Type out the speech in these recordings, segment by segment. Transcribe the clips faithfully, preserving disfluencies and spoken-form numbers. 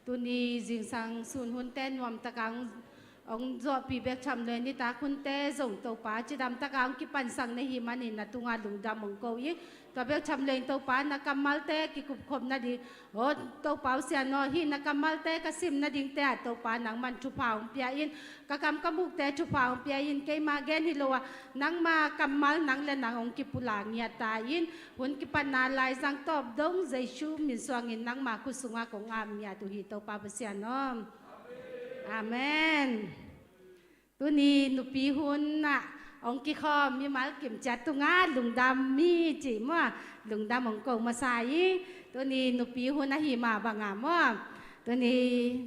Tuni zingsang sun hunte nuamtaka hong, hong zawhpih bek tham lo in, nitak hunte zong Topa cidamtaka hong kipansak na hih manin na tungah lungdam hong ko ing. Tua bek tham lo in Topa na kammalte kikupkhop nading, aw Topa uh Sian aw, hih na kammalte ka sim nadingte ah Topa nangman thupha hong pia in. Ka kam ka mukte thupha hong pia in, keima gen hi lo a, nangma kammal nang le nang hong kipulak ngiat ta in. Hun kipatna laizang tawp dong Jesu min suangin nangma khut sungah kong ap ngiat uh hi Topa Pasian aw. Amen. Tuni nupi hun ah hong kikhawm mimal kim ciat tungah lungdam mi ci maw, lungdam hong ko masa hi. Tuni nupi hun ahi mah bangah maw, tuni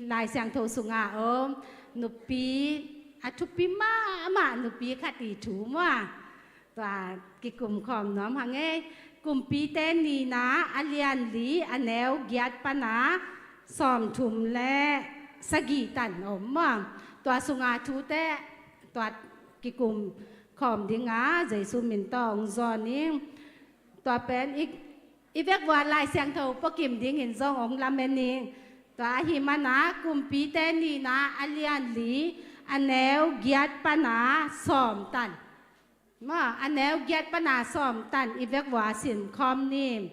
Lai Siangtho sungah om nupi a thupi mahmah nupi khat i thu maw, tua kikum khawm nuam hang ei. Kumpite nihna a lian li a neu giat pana sawmthum le sagih tan om maw. Tua sunga thute tua kikum khawm dinga Jesu min tawh hong zawn ing. Tua pen i, i vekvua Lai Siangtho puakim dingin zong hong lamen ing. Tua ahi mana kumpite nihna a lian li a neu giat pana sawm tan. Maw, a neu giat pana sawm tan i vekvua sim khawm ni.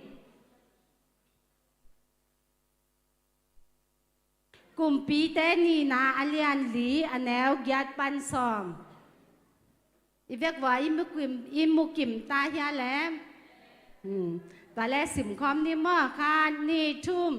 Kumpite nihna a lian li a neu giat pan sawm. I vekvua i mukim, i mukim ta hia le. Hmm. Tua le sim khawm ni maw, khat, nih, thum.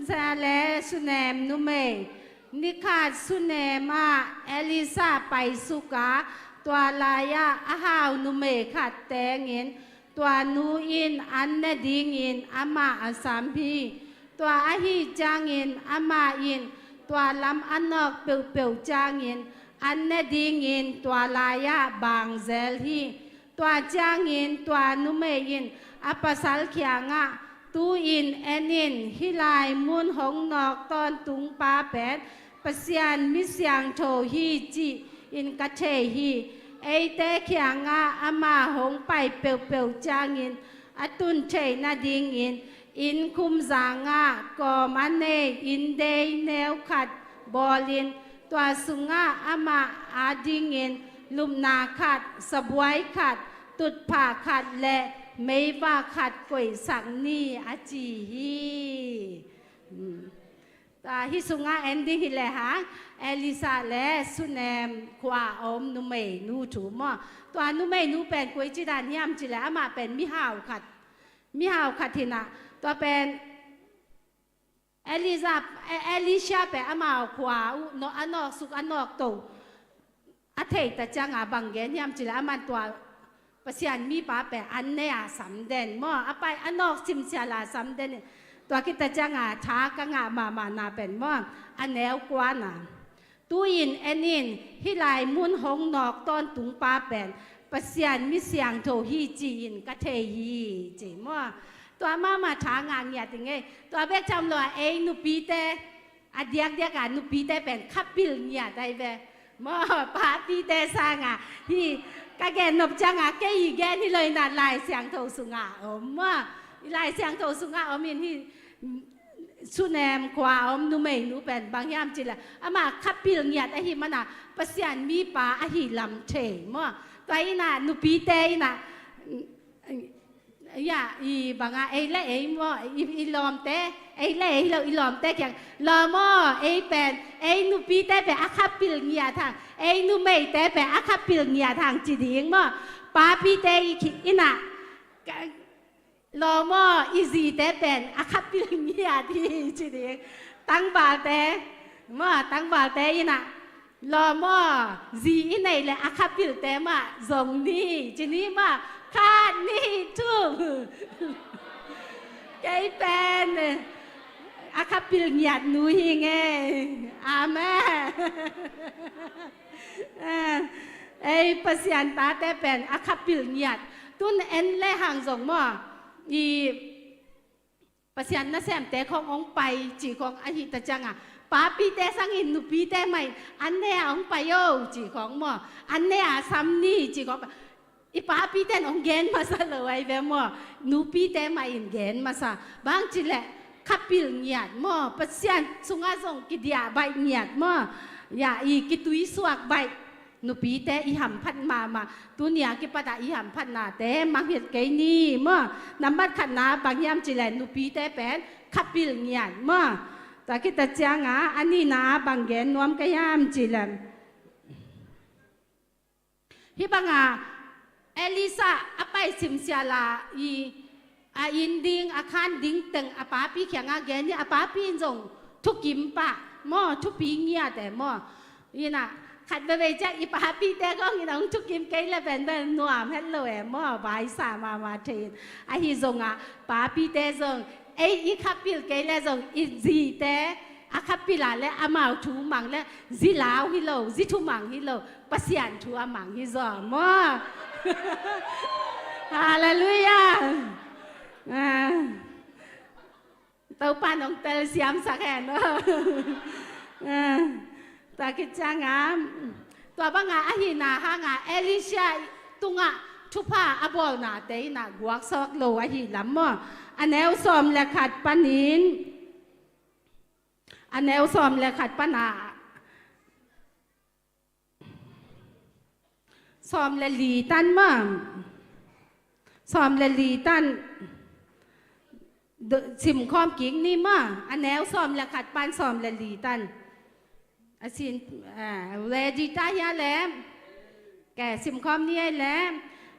Sa le Sunem numei. Ni khat Sunem ah Elisha paisuk a, tua lai-ah a hau numei khat tengin, tua nu in an ne dingin amah a sam hi. Tua ahih ciangin amah in tua lam a nawk peuhpeuh ciangin an ne dingin tua lai-ah bangzel hi. Tua ciangin tua numei in a pasal kiangah, tu-in en in, hih lai mun hong nawk tawntungpa pen Pasian mi siangtho hi cih in ka thei hi. Eite kiangah ama hong pai peuhpeuh ciangin a tun theih nadingin inn khumzangah kawm a nei inndei neu khat bawlin, tua sungah amah adingin lupna khat, sabuai khat, tutphah khat le meivak khat koihsak ni, a ci hi. Hmm. Tua hih sungah en ding hi lehang, Elisha le Sunem khua a om numeinu thu maw. Tua numeinu pen koici dan hiam cih leh amah pen mihau khat, mihau khat hi-in ah, tua pen Elijah, E-, Elisha pen amau khua uh, no, a nawksuk, a nawkto a theih ta ciangin bang gen hiam cih leh aman tua Pasian mipa pen an ne a sam den maw, a pai a nawk simsial a sam den. Tua khit ta ciangin tha ka ngah mahmahna pen maw, a neu kuana. Tu-in en in, hih lai mun hong nawk tawntungpa pen Pasian mi siangtho hi ci-in ka thei hi, ci maw. Tua mahmah tha ngah ngiat ing ei. Tua bek tham lo a, ei nupite, a diakdiak a nupite pen kha pil ngiat ahi ve. Maw, papite sangin hih ka gen nop ciangin kei i gen hi lo-in ah, Lai Siangtho sungah om maw. Lai Siangtho sungah om in hih Sunem khua a om numeinu pen bang hiam cih leh amah kha pil ngiat ahih manin Pasian mipa ahih lam thei maw. Tua in ah nupite in ah, ya, i bang a, ei le ei maw, i, i lawmte, ei le ei lo, i lawmte kiang, lawm aw, ei pen, ei nupite pen a kha pil ngiat hang, ei numeite pen a kha pil ngiat hang ci ding maw. Papite i khit in ah, ka, lawm aw, i zite pen a kha pil ngiat hi ci ding. Tangvalte maw, tangvalte in ah, lawm aw, zi i neih leh a kha pilte mah zong ni, ci ni maw. Khat, nih, thum. Kei pen a kha pil ngiat nu hi ing ei. Amen. Ei Pasian tate pen a kha pil ngiat. Tun en lehang zong maw, i Pasian nasemte khawng hong pai cih khawng ahih ta ciangin, papite sangin nupite mah in an ne a hong pai o cih khawng maw, an ne a sam ni cih khawng, i papite in hong gen masa lo ahi ve maw, nupite mah in gen masa. Bang cih leh khapil ngiat maw, Pasian sungah zong kidiah baih ngiat maw, ya i kituisuak baih. Nupite i hamphat mahmah, tuni a kipat ah i hamphatnate mangngilh kei ni maw. Nambat khatna bang hiam cih leh nupite pen khapil ngiat maw. Tua khit a ciangah a nihna ah bang gen nuam ka hiam cih leh, hih bangah Elisha a pai simsial a i a inn ding, a khan ding teng a papi kiangah gen hi. A papi in zong thukim pah maw, thupi ngiat e maw. Ina khat veivei ciang i papite khawng in hong thukim kei leh pen pen nuam het lo e maw, vaisa mahmah thei in. Ahi zongah papite zong ei i khapil kei leh zong i zite a khapil a leh amau thu mang leh zi lau hi lo, zi thu mang hi lo, Pasian thu a mang hi zaw maw. Halleluiah. Ah. Topa in hong telsiamsak hen aw. Ah. Tua khit ciangah tua bangah a hihna hangah Elisha tungah thupha a bawlnate in ah guaksawk lo ahi lam maw. A neu sawm le khat panin, a neu sawm le khat pan a sawm le li tan maw. Sawm le li tan. Do-, simkhawm kik ni maw. A neu sawm le khat pan sawm le li tan. A sin, ah, ready ta hia leh. Kei simkhawm ni ei leh.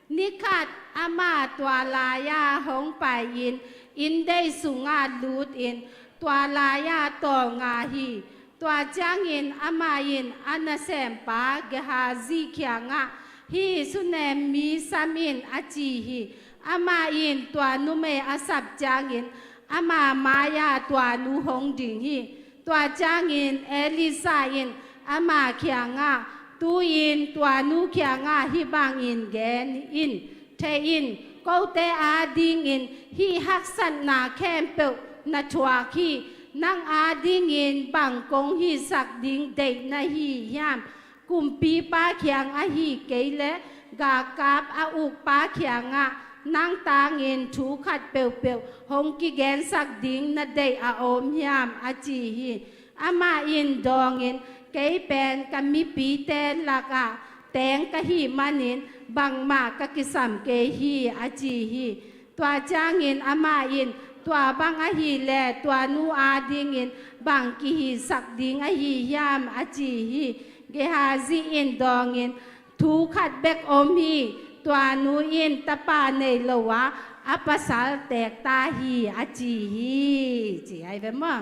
Ni khat amah tua lai-ah hong pai-in, inndei sungah lut-in, tua lai-ah tawlnga hi. Tua ciangin amah in a nasempa Gehazi kiangah, hih Sunem mi sam in, a ci hi. Amah in tua numei a sap ciangin ama mai-ah tua nu hong ding hi. Tua ciangin Elisha in ama kiangah, tu-in tua nu kiangah hih bangin gen in, thei in, kote adingin hih haksatna khempeuh na thuak hi. Nang adingin bang kong hihsak ding deih na hi hiam? Kumpipa kiang ahi kei leh galkap a ukpa kiangah nang tangin thu khat peuhpeuh hong kigensak ding na deih a om hiam? A ci hi. Amah in dawngin, kei pen ka mipite lakah teng ka hih manin bangmah ka kisam kei hi, a ci hi. Tua ciangin amah in, tua bang ahih leh tua nu adingin bang kihihsak ding ahi hiam? A ci hi. Gehazi in dawngin, thu khat bek om hi. Tua nu in tapa nei lo a, a pasal teek ta hi, a ci hi, ci ahi ve maw.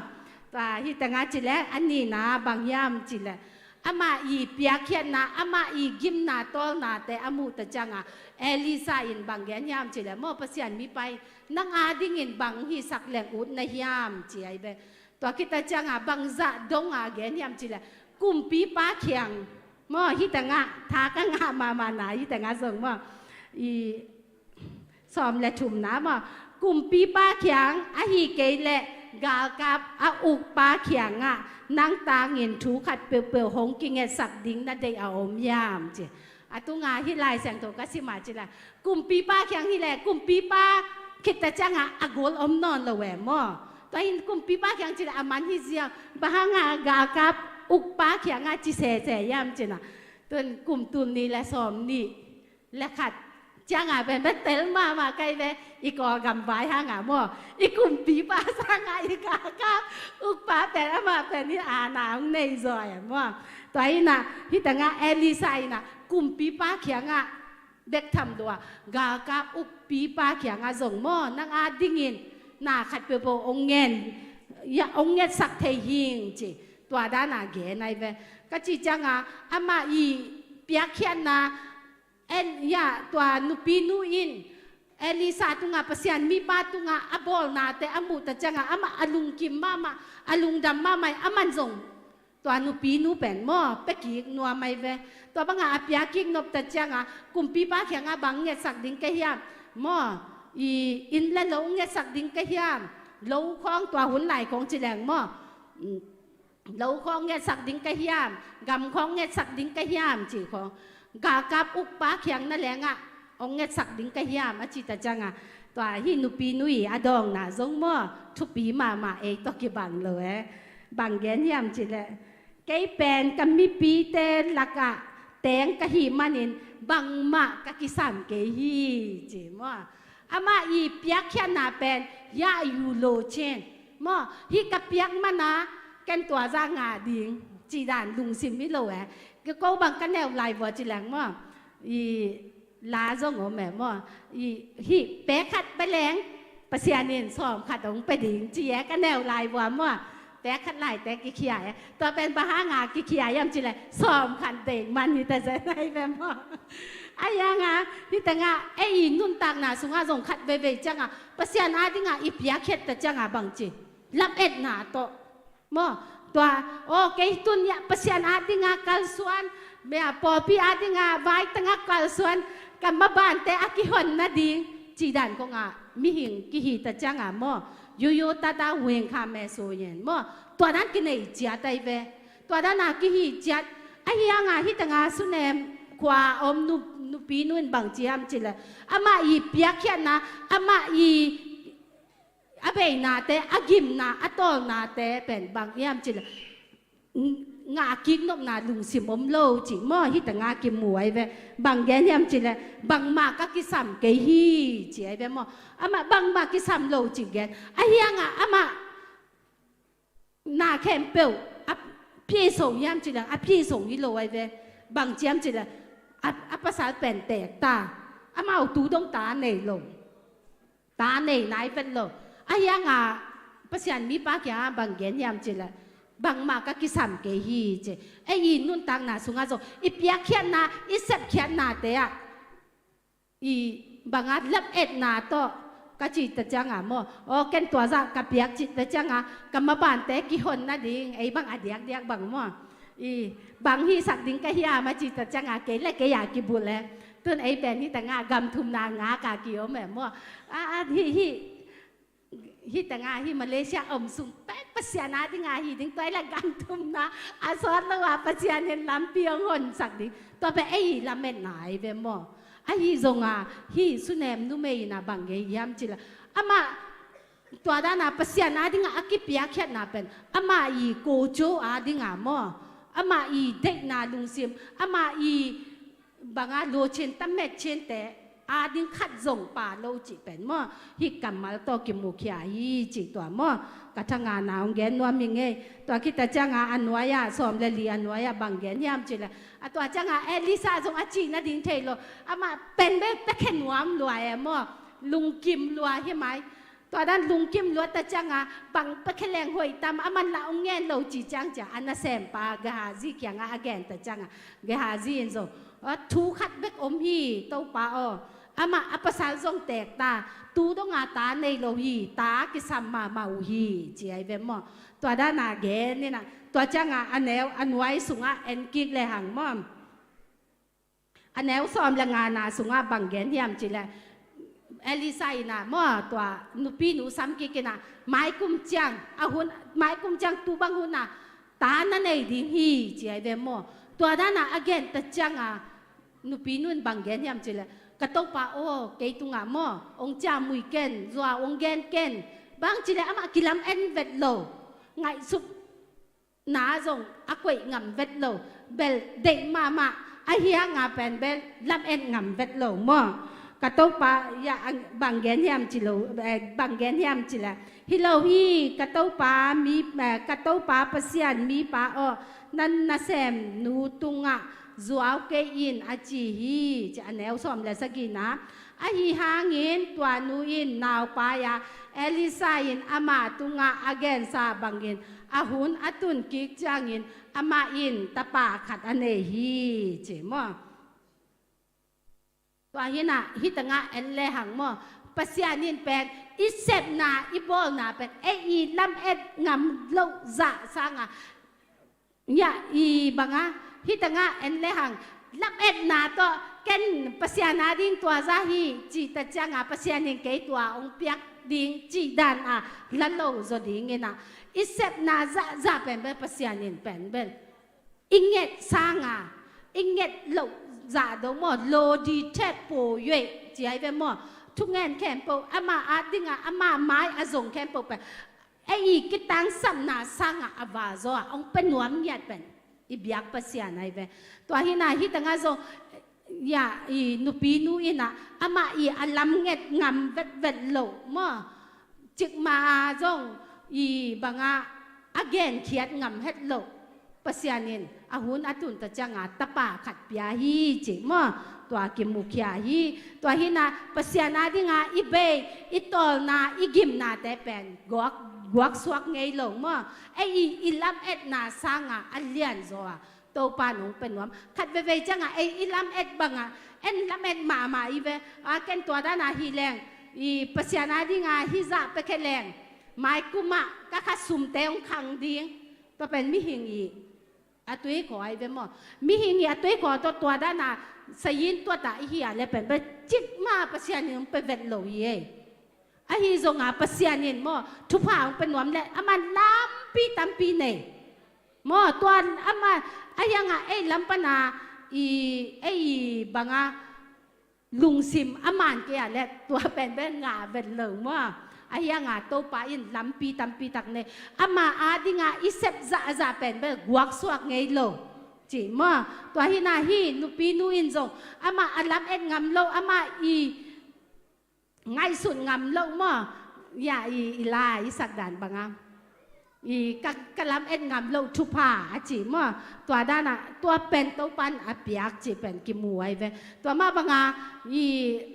Tua hih tengah cih leh a nihna bang hiam cih leh, amah i piakkhiatna, amah i gimna tawlnate a muh ta ciangah Elisha in bang gen hiam cih leh maw, Pasian mipa in nang adingin bang hihsak leng ut na hiam, ci ahi ve. Tua khit a ciangah bangzah dong a gen hiam cih leh, kumpipa kiang maw, hih tengah tha ka ngah mahmahna, hih tengah zong maw, i sawm le thumna maw, kumpipa kiang ahi kei leh galkap a ukpa kiangah nang tangin thu khat peuhpeuh hong kingetsak ding na deih a om hiam, ci. A tunga hih Lai Siangtho ka sim a cih leh, kumpipa kiang hi leh, kumpipa khit ta ciangah a gol om nawn lo e maw. Tua in kumpipa kiang cih leh a man hi ziau. Bang hangah galkap ukpa kiangah ci sese hiam cih leh, tun kum tul nih le sawm nih le khat ciangah pen bek tel mahmah kei ve, i Kawlgam vai hangah maw, i kumpipa sangah i galkap ukpa pen amah pen hih ana hong nei zaw e maw. Tua in ah hih tengah Elisha in ah kumpipa kiangah bek tham lo a, galkap ukpipa kiangah zong maw, nang adingin na khat peuhpeuh ong ngen, ya, ong ngetsak thei hing, ci. Tua dan a gen ahi ve. Ka cih ciangah amah i piakkhiatna, en, ya, tua nupinu in Elisha tungah, Pasian mipa tungah a bawlnate a muh ta ciangah amah a lungkim mahmah, a lungdam mahmah, aman zong tua nupinu pen maw, pia kik nuam ahi ve. Tua bangah a pia kik nop ta ciangah kumpipa kiangah bang ngetsak ding ka hiam maw, i inn le lo ngetsak ding ka hiam, lo khawng tua hun lai khawng ci leng maw, mm, lo khawng ngetsak ding ka hiam, gam khawng ngetsak ding ka hiam, ci khawng. Galkap ukpa kiang na lengah ong ngetsak ding ka hiam, a ci ta ciangah Tua hih nupinu i a dawngna zong maw, thupi mahmah, ei tawh kibang lo e. Bang gen hiam cih leh, kei pen ka mipite lakah teng ka hih manin bangmah ka kisam kei hi, ci maw. Amah i piakkhiatna pen yah yu lo cin maw, hih ka piak mana ken tua zah ngah ding cih dan lungsim hi lo e. Ka ko bang ka neu lai vua ci leng maw, i la zong om e maw, i hih pek khat bia leng Pasian in sawm khat hong pia ding ci e, ka neu lai vua maw. Pek khat laite kikhia e. Tua pen bang hanga kikhia hiam cih leh sawm khat ding man hi ta zen ai ve maw. Ahi hanga hih tengah ei i nuntakna sungah zong khat veivei ciangah Pasian adingah i piakkhiat ta ciangah bangci, lametna tawh maw, tua, aw, kei tun hiah Pasian adinga kalsuan, mia pawlpi adinga vaitanga kalsuan, ka mabante a kihon nading cih dan konga mihing kihi ta cianga maw, yuyu tata wengkha me suyen maw, tua dan kinei ciat ai ve. Tua dana kihi ciat. Ahi hanga hih tanga Sunem khua om nu, nupinu in bang ci hiam cih leh, amah i piakkhiatna, amah i a beinate, a gimna, a tawlnate pen bang hiam cih leh, ngah kik nopna lungsim om lo cih maw, hih tengah kimu ai ve. Bang gen hiam cih leh, bangmah ka kisam kei hi, ci ai ve maw. Amah bangmah kisam lo cih gen. Ahi hanga amah na khempeuh a phi song hiam cih leh, a phi song hi lo ai ve. Bang ci hiam cih leh, a, a pasal pen teek ta. Amau tu dong ta nei lo. Ta nei nai vet lo. Ahi hanga Pasian mipa kiangah bang gen hiam cih leh, bangmah ka kisam kei hi, ci. Ei i nuntakna sungah zong i piakkhiatna, i sepkhiatnate ah i banga lametna tawh ka cih ta cianga maw, aw, ken tua zah ka piak cih ta cianga ka mabante kihon nading, ei bang a diakdiak bang maw, i bang hihsak ding ka hiam a cih ta cianga kei le kei a kibulh e. Tun ei pen hih tengah gam thumna ngak a kiom e maw. A, a, hih, hih, hih tengah hih Malaysia om sung pen Pasian adinga hi ding, tua i la gam thumna a sawt lo a Pasian in lampi hong honsak ding, tua pen ei lametna ai ve maw. Ahi zonga hih Sunem numei ina bang gen hiam cih leh, amah tua dana Pasian adinga a kipiakkhiatna pen amah i koco adinga maw, amah i deihna lungsim, amah i banga locin tametcinte ading khat zong pha lo cih pen maw, hih kammal tawh kimukhia hi cih tua maw. Ka thangana hong gen nuam hi ngei. Tua khit ta cianga a nuai-ah, sawm le li a nuai-ah bang gen hiam cih leh, a tua cianga Elisa zong a cih nading thei lo. Amah pen bel piakhia nuam lua e maw, lungkim lua hi mai. Tua dan lungkim lua ta cianga bang piakhia leng hoih tam, aman lah hong ngen lo ci ciang cia a nasempa Gehazi kiangah a gen ta cianga Gehazi in zong, aw, thu khat bek om hi Topa aw, amah a pasal zong teek ta, tu donga ta nei lo hi, ta kisam mahmah uh hi, ci ai ve maw. Tua dana gen ina, tua cianga a neu a nuai sungah en kik lehang maw. A neu sawm le ngana sungah bang gen hiam cih leh, Elisa ina maw, tua nupinu sam kik ina, maikum ciang, a hun, maikum ciang tu bang huna ta na nei ding hi, ci ai ve maw. Tua dana a gen ta cianga nupinu in bang gen hiam cih leh, ka Topa aw, kei tungah maw hong ciamui ken, zua hong gen ken. Bang cih leh amah kilamen vet lo, ngaihsut na zong a koih ngam vet lo, bel deih mahmah, ahi hanga pen bel lamen ngam vet lo maw. Ka Topa, ya, bang gen hiam cih lo, eh, bang gen hiam cih leh, hi lo hi, ka Topa mi, eh, ka Topa Pasian mipa aw, na nasemnu tungah zuau kei in, a ci hi, ci a neu sawm le sagihna. Ahi hangin tua nu in nau pai-a, Elisa in amah tungah a gensa bangin a hun a tun kik ciangin amah in tapa khat a nei hi, ci maw. Tua hi-in ah, hih tengah en lehang maw, Pasian in pen i sepna, i bawlna pen ei i lamet ngam loh zah sanga, ya, i banga, hih tengah en lehang, lametna tawh ken Pasian ading tua zah hi cih ta cianga Pasian in kei tua hong piak ding cih dan a la lo zaw dingin ah, i sepna zahzah pen bel Pasian in pen bel i nget sanga, i nget loh zah dong maw, lo di thet po yue, ci ai ve maw. thungen khempeuh, ama adingah ama mai a zong khempeuh pen ei i kitangsapna sangah a va zaw a hong pia nuam ngiat pen i biak Pasian ahi ve. Tua hi-in ah hih tengah zong, ya, i nupinu in ah amah i a lamnget ngam vetvet loh maw, cikmah a zong i bangah a genkhiat ngam het loh Pasian in a hun a tun ta ciangah tapa khat pia hi ci maw. Tua kimukhia hi. Tua hi-in ah Pasian adingah i bei, i tawlna, i gimnate pen guak, guaksuak ngei lo maw. Ei i, i lametna sangah a lianzaw a Topa in hong pia nuam. Khat veivei ciangah ei i lamet bangah, en lamet mahmah i ve. A, ken tua dan a hi leng, i Pasian adingah hih zah pia khe leng, mai kumah ka kha sumte hong khang ding. Tua pen mihing i a tuikhawh ahi ve maw. Mihing i a tuikhawh tawh tua dan a sayin tuat a i hi a leh pen bel cikmah Pasian in hong pia vet lo hi ei. Ahi zongah Pasian in maw, thupha hong pia nuam leh amah lampi tampi nei. Maw, tua amah, a hiangah ei lam pana i, ei i bangah lungsim a man kei a leh tua pen bel ngah vet lo maw. A hiangah Topa in lampi tampi tak nei. Ama adingah i sep zahzah pen bel guaksuak ngei lo ci maw. Tua hi-in ah hih nupinu in zong amah a lamet ngam lo, amah i ngaihsut ngam loh maw. Ya, i, i la i sak dan bangah i ka, ka lamet ngam loh thupha a ci maw. Tua dan a, tua pen Topa in a piak ci pen kimu ahi ve. Tua mah bangah i,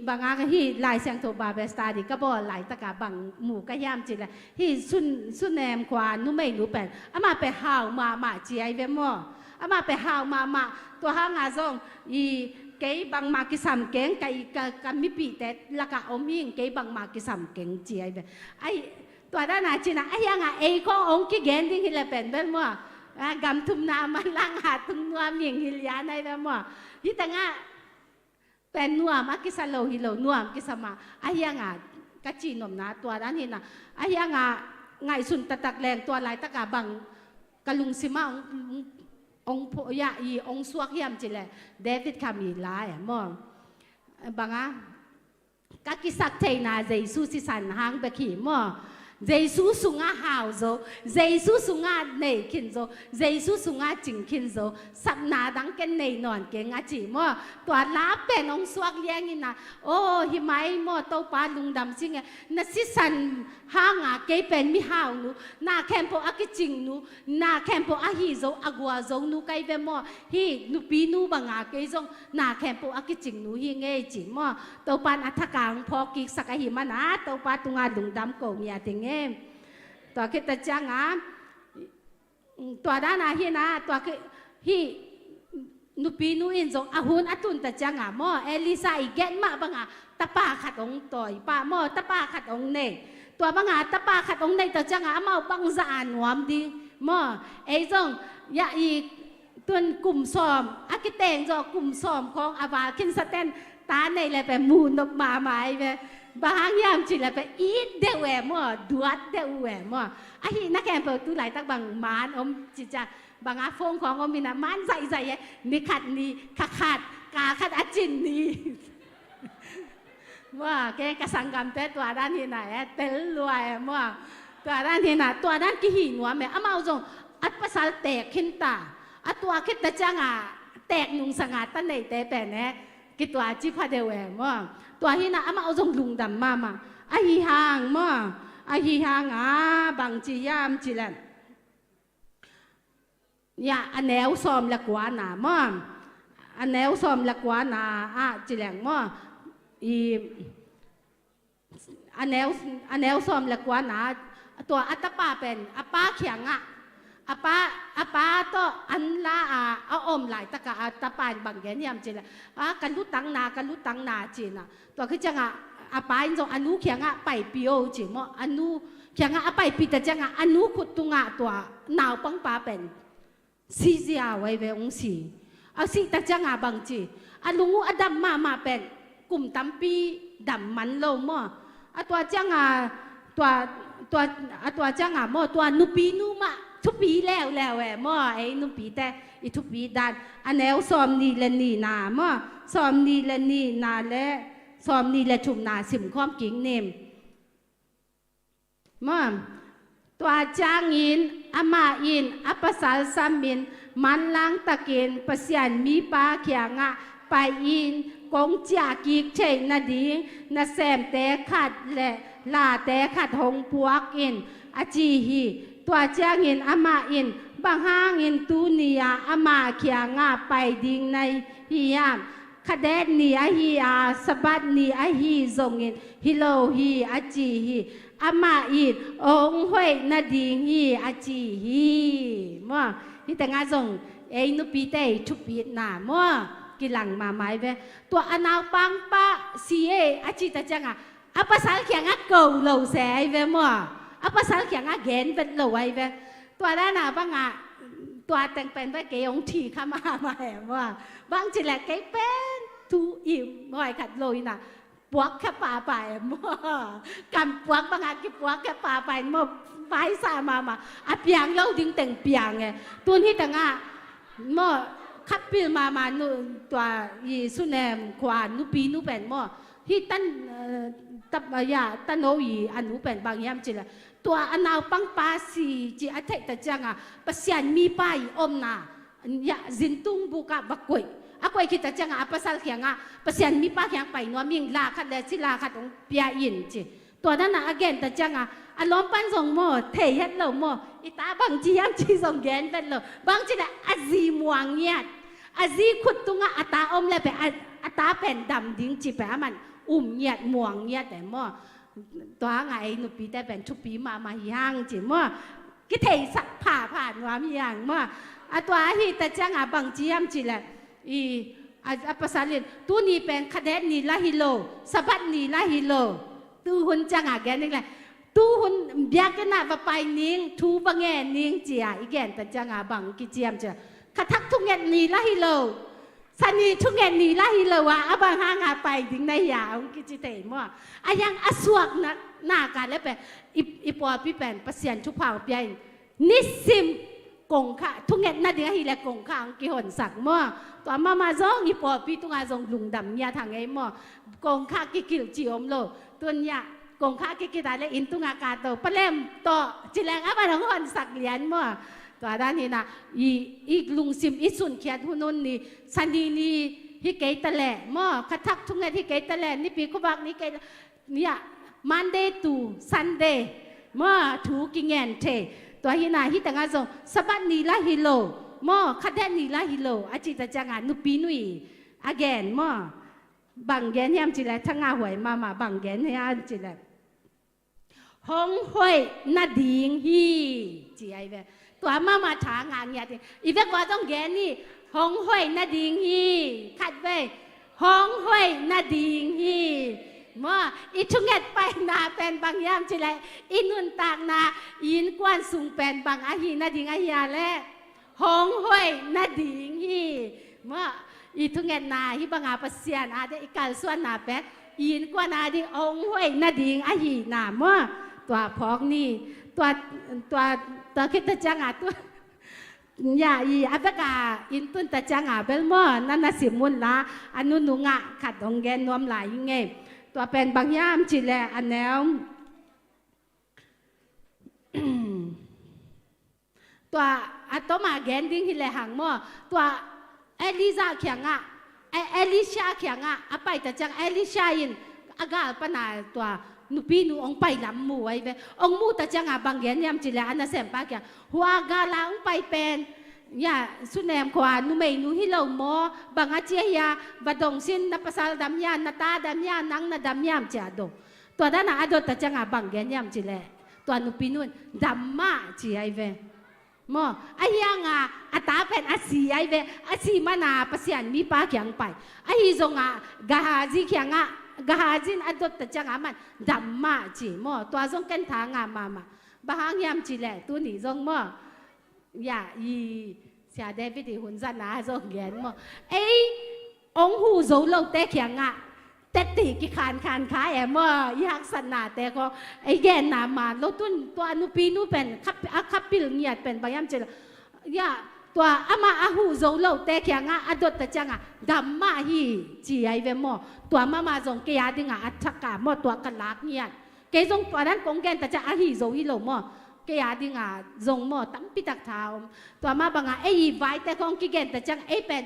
bangah hih Lai Siangtho Bible study ka bawl laitak a bang mu ka hiam cih leh, hih Sun, Sunem khua numeinu pen amah pen hau mahmah ci ahi ve maw. Amah pen hau mahmah. Tua hangah zong i, kei bangmah kisam keng, ka, ka, ka mipihte lakah om ing, kei bangmah kisam keng ci ahi ve. Ai, tua dan a ci-in ah, a hiangah ei khawng hong kigen ding hi leh pen bel maw, a, gam thumna manlang a tung nuam ing hi lian ahi ve maw. Hih tengah pen nuam a kisa lo hi lo, nuam kisa mah. A hiangah ka cihnopna tua dan hi-in ah, a hiangah ngaihsun taktak leng tua laitak a bang ka lungsim ah hong, hong, hong pho-, ya, i hong suak hiam cih leh, David Khami la e maw. Bangah, ka kisaktheihna Jesu sisan hang bek hi maw. Jesu sungah hau zo, Jesu sungah nei khin zo, Jesu sungah cing khin zo, sapna dang ken nei nawn keng a ci maw. Tua la pen hong suak liang in ah, aw, hi mai maw, Topa lungdam sing e, na sisan hangah kei pen mihau nu, na khempeuh a kicing nu, na khempeuh a hi zo, a gualzo nu ka hi ve maw. Hih nupinu bangah kei zong na khempeuh a kicing nu hi ing ei ci maw. Topa in a thak a hong phawk kiksak ahih manin ah, Topa tungah lungdam ko ngiat ing ei. Tua khit ta ciangah, tua dan a hi-in ah, tua khit, hih nupinu in zong a hun a tun ta ciangah maw, Elisha i gen mah bangah tapa khat hong tawi pah maw, tapa khat hong nei. Tua bangah tapa khat hong neih ta ciangah amau bangzah a nuam ding maw. Ei zong, ya, i tun kum sawm a kiteng zaw, kum sawm khawng a val khinsate'n ta nei leh pen muh nop mahmah ahi ve. Bang hang hiam cih leh pen it deuh e maw, duat deuh uh e maw. Ahih na khempeuh tu laitak bang man om ci ciang, bangah phone khawng om in ah man zaihzaih e, ni khat ni, kha khat, ka khat a cin ni. Maw, kei ka sanggamte tua dan hi-in ah e, tel lua e maw. Tua dan hi-in ah, tua dan kihih nuam e, amau zong a pasal teek khin ta. A tua khit ta ciangah teek nungsang a ta neihte pen e, kituat ci pha deuh e maw. Tua hi-in ah amau zong lungdam mahmah. Ahi hang maw, ahi hang a, bang ci hiam cih leh, ya, a neu sawm le kuana maw. A neu sawm le kuana ah ci leng maw, i, a neu, a neu sawm le kuana, tua a tapa pen a pa kiangah, a pa, a pa tawh an la a, a om laitakah a tapa in bang gen hiam cih leh, a, ka lutangna, ka lutangna ci-in ah. Tua khit ciangah a pa in zong a nu kiangah paipih o ci maw. A nu kiangah a paipih ta ciangah a nu khut tungah tua naupangpa pen si ziau ahi ve, hong si. A sih ta ciangah bang ci, a lung uh a dam mahmah pen kum tampi dam man lo maw. A tua ciangah, tua, tua, a tua ciangah maw, tua nupinu mah thupi leuleu e maw. Ei nupite i thupi dan, a neu sawmnih le nihna maw, sawmnih le nihna le sawmnih le thumna simkhawm kik ning. Maw, tua ciangin amah in a pasal samin manlang takin Pasian mipa kiangah pai-in kong ciah kik theih nading nasemte khat le hlate khat hong puak in, a ci hi. Tua ciangin amah in, bang hangin tuni-ah ama kiangah pai ding na hiam? Khadet ni ahi a, Sabbath ni ahi zongin hi lo hi, a ci hi. Amah in hong hoih nading hi, a ci hi. Maw, hih tengah zong ei nupite i thupitna maw, kilang mahmah hi ve. Tua a naupangpa si e a cih ta ciangah a pasal kiangah ko lo se ahi ve maw. A pasal kiangah gen vet lo ahi ve. Tua dan a bangah tua teng pen ve kei hong thi kha mahmah e maw. Bang ci leh kei pen thu i hoih khat lo in a puak kha papa e maw. Kam puak bangah kipuak kha papa in maw. Paisa mahmah a piang lo ding teng piang e. Tun hih tengah maw, kha pil mahmah nu, tua i Sunem khua nupi nu pen maw, hih tan, eh, tap, eh, ya, tano i a nu pen bang hiam ci leh tua a naupangpa si ci a theih ta ciangah Pasian mipa i omna, ya, zintung bukah va koih. A koih khit ta ciangah a pasal kiangah Pasian mipa kiang pai nuam ing, la khat le sila khat hong pia in ci. Tua dan a a gen ta ciangah a lawmpan zong maw, thei het lo maw, i ta bang ci hiam ci zong gen vet lo. Bang ci leh a zi muang ngiat. A zi khut tungah a ta om leh pen a, a ta pen dam ding ci pen aman um ngiat, muang ngiat e maw. Tua hangah ei nupite pen thupi mahmah hi hang ci maw. Kitheihsak phapha nuam hi hang maw. A tua ahi ta ciangah bang ci hiam ci leh i, a, a pasal in tuni pen khadet ni lah hi lo, Sabbath ni lah hi lo. Tu hun ciangah gen ning leh, tu hun biakinn ah va pai ning, thu va ngen ning ci a i gen ta ciangah bang kici hiam ci leh, kha thak thunget ni lah hi lo, Sani thunget ni lah hi lo a, a bang hangah pai ding na hia, hong kici thei maw. A hiang a suak na, na ka le pen i, i pawlpi pen Pasian thupha hong pia in, nisim kongkhak thunget nading ahi leh kongkhak hong kihonsak maw. Tua mahmah zong i pawlpi tungah zong lungdam ngiat hang ei maw. Kongkhak kikilh ci om lo. Tun ya kongkhak kikilh a leh inn tungah ka to palem tawh ci leng a van hong honsak lian maw. Tua dan hi na, i, i lungsim i sunkhiat hun hun ni, Sani ni hi kei ta leh maw, kha thak thunget hi kei ta leh, Nipi khuavak ni kei ta leh, ya, Monday to Sunday maw, thu kingen thei. Tua hi na, hih tengah zong Sabbath ni lah hi lo maw, khadet ni lah hi lo a cih ta ciangah nupi nu i a gen maw. Bang gen hiam ci leh, thangah huai mahmah, bang gen hiam ci leh, hong hoih nading hi ci ahi ve. Tua mahmah tha ngah ngiat hi. I vek ua zong gen hi. Hong hoih nading hi. Khat vei. Hong hoih nading hi. Maw, i thunget paina pen bang hiam ci leh, i nuntakna, i innkuan sung pen bang ahi nading ahi a leh, hong hoih nading hi. Maw, i thungetna hih banga Pasian a ding i kalsuanna pen i innkuan a ding hong hoih nading ahihna maw. Tua phawk ni. Tua, tua, tua khit ta ciangah tua, ya, i a veka inn tun ta ciangah bel maw, na na sim un la, a nunungah khat hong gen nuam lai hi ngei. Tua pen bang hiam ci leh a neu Tua a toma gen ding hi lehang maw. Tua Elijah kiangah, E-, Elisha kiangah a pai ta ciang, Elisha in a gal pana tua nupinu hong pai lam mu ahi ve. Hong mu ta ciangah bang gen hiam ci leh a nasempa kiang, hua gala hong pai pen, ya, Sunem khua numeinu hi lo maw, bang a ci a hia, va dong sin, na pasal dam hia, na ta dam hia, nang na dam hiam ci a dong. Tua dana a dot ta ciangah bang gen hiam ci leh, tua nupinu in dam mah ci ahi ve. Maw, a hianga a ta pen a si ahi ve. A si mana Pasian mipa kiang pai. Ahi zongah Gehazi kiangah, Gehazi in a dot ta ciangah aman dam mah ci maw. Tua zong ken tha ngah mahmah. Bang hang hiam ci leh tuni zong maw, ya, i Sia David i hun zatna zong gen maw. Ei, hong hu zo lote kiangah teti kikhankhan kha e maw. I haksatnate khawng ei genna man lo. Tun tua nupinu pen kha-, a khapil ngiat pen bang hiam ci leh, ya, Tua amah a huh zo lote kiangah a dot ta ciangah dam mah hi ci ahi ve maw. Tua mahmah zong kei a dingah a thak a maw, tua ka lak ngiat. Kei zong tua dan kong gen ta ciang ahi zo hi lo maw. Kei a dingah zong maw tampi tak tha om. Tua mah bangah ei i vaite kong kigen ta ciang ei pen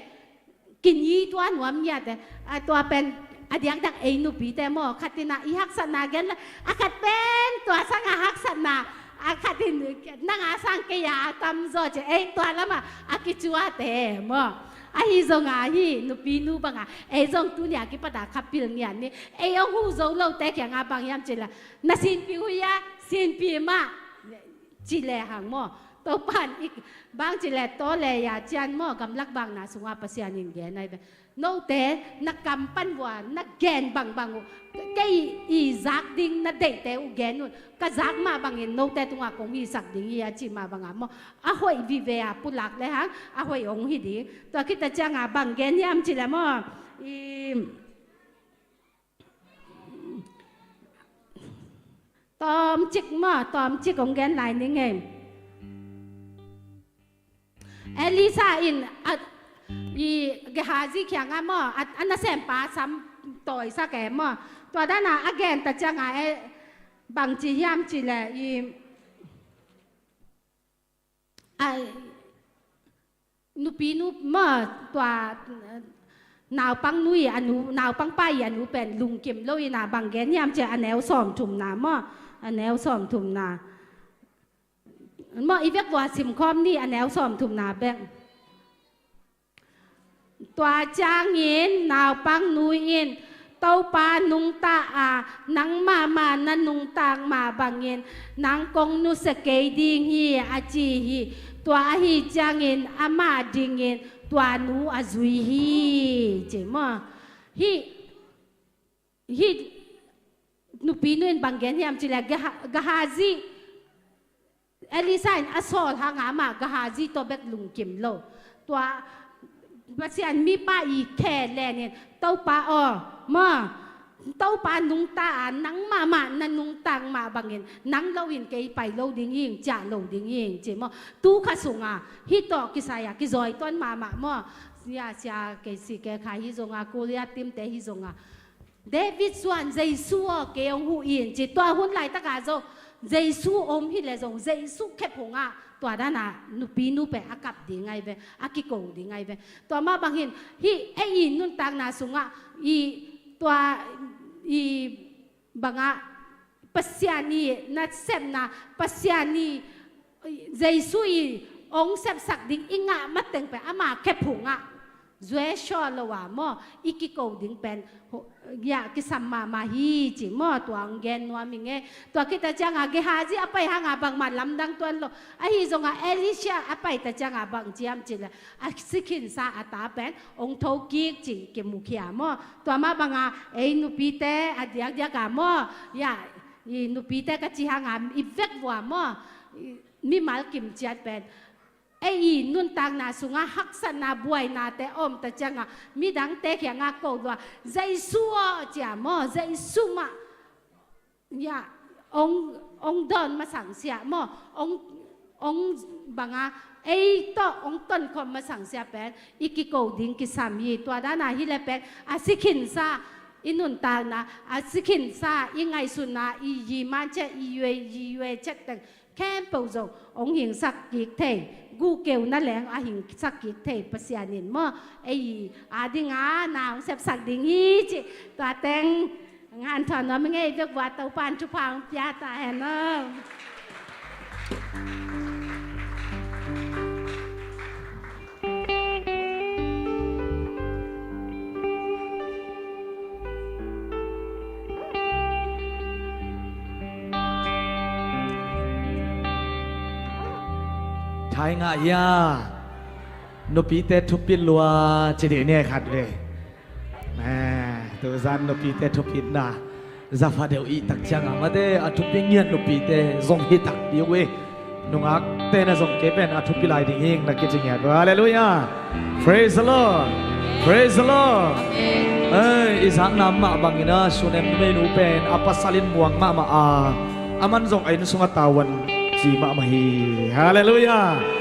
kini tua nuam ngiat e. A, tua pen a diakdiak ei nupite maw, khat in ah i haksatna gen la, a khat pen tua sangah haksatna, a khat in nang a sang kei a tamzaw ci, ei tua lamah a kicuate maw. Ahi zongah hi nupi nu bangah ei zong tuni a kipat a kha pil ngiat ni. Ei hong huh zo lote kiangah bang hiam ci la, na sinpih uh hi a, sinpih mah ci lehang maw. Topan i bang ci le taw le ya cian maw, gamlak bangna sungah Pasian in gen ahi ve. Note na kam pan vua na gen bangbang uh, kei i zak ding na deihte uh gen un. Ka zak mah bangin note tungah kong hisak ding hi a ci mah bangah maw, a hoih vive a pulak lehang a hoih hong hi ding. Tua khit a ciangah bang gen hiam ci le maw, i tawmcik maw, tawmcik hong gen lai ning ei. Elisha in a, i Gehazi kiangah maw, a, a nasempa sam tawisak e maw. Tua dana a gen ta ciangah e, bangci hiam ci le i, a, nupi nu maw, tua naupang nu i a nu, naupang pa i a nu pen lungkim lo in a bang gen hiam ci a neu sawmthumna maw, a neu sawmthumna. Maw i vek vua simkhawm ni a neu sawmthumna bek. Tua ciangin naupang nu in Topa nungta a nang mahmah na nungtak mah bangin nang kong nusia kei ding hi a ci hi. Tua ahi ciangin amah dingin tua nu a zui hi ci maw. Hi, hi nupi nu in bang gen hiam ci le Geha-, Gehazi, Elisha in a sawl hangah amah Gehazi tawh bek lungkim lo. Tua Pasian mipa i khe lenin Topa aw maw, Topa nungta a nang mahmah na nungtak mah bangin nang lo in kei pai lo ding hing, ciah lo ding hing ci maw. Tu kha sungah hih tawh kisai a kizawi tuan mahmah maw. Sia, sia kei si kei kha hi zongah, kulia timte hi zongah David suan Jesu aw kei hong huh in ci. Tua hun laitaka zong Jesu om hileh zong Jesu khep hungah tua dana nupi nu pen a kap ding ahi ve, a kiko ding ahi ve. Tua mah bangin hih ei i nuntakna sungah i tua i bangah Pasian i nasepna, Pasian i Jesu i hong sepsak ding i ngah mateng pen ama khep hungah zueshaw lo a maw, i kiko ding pen ho-, ya, kisam mahmah hi ci maw, tua hong gen nuam ing e. Tua khit a ciangah Gehazi a pai hangah bangmah lamdang tuan lo. Ahi zongah Elisha a pai ta ciangah bang ciam ci le a sikhinsa a ta pen hong thokik ci kimukhia maw. Tua mah bangah ei nupite a diakdiak a maw, ya, i nupite ka ci hangah i vek vua maw, i mimal kimciat pen ei i nuntakna sungah haksatna buainate om ta ciangah midangte kiangah ko lua, Jesu aw cia maw, Jesu mah ya, ong, ong dawn masang sia maw, ong, ong banga ei tawh ong tonkhawm masang sia pen i kiko ding kisam hi. Tua dana hileh pen a sikhinsa i nuntakna, a sikhinsa i ngaihsutna, i yiman ciat, i yue, i yue ciat teng khempeuh zong hong hingsak kik thei, guhkeuna leng a hingsak kik thei Pasian in maw, ei a dinga na hong sepsak ding hi cih tua teng hanthawn nuam ing ei. Vekvua Topan thupha hong pia ta hen aw. Thai ngah hia? Nupite thupit lua ci dih ni khat ve. Tuzan nupite thupitna zafah deuh i tak ciangah mate a thupi ngiat nupite zong hi takpi uh hi. Nungakte na zong kei pen a thupi lai ding hing na kici ngiat uh. Halleluiah. Praise the Lord. Praise the Lord. Ei, i zakna mah bangin a Sunem numeinu pen a pasal in muang mahmah a, aman zong a inn sungah tavuan ci mahmah hi. Halleluiah.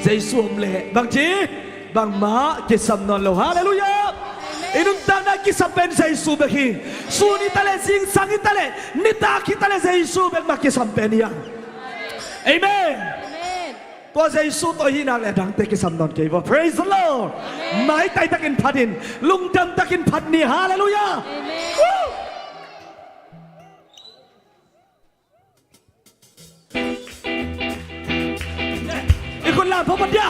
Jesu om leh bangci, bangmah kisam nawn lo. Halleluiah. I nuntakna kisam pen Jesu bek hi. Sun hi taleh, zingsang hi taleh, nitak hi taleh, Jesu bek mah kisam pen hi hang. Amen. Tua Jesu tawh hi nak leh a dangte kisam nawn kei vaw. Praise the Lord. Maitai takin phat in, lungdam takin phat ni. Halleluiah. Woo! I khut lam pho phat dia.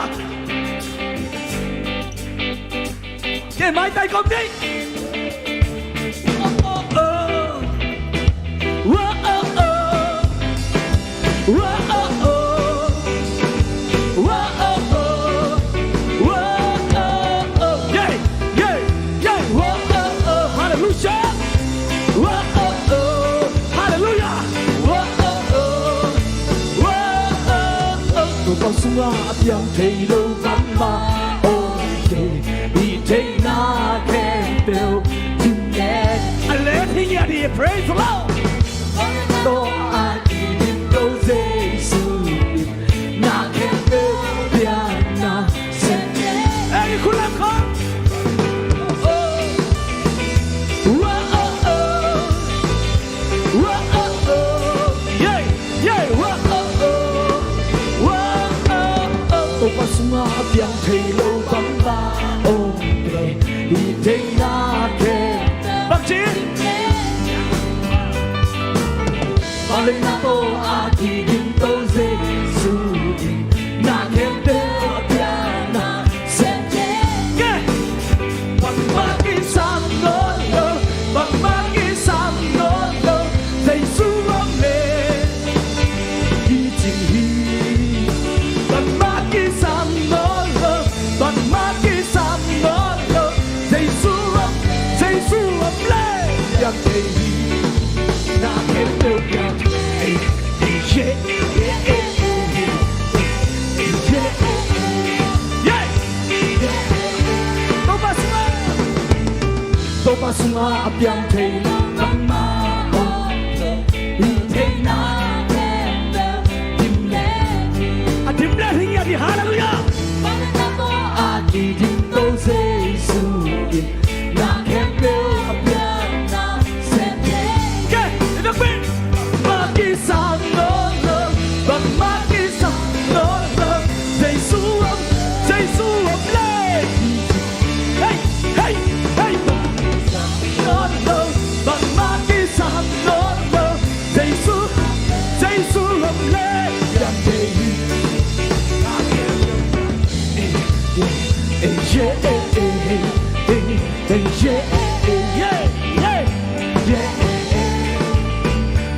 Kei maitai kawm ding. Halleluiah. Halleluiah. Topa sungah a piang thei lo bangmah om kei, i theihna khempeuh dim leh. A let hi ngiat hi, praise the Lord. Tawh a kidim to Jesu in na khempeuh piang na sem. Ei, khut lam khawm. Oh. Whoa, oh, oh. Whoa, oh, oh. Yeah, yeah. Whoa, oh, oh. Whoa, oh, oh. Topa sungah a piang thei lo bangmah om kei, i theihna khempeuh. Bangci. Vangliatna tawh a kidim to Jesu in na khempeuh a piang na sem. Bangmah kisam nawn lo, bangmah kisam nawn lo, Jesu om leh kicing hi. Bangmah kisam nawn lo, bangmah kisam nawn lo, Jesu om, Jesu om leh piang thei hi. Na khempeuh piang thei. Ei, ei, ei, ei, ei, ei, ei, ei, ei. Ei, ei, ei, ei. Topa sungah, Topa sungah a piang thei lo bangmah om kei, i theihna khempeuh dim leh. A dim leh hi ngiat hi, halleluiah. Vangliatna tawh a kidim to Jesu in na khempeuh a piang na sem. Kei, i dang pi. Bangmah kisam nawn lo, bangmah kisam nawn lo, Jesu om, Jesu om leh. Hey, hey, hey. Nawn lo, bangmah kisam nawn lo, Jesu, Jesu om leh. Yang Jesu. Ei, ei, ei, ei, ei, ei, ei, ei, ei, ei.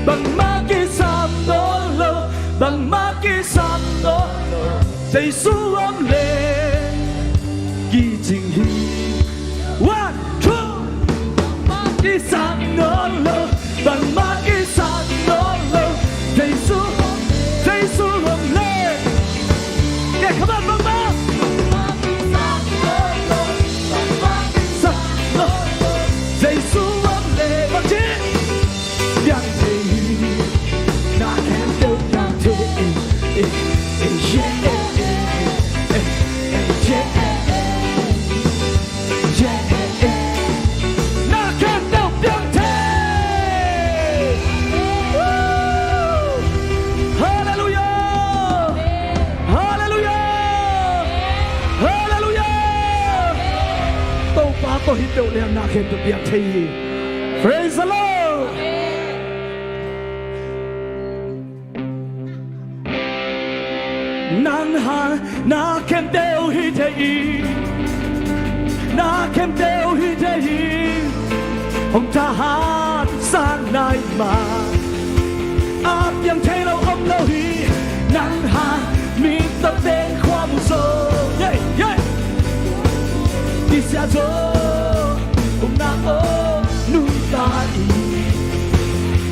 Bangmah kisam nawn lo, bangmah kisam nawn lo, Jesu om leh kicing hi. One, two. Bangmah kisam nawn lo, bangmah kisam nawn lo, Jesu, Jesu om leh. Yeah, come on, bangmah. Bangmah kisam nawn lo, bangmah kisam nawn lo, Jesu om leh. Bangci. Piang thei hi. Na khempeuh piang thei. Eh, eh, eh, yeah, eh, eh, eh, eh, eh, yeah, eh, eh. Yeah, eh, eh. Na khempeuh piang thei. Woo! Halleluiah! Halleluiah! Halleluiah! Topa tawh hi peuh leh na khempeuh piang thei hi. Praise the Lord! Nang hang na khempeuh hi thei hi. Na khempeuh hi thei hi. Hong thahat sang nai mah. A piang thei lo om lo hi. Nang hang mi tawh teng khua mu zo. Yeah, yeah. Kisia zo. Upna om nuntak hi.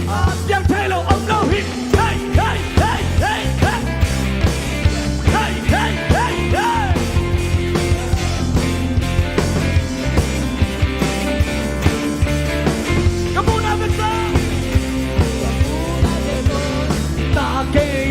A piang thei lo om lo hi. Hey, hey, hey, hey, hey. Hey, hey, hey, hey. Ka mun a vekpi ta kei.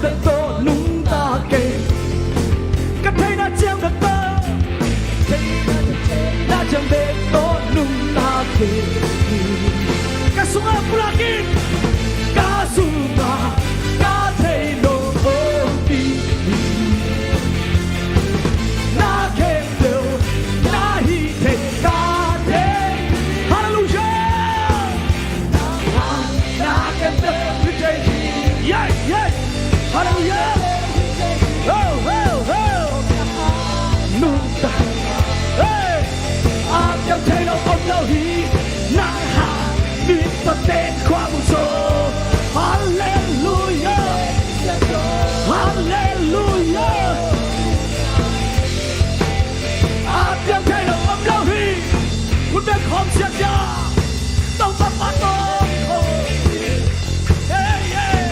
bek tawh nungta kei. Ka theihna ciang bek tawh, na ciang bek tawh nungta kei. Ka sungah pulak in, ka sungah ka theih nop ompi. Na khempeuh na hih theih ka thei. Halleluiah. Na khempeuh hih theih. Yeah, yeah. Halleluiah. Ho, ho, ho. Nungta. Hey. A piang thei lo om lo hi. Nang hang mit tua teng khua mu zaw. Halleluiah. Halleluiah. A piang thei lo om lo hi. Khut beng khawm siasia. Topa pa tawh. Hey, hey.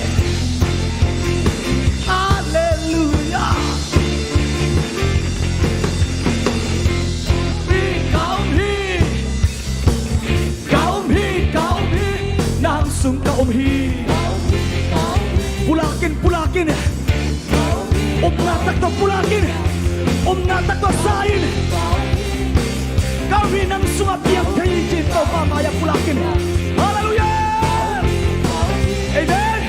Halleluiah. Hi ka om hi. Ka om hi, ka om hi, nang sung ka om hi. Pulak in, pulak in. Omna tak tawh pulak in. Omna tak tawh sa in. Ka om hi, nang sungah piang thei hi ci-in Topa mai-ah pulak in. Halleluiah. Amen.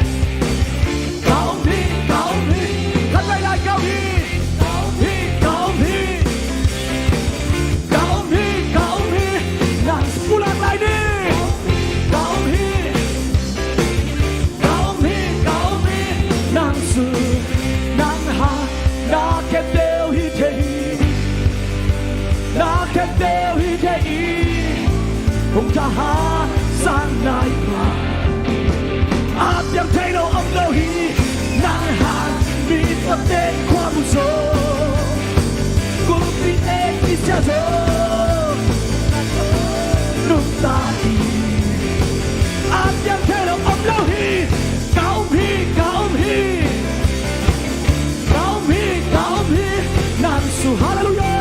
Ka om hi, ka om hi. Khat lai lai ka om hi. Ka om hi, ka om hi. Ka om hi, ka om hi. Nang pulak lai ni. Ka om hi. Ka om hi, ka om hi. Nang sung, nang hang, na khempeuh hih thei hi. Na khempeuh hih thei hi. Hong tha ha sang nai ma. A piang thei lo om lo hi. Nang hang mit tua teng khua mu zaw. Kumpite kisia zaw. Nungta hi. A piang thei lo om lo hi. Ka om hi, ka om hi. Ka om hi, ka om hi, nang sung. Halleluiah.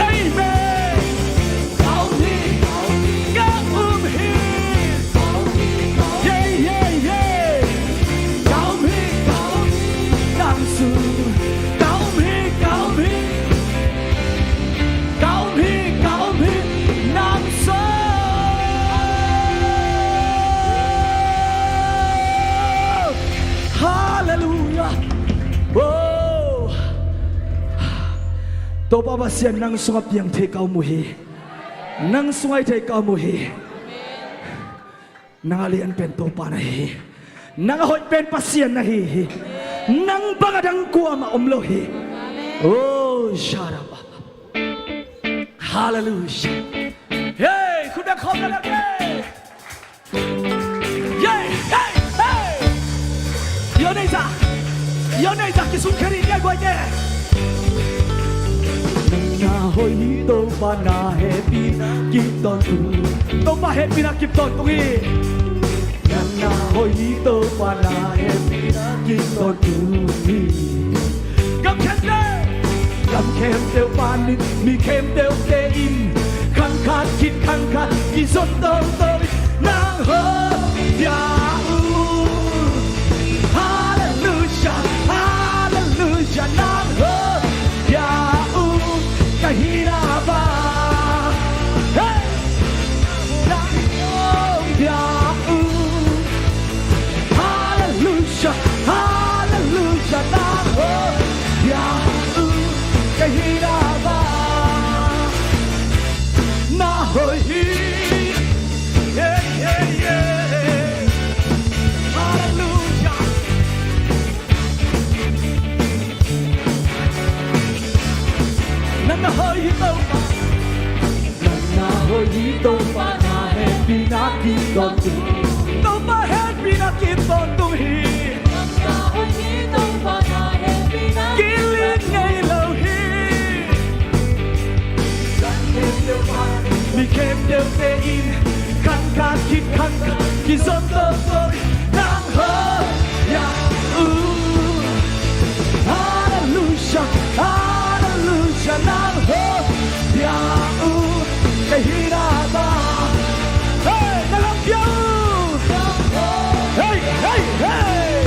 Amen. Ka om hi, ka om hi. Yeah, yeah, yeah. Ka om hi, ka om hi, nang sung. Ka om hi, ka om hi. Ka om hi, ka om hi, nang sung. Halleluiah. Oh. Topa Pasian, nang sungah piang thei ka om uh hi. Nang sungah hih thei ka om uh hi. Nang a lian pen Topa na hi. Nang a hoih pen Pasian na hi hi. Nang bang a dang kuamah om lo hi. Oh, sharaba. Halleluiah. Hey, khut beng khawm na lak e. Yeah, hey, hey. Yo nei za. Yo nei za, kisung kheri, yeah, guai ne. Nang na hoih hi, Topa na hehpihna kip tawntung. Topa hehpihna kip tawntung hi. Nang na hoih hi, Topa na hehpihna kip tawntung hi. Gam khempeuh, gam khempeuh panin, mi khempeuhte in, khang khat khit khang khat kizom toto in, nang hoih pia uh. Halleluiah, halleluiah, nang hoih pia uh. Ka hihna bang, hey! Nang hoih pia uh. Halleluiah, halleluiah, nang hoih pia uh. Ka hihna bang, na hoih hi. Yeah, yeah, yeah. Halleluiah. Nang na hoih hi Topa. Nang na hoih hi Topa, na hehpihna kip tawntung. Topa hehpihna kip tawntung hi. Nang na hoih hi Topa, na hehpihna kip tawntung. Kiling ngei lo hi. Mi khempeuhte in khang khat khit khang khat kizom toto in, nang hoih pia uh. Halleluiah, halleluiah, nang hoih pia uh. Ka hihna bang, hey, nang hoih pia uh. Hey, hey, hey.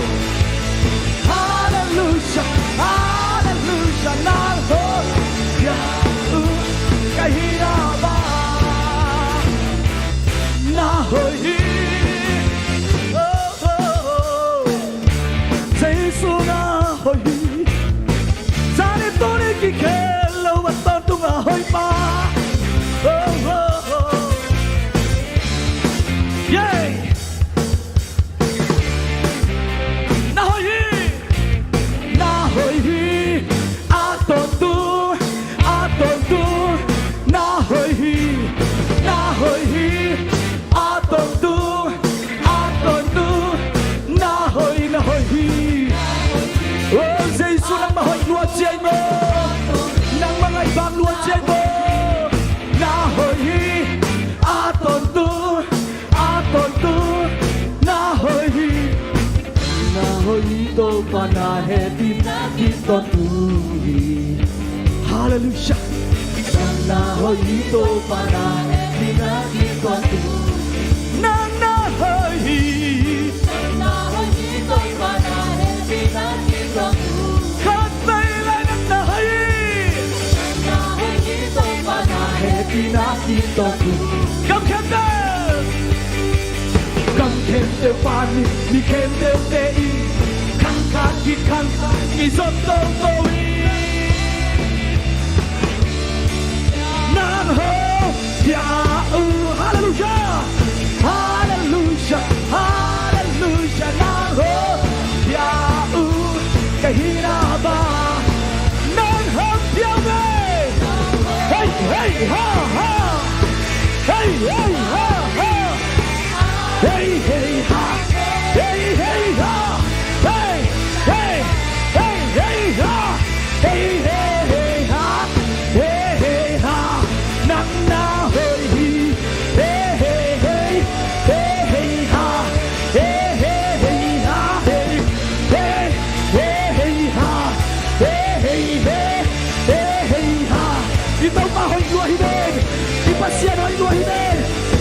Hoih Topa na hehpihna kitawntung hi. Halleluiah. Nang na hoih Topa na hehpihna kitawntung hi. Nang na hoih. Nang na hoih Topa na hehpihna kitawntung hi. Khat vei lai nang na hoih. Nang na hoih Topa na hehpihna kitawntung hi. Gam khempeuh. Gam khempeuh pan in, mi khempeuh te in, khang khat khit khang khat i zot toto in. Nang hoih pia uh. Halleluiah. Halleluiah. Halleluiah. Nang hoih pia uh. Ka hihna bang nang hoih pia uh. Hey, hey, ha, ha. Hey, hey, ha, ha. Hey, hey, ha. Hey, hey, ha. Hey, hey, hey, hey, ha. Hey, hey, hey, ha. Hey, hey, ha. Nang na hoih hi. Hey, hey, hey. Hey, hey, ha. Hey, hey, hey, hey, ha. Hey, hey, hey. Hey, hey, ha. I Topa hoih lua hi ven. I Pasian hoih lua hi ven.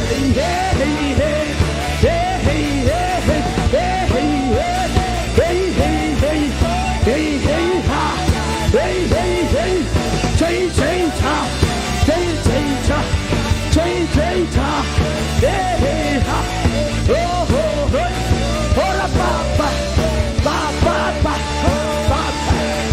Hey, hey, hey, hey. Hey, hey, hey, hey. Hey, hey, hey. Hey, hey, hey. Hey, hey, ha. Hey, hey, hey. Chei, chei, cha. Chei, chei, cha. Chei, chei, cha. Hey, hey, ha. Oh, ho, ho. Ho, ra, pa, pa. Pa, pa, pa. Pa, pa, pa.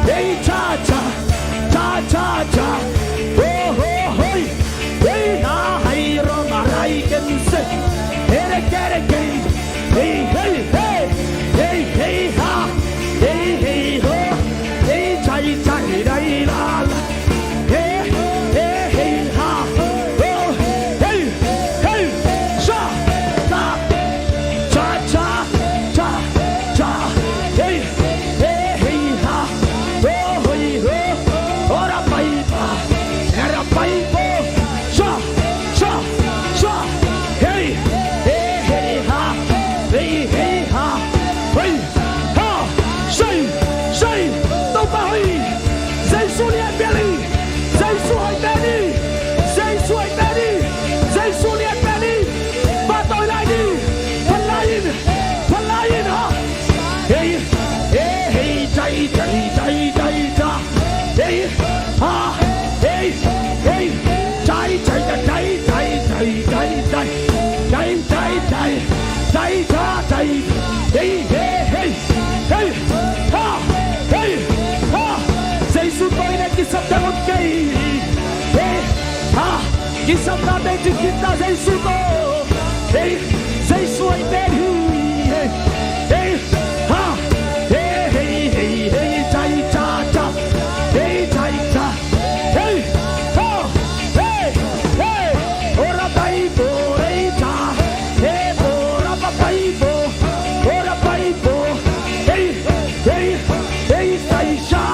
Hey, cha, cha, cha, cha, cha. Oh, oh, hoi. Hey, ha, hai, ro, ma, rai, ken, se. Hey, re, ke, re, ke. Hey, hey, hey. Hey, hey, ha. Hey, hey, ho. Hey, chai, chai, rai, la, la. Hey, hey, hey, ha. Oh, hey, hey, sha, la, cha, cha, cha, cha. Hey, hey, hey, ha. Oh, hey, oh. Ora, pai, pa. Era, pai, po. Sha, sha, sha. Hey, hey, hey, ha. Hey, hey, ha. Hey. Ha! Sei! Sei! Topa hoih! Jesu lian bel hi! Jesu hoih pen hi! Jesu hoih pen hi! Jesu lian pen hi! Pahtawi lai ni! Phat lai in! Phat lai in ha! Hei! Hei! Hei! Chai! Chai! Chai! Chai! Chai! Hei! Ha! Hei! Hei! Hei! Chai! Chai! Chai! Chai! Chai! Chai! Chai! Chai! Chai! Chai! Chai! Chai! Hei! Hei! Hei! Hei! Ha! Hei! Ha! Jesu tawh i na kisap dang om kei. Hei! Ha! Kisapna teng ci khin ta Jesu tawh. Hei! Jesu hoih pen hi. Hei! Hei! Ha! Hei! Hei! Hei! Hei! Chai! Cha! Cha! Hei! Chai! Cha! Hey! Ha! Hey! Ora bai bo, hey cha. Hey bo, ra ba bai bo. Ora bai bo. Hey, hey, hey, sai sha.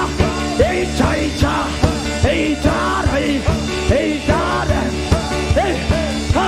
Hey, chai cha. Hey cha rai. Hey cha rai. Hey, ha.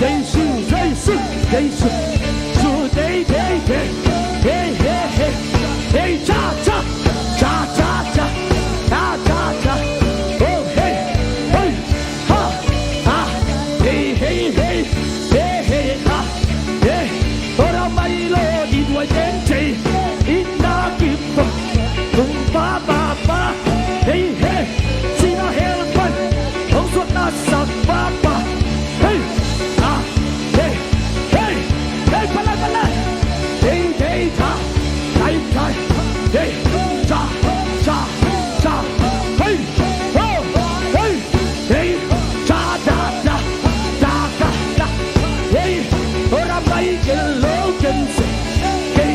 Jesu, Jesu, Jesu. Su, hey, hey, hey. Hey, hey, hey. Hey, cha, cha. Cha, cha, cha. Cha, cha, cha. Oh, hey, hey. Ha, ha. Hey, hey, hey. Hey, hey, ha. Hey. Ora mai lo di dua gente. Inda kipa. Tum pa pa pa. Hey, hey. Sina helpan. Hong suak na sak pa pa. Hey. Ah. Hey. Hey. Hey, pala, pala. Hey, hey, ta. Tai, tai. Hey. Cha, cha, cha. Hey. Oh. Hey. Hey. Cha, da, da. Da, da, da. Hey. Ora mai ke lo ken se. Hey.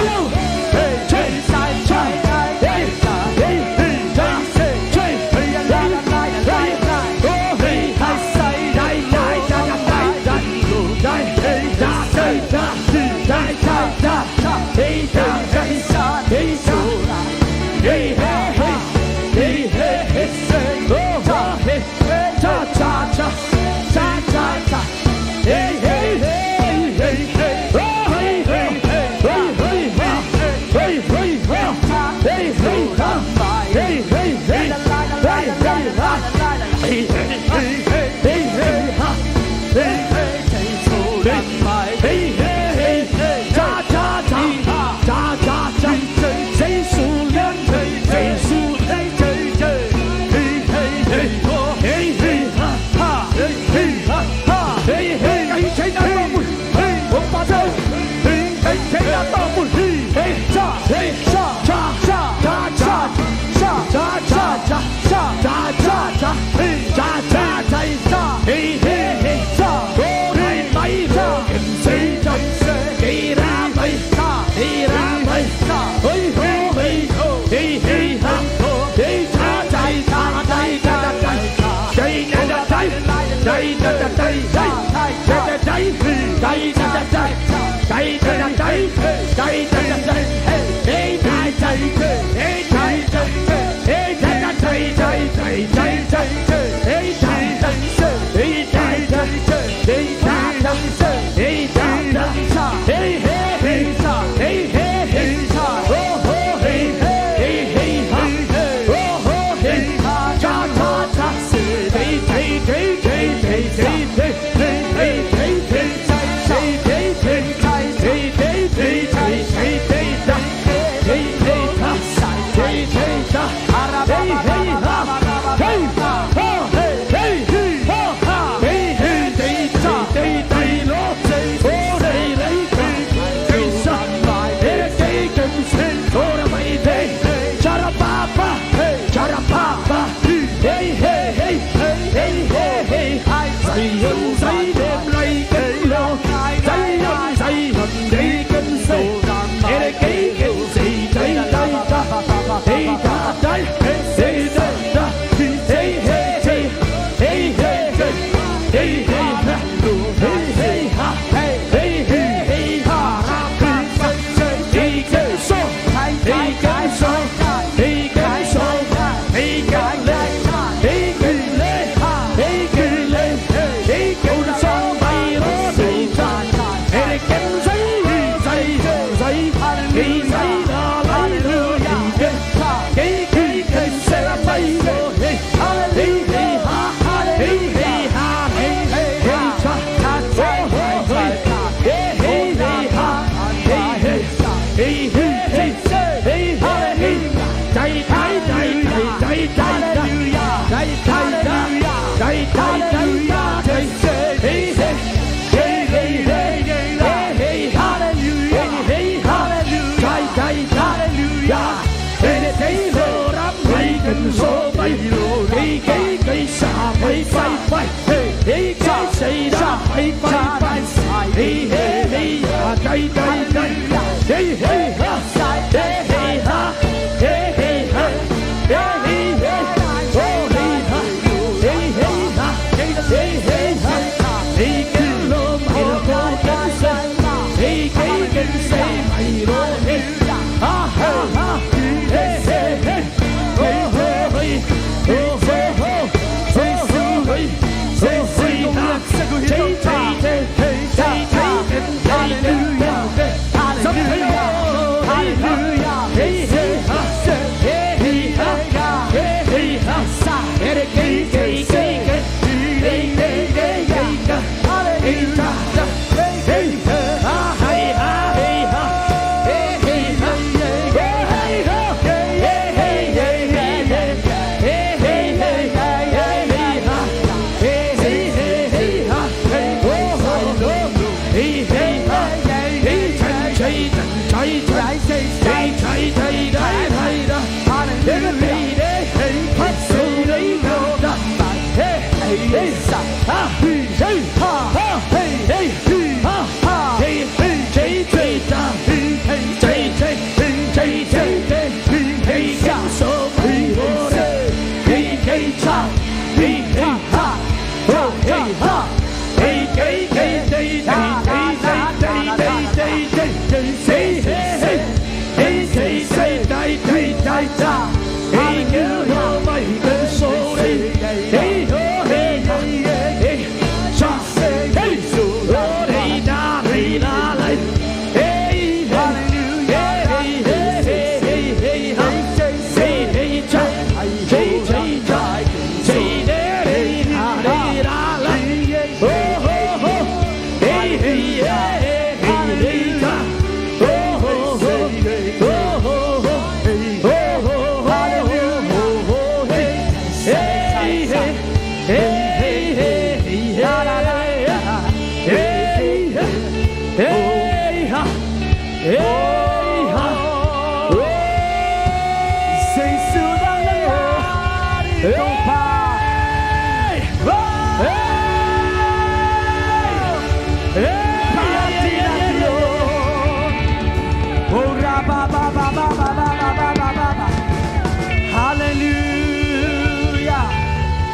Hallelujah.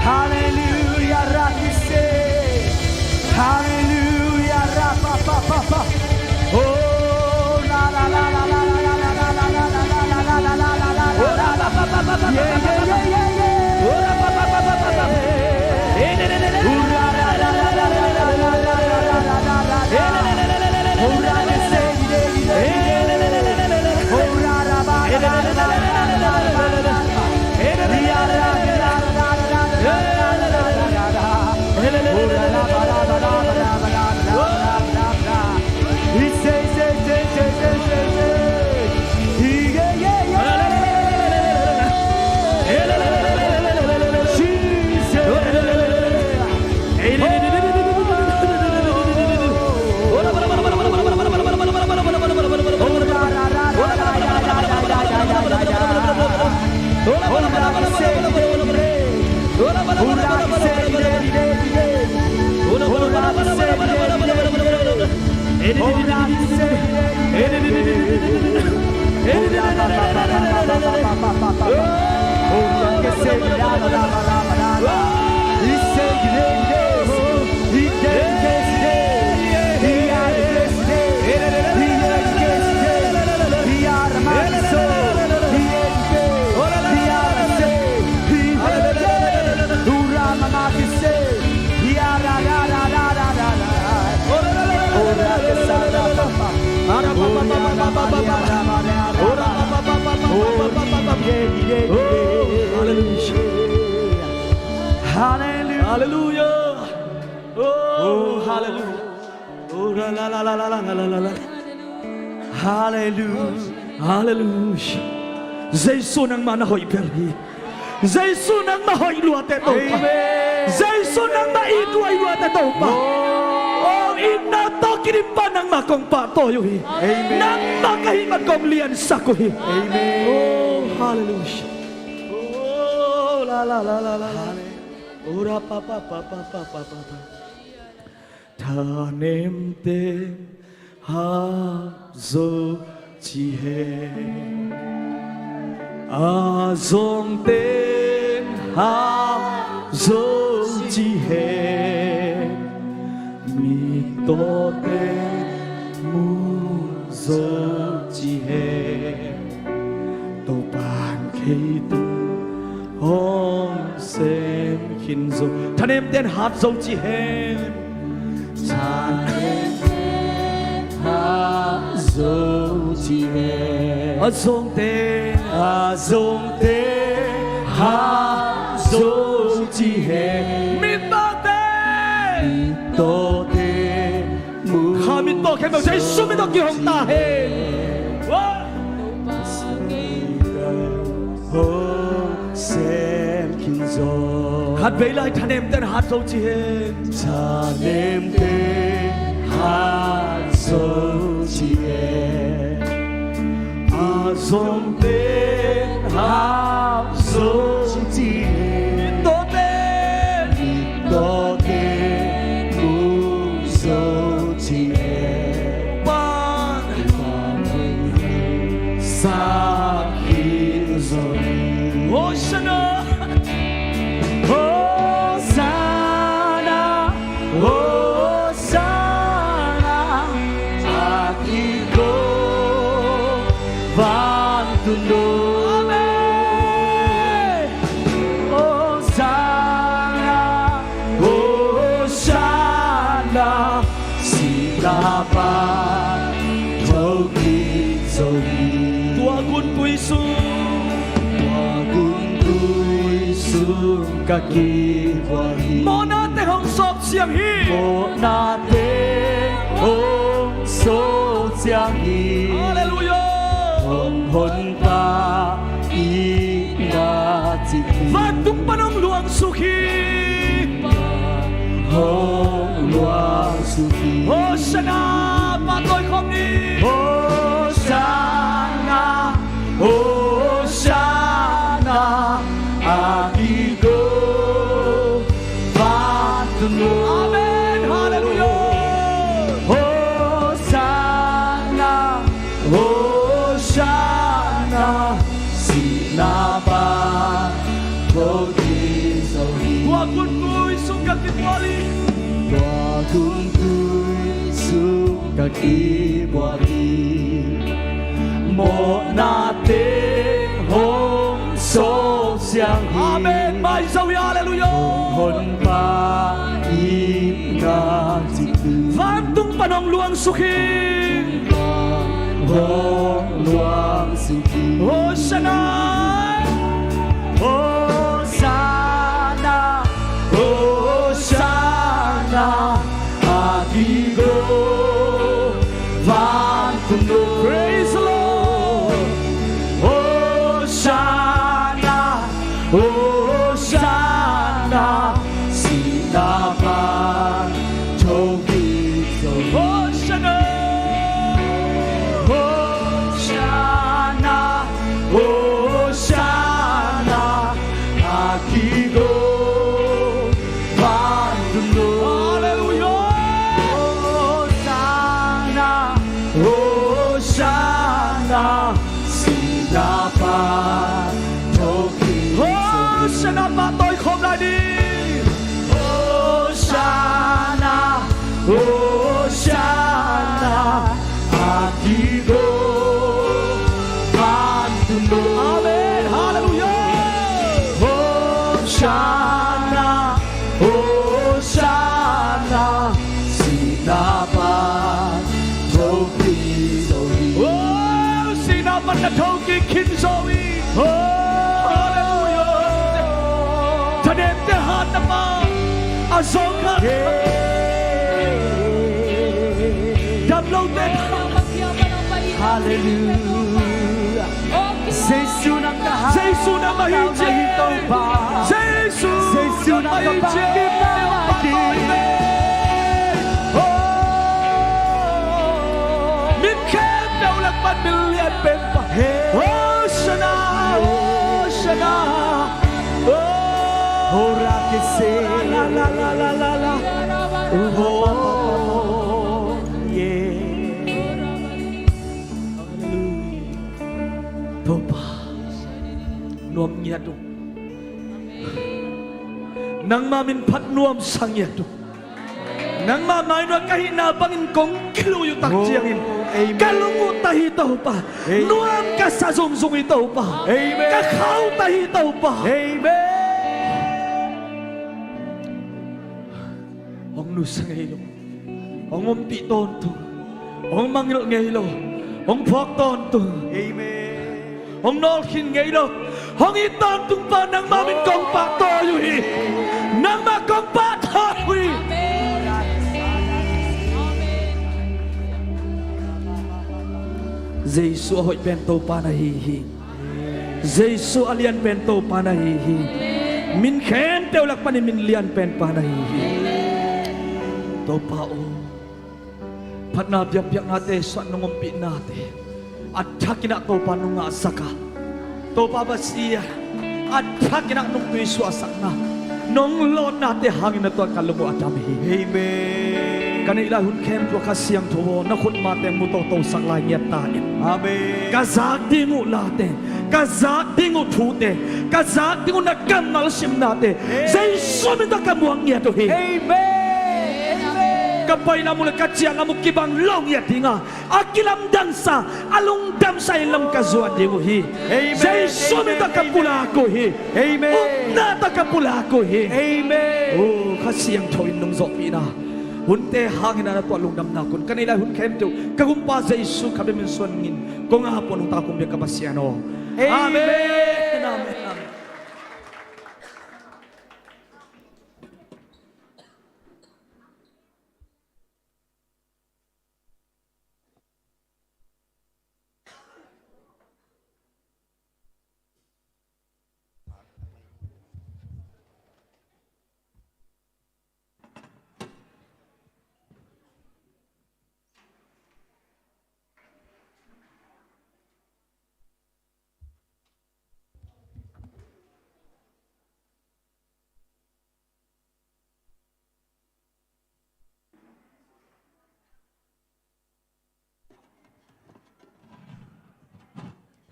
Hallelujah. Rakise. Hallelujah. Rapapapapa. Oh, la, la, la. Hallelujah. Hallelujah. Oh, hallelujah. Oh, la, la, la. Hallelujah. Hallelujah. Jesu nangmah na hoih bel hi. Jesu nangmah hoih luate Topa. Amen. Jesu nangmah it huai luate Topa. Oh. Oh, itna tawh kidim pa nangmah kong pahtawi uh hi. Amen. Nangmah ka hih man kong liansak uh hi. Amen. Oh, hallelujah. Oh, la, la, la, la, la, la. Hallelujah. Oh, ra, pa, pa, pa. Thanemte hat zo ci hen. A zongte hat zo ci hen. Mittawte mu zo ci hen. Topa'n kei tung hong sem khin zo. Thanemte'n hat zo ci hen. Thanemte'n hat zo ci hen. A zongte, a zongte hat zo ci hen. Mittawte, mittawte mu. Kha mittaw khempeuh Jesu min tawh kihong ta hen. Wow. Ho sem khin zo. Khat vei lai, thanemte'n hat zo ci hen. Thanemte'n hat zo ci hen. Zong ten hau zo ci e. Mit tawh ten, mit tawh ten mu zo ci e. Pan, pan sa khin zo hi. Hosanna. Hosanna, Hosanna, a kiko vantun dong. Amen. Hosanna, Hosanna, sihna pan thokik zo hi. Tua gun tui sung, tua gun tui sung ka kibuak hi. Mawhnate hong sawp ciang hi. Mawhnate hong sawp ciang hi. Halleluiah. Hong Honpa itna cik hi. Vantung pan hong luangsuk hi. Hong luangsuk hi. Hosanna, pahtawi khawm ni. Hosanna, Hosanna, a kiko vantun dong. Amen. Halleluiah. Hosanna, Hosanna, sihna pan thokik zo hi. Tua gun tui sung ka kibuak hi. Tua gun tui sung ka kibuak hi. Mawhnate hong sawp ciang hi. Amen. Maizo hi. Halleluiah. Honpa itna cik hi. Vantung pan hong luangsuk hi. Hong luangsuk hi. Hosanna. Hosanna, Hosanna, a kiko vantun dong. Praise the Lord. Hosanna, Hosanna, sihna pan thokik zo hi. Hosanna, Hosanna, Hosanna, a kiko vantun dong. Halleluiah. Hosanna, Hosanna, sihna pan thokik zo hi. Hosanna, pahtawi khawm lai ni. Hosanna, Hosanna, a kiko vantun dong. Amen. Halleluiah. Hosanna, Hosanna, sihna pan thokik zo hi. Oh, sihna pan na thokik khin zo hi. Oh, halleluiah. Thanemte hatna pan a zawngkhal. Damlote. Halleluiah. Jesu nang ka hat, Jesu nang mah hi ci. Jesu, Jesu nang mah hi ci. Min khempeuh lak pan min lian pen pa. Hosanna, Hosanna. Hora ke se la la la la la la. Oh, yeah. Topa, nuam ngiat uh. Nangmah min phat nuamsa ngiat uh. Nangmah mainuan ka hihna bangin kong kilui uh tak ciangin, oh, amen, ka lung uh ta hi Topa. Amen. Nuam ka sa zungzung hi Topa. Amen. Ka khau ta hi Topa. Amen. Hong nusia ngei lo. Hong ompih tawntung. Hong mangngilh ngei lo. Hong phawk tawntung. Amen. Hong nawlkhin ngei lo. Hong it tawntung pa nangmah min kong pahtawi uh hi. Nangmah kong pahtawi uh hi. Jesu a hoih pen Topa na hi hi. Jesu a lian pen Topa na hi hi. Min khempeuh lak panin min lian pen pa na hi hi. Topa aw, phatna biakpiaknate, suah nong ompihnate, A thakin ah Topa nung ngahsak a, Topa Pasian a thakin ah nung tuisuahsakna, nong lawtnate hangin na tuah ka lung uh a dam hi. Amen. Ka neih lai hun khempeuh ah Kha Siangtho aw, na khutmate mu totosak lai ngiat ta in. Amen. Ka zak ding uh late, ka zak ding uh thute, ka zak ding uh na kammal simnate, Amen. Jesu min tawh ka muang ngiat uh hi. Amen. Amen. Ka pai lam uh le ka ciah lam uh kibang lo ngiat ding a, a kilamdangsa, a lungdamsa inn lam ka zuan ding uh hi. Amen. Jesu min tawh ka pulak uh hi. Amen. Upna tawh ka pulak uh hi. Amen. Oh, Kha Siangtho in nong zawhpihna hunte hangin ah na tuah lungdamna kun ka neih lai hun khempeuh ka Gumpa Jesu Kha min suangin kong ap uh, nong tak uh kong biak ka Pasian aw. Amen. Amen. Amen. Amen.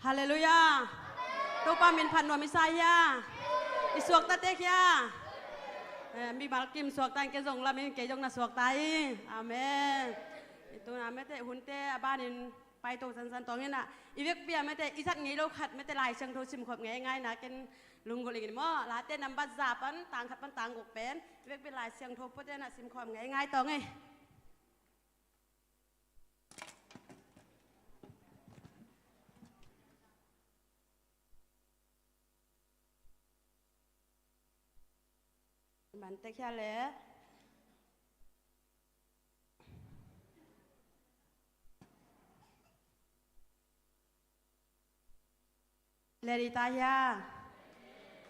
Halleluiah. Topa min phat nuam i sa hia? I suakta tek hia? Eh, mimal kim suakta in kei zong lamin kei zong na suakta hi. Amen. I tuna mete hunte a banin paito zanzan tawng in ah, i vekpi a mete i zat ngei lo khat mete Lai Siangtho simkhop ngei ngai na ken lunggulh ing in maw. Late nambat za pan tang khat pan tang guk pen i vekpi Lai Siangtho pute na simkhop ngei ngai tawng e. Mantek hia le. Lady ta hia?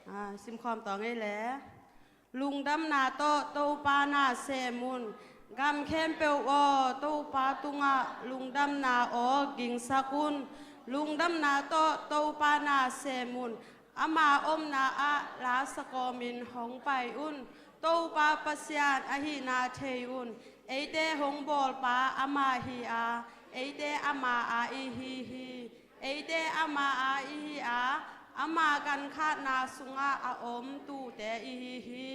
Ah, simkhawm tawng ei le. Lungdamna tawh Topa na sem un. Gam khempeuh aw, Topa tungah lungdamna aw gingsak un. Lungdamna tawh Topa na sem un. Ama omna ah la sakawmin hong pai un. Topa Pasian ahihna thei un. Eite hong bawlpa ama hi a, eite ama a i hi hi. Eite ama a i hi a, ama gankhahna sungah a om tuute i hi hi.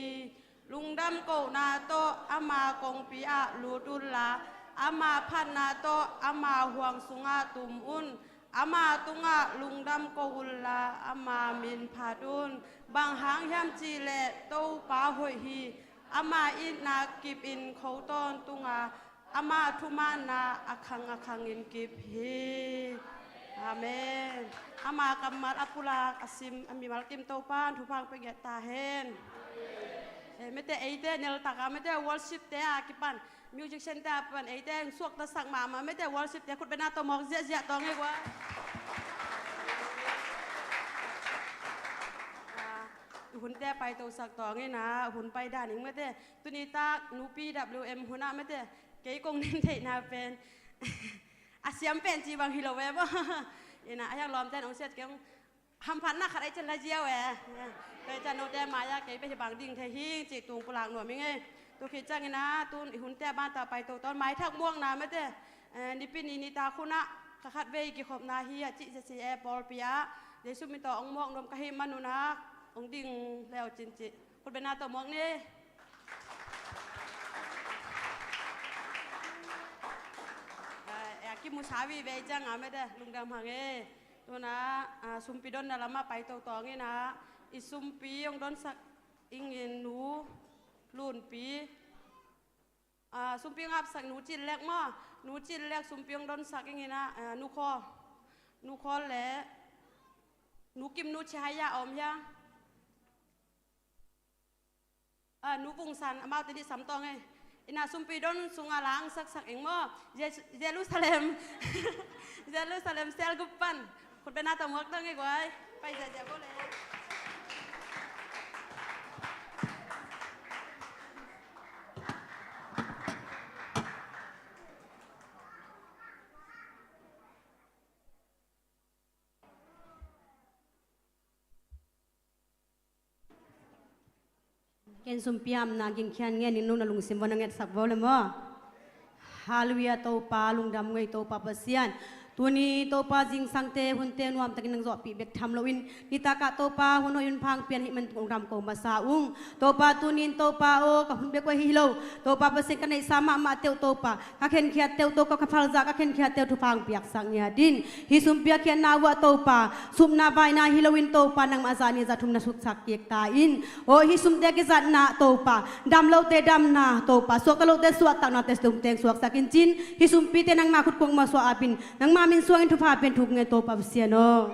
Lungdam kohna tawh ama kongpi ah lut unla, ama phatna tawh ama huang sungah tum un. Ama tungah lungdam ko unla, ama min phat un. Bang hang hiam cihleh Topa hoih hi. Ama itna kipin kho tawntung a, ama thumanna a khang a khangin kip hi. Amen. Ama kammal a pulak a sim a mimal kim Topa in thupha pia ngiat ta hen. Eh, mete eite neltak a mete worship te a kipan, music center a pan eite suaktasak mahmah mete worship te khutbetna tawh mawk ziahziah tawng ei guai. Ah, hunte paitosak tawng ei na, hun pai dan ing mete. Tuni tak nupi W M hun ah mete, kei kong nin theihna pen a siam pen ci bang hi lo ve maw. Ina a hiak lawmte in hong siat kei hong hamphatna khat ei cian la ziau e. Kei cian note mai-ah kei bek hi bang ding thei hing cih tung pulak nuam ing ei. Tua khit ciangin ah tun i hunte a ban tawh paito tawn, maithak muakna mete, eh, nipi ni nitak hun ah kha khat vei kikhopna hi a cih Z C A pawlpi ah Jesu min tawh hong muak nuam ka hih manun ah hong ding leu cin cih. Khutbetna tawh muak ni. Eh, eh, a kimusa vive ciang a mete lungdam hang e. Tuna, ah, sumpi donna lamah paito tawng ina, i sumpi hong donsak ingin nu Lunpi. Ah, sumpi hong apsak nu Cin Lek maw? Nu Cin Lek sumpi hong donsak ingin ah, ah, nu Khawl. Nu Khawl le nu Kim nu Chihaya a om hia? Ah, nu Vung San amaute nih sam tawng ei. Ina sumpi don sungah la hong saksak ing maw? Jes-, Jerusalem. Jerusalem cell group pan. Khutbetna tawh muak tawng ei guai. Pai ziahziah bo le. Ken sumpi amna gingkhian ngen in, nung na lungsim vo na ngetsak vo le maw. Halleluiah Topa, lungdam ngei Topa Pasian. Tuni Topa zingsangte hunte nuamtakin nang zawhpih bek tham loin, nitakah Topa hun hoih hun pha hong pian ahih man tung ong dam ko masa ung. Topa tunin Topa aw, ka hun bek uh ahi hi lo. Topa Pasian, ka neihsa mahmah teuh Topa, ka khenkhiat teuh Topa, ka phalzah ka khenkhiat teuh thupha hong piaksak ngiat in. Hih sum piakkhiatna uh ah Topa, supna vaina hi loin Topa, nangmah zah nih zah thum na suksak kik ta in. Aw, hih sumte kizatna Topa, dam lote damna Topa, suakta lote suahtakna, testumteng suaksak in cin. Hih sumpite nangma khut kuang mah suah apin, nangma min suangin thupha pian thuk ngen Topa Pasian aw.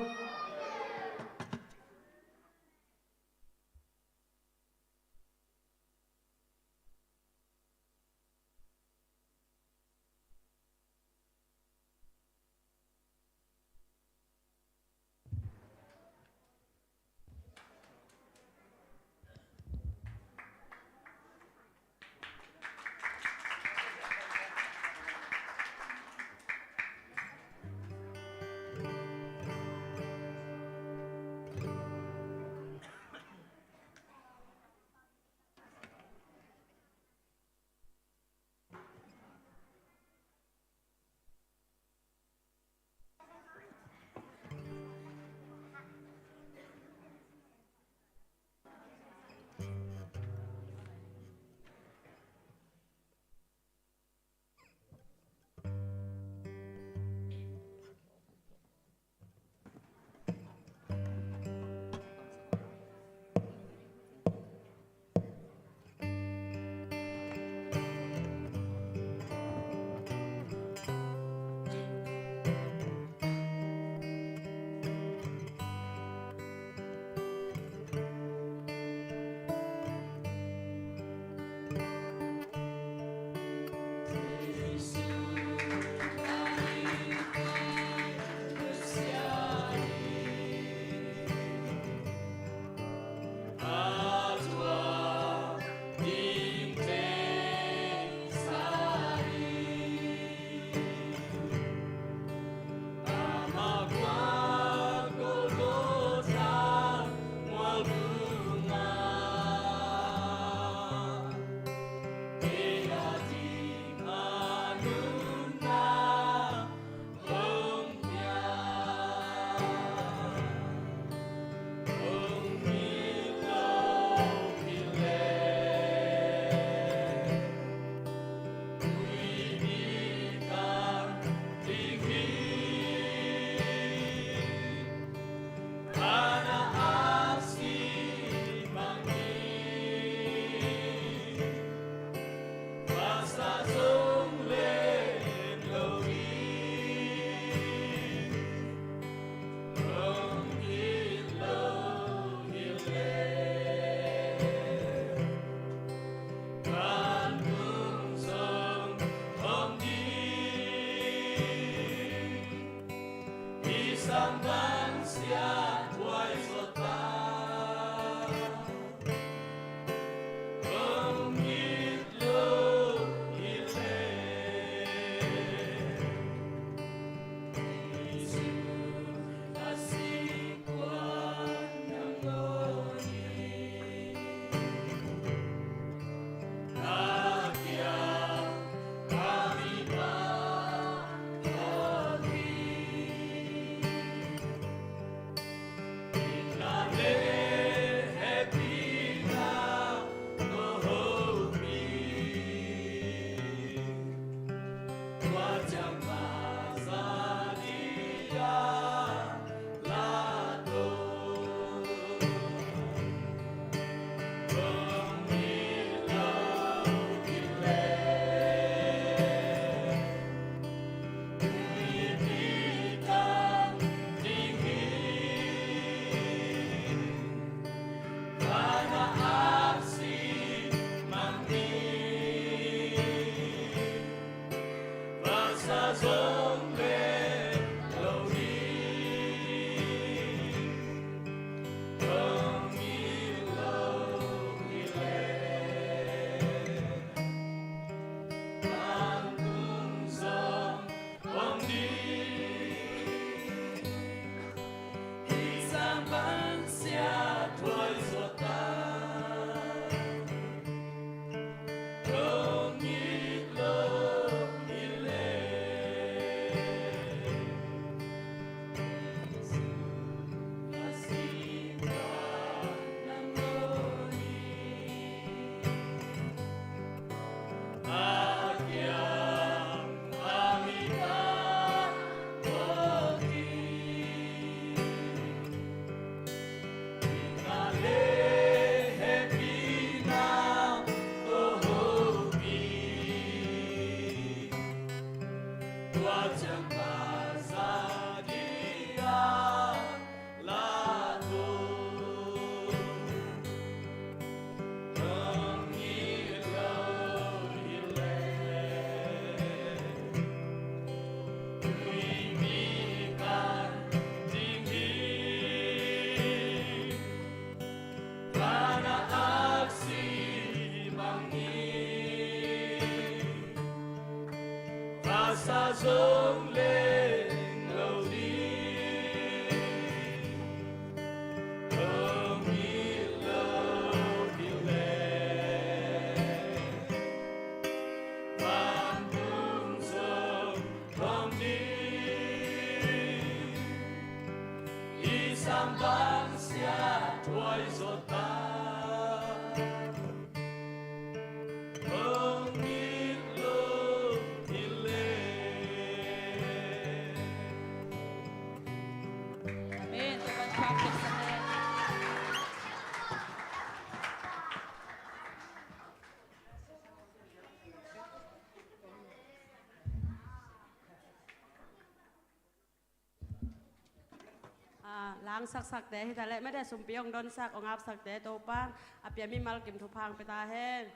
Ah, langsaksakte hi ta leh, mate sumpi hong donsak, hong apsakte Topa'n a pia mimal kim thupha hong pia ta hen.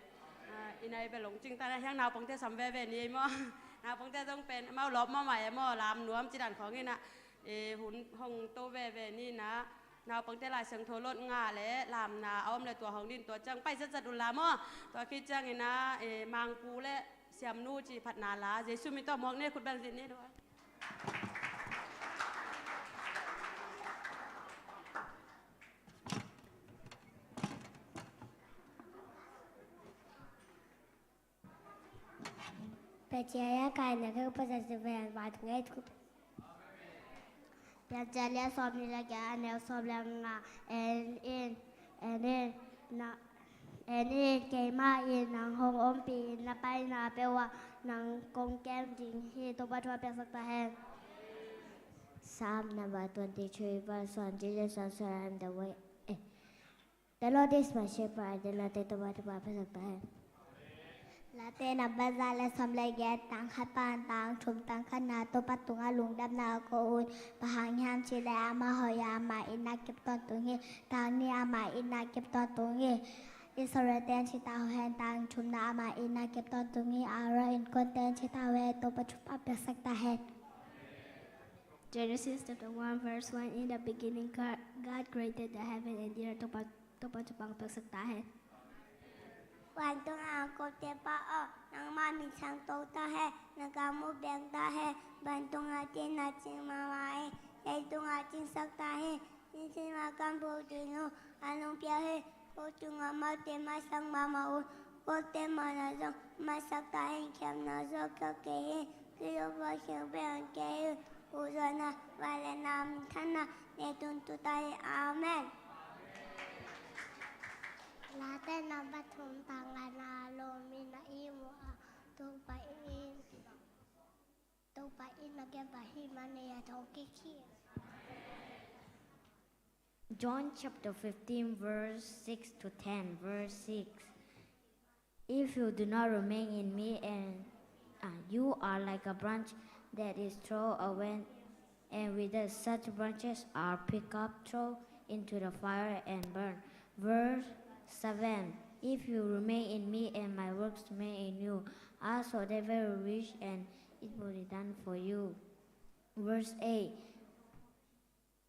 Ah, i nai bel hong cing ta na hiang, naupangte sam veve ni ei maw. Naupangte zong pen amau lawp mahmah ei maw, lam nuam ci dan khawng hi na. Eh, hun hong to veve ni na. Naupangte Lai Siangtho lot nga leh lamna a om leh tua hong din, tua ciang pai zatzat un la maw. Tua khit ciangin ah, eh, Mangpu leh Siamnu ci phatna la, Jesu min tawh muak ni, khut beng zin ni duai. Pia ciang a kai na ka pa sa si ven ba tu ngai tu. Pia ciang a sawm ni leh giat, a neu sawm leh nga. En in, en in, na, en in, keimah in nang hong ompih in, na paina peuh ah nang kong kem ding hi. Topa thupha piaksak ta hen. Psalm number twenty-three, verse one. Jesus answered, "I am the way." Eh. "The Lord is my shepherd, I will not want." Topa thupha piaksak ta hen. Late number za leh sawm leh giat, tang khat pan tang thum, tang khatna, Topa tungah lungdamna ko un. Bang hang hiam cih leh amah hoih a, amah in na kip tawntung hi. Tang nih, amah in na kip tawntung hi. Israel-te in ci ta uh hen, tang thumna, amah in na kip tawntung hi. Aaron innkuan-te in ci ta uh hen. Topa thupha piaksak ta hen. Genesis chapter one, verse one. In the beginning, God, God created the heaven and the earth. Topa, Topa thupha piaksak ta hen. Vantung a kote Pa aw, nangmah min siangtho ta hen, na kam uh piang ta hen. Vantung a cin na cing mahmah hi, leitung a cinsak ta hen. Nisim a kam phu ding uh a nungpiak hi. Ko tungah amaute maisak mahmah un. Kote mawhna zong maisak ta hen, khiamna zong khiak kei hi. Kei Topa siangpe an kei hi. Huzawhna, vangliatna, minthanna, leitung tu ta hi. Amen. Late number thum, tang ngana, lawm in na ihmu a, Topa in, Topa in na kep a hih manin a thawh kik hi. John chapter fifteen, verse six to ten. Verse six. If you do not remain in me, and, uh, you are like a branch that is thrown away and withers. Such branches are picked up, thrown into the fire, and burned. Verse seven. If you remain in me and my words remain in you, ask whatever you wish and it will be done for you. Verse eight.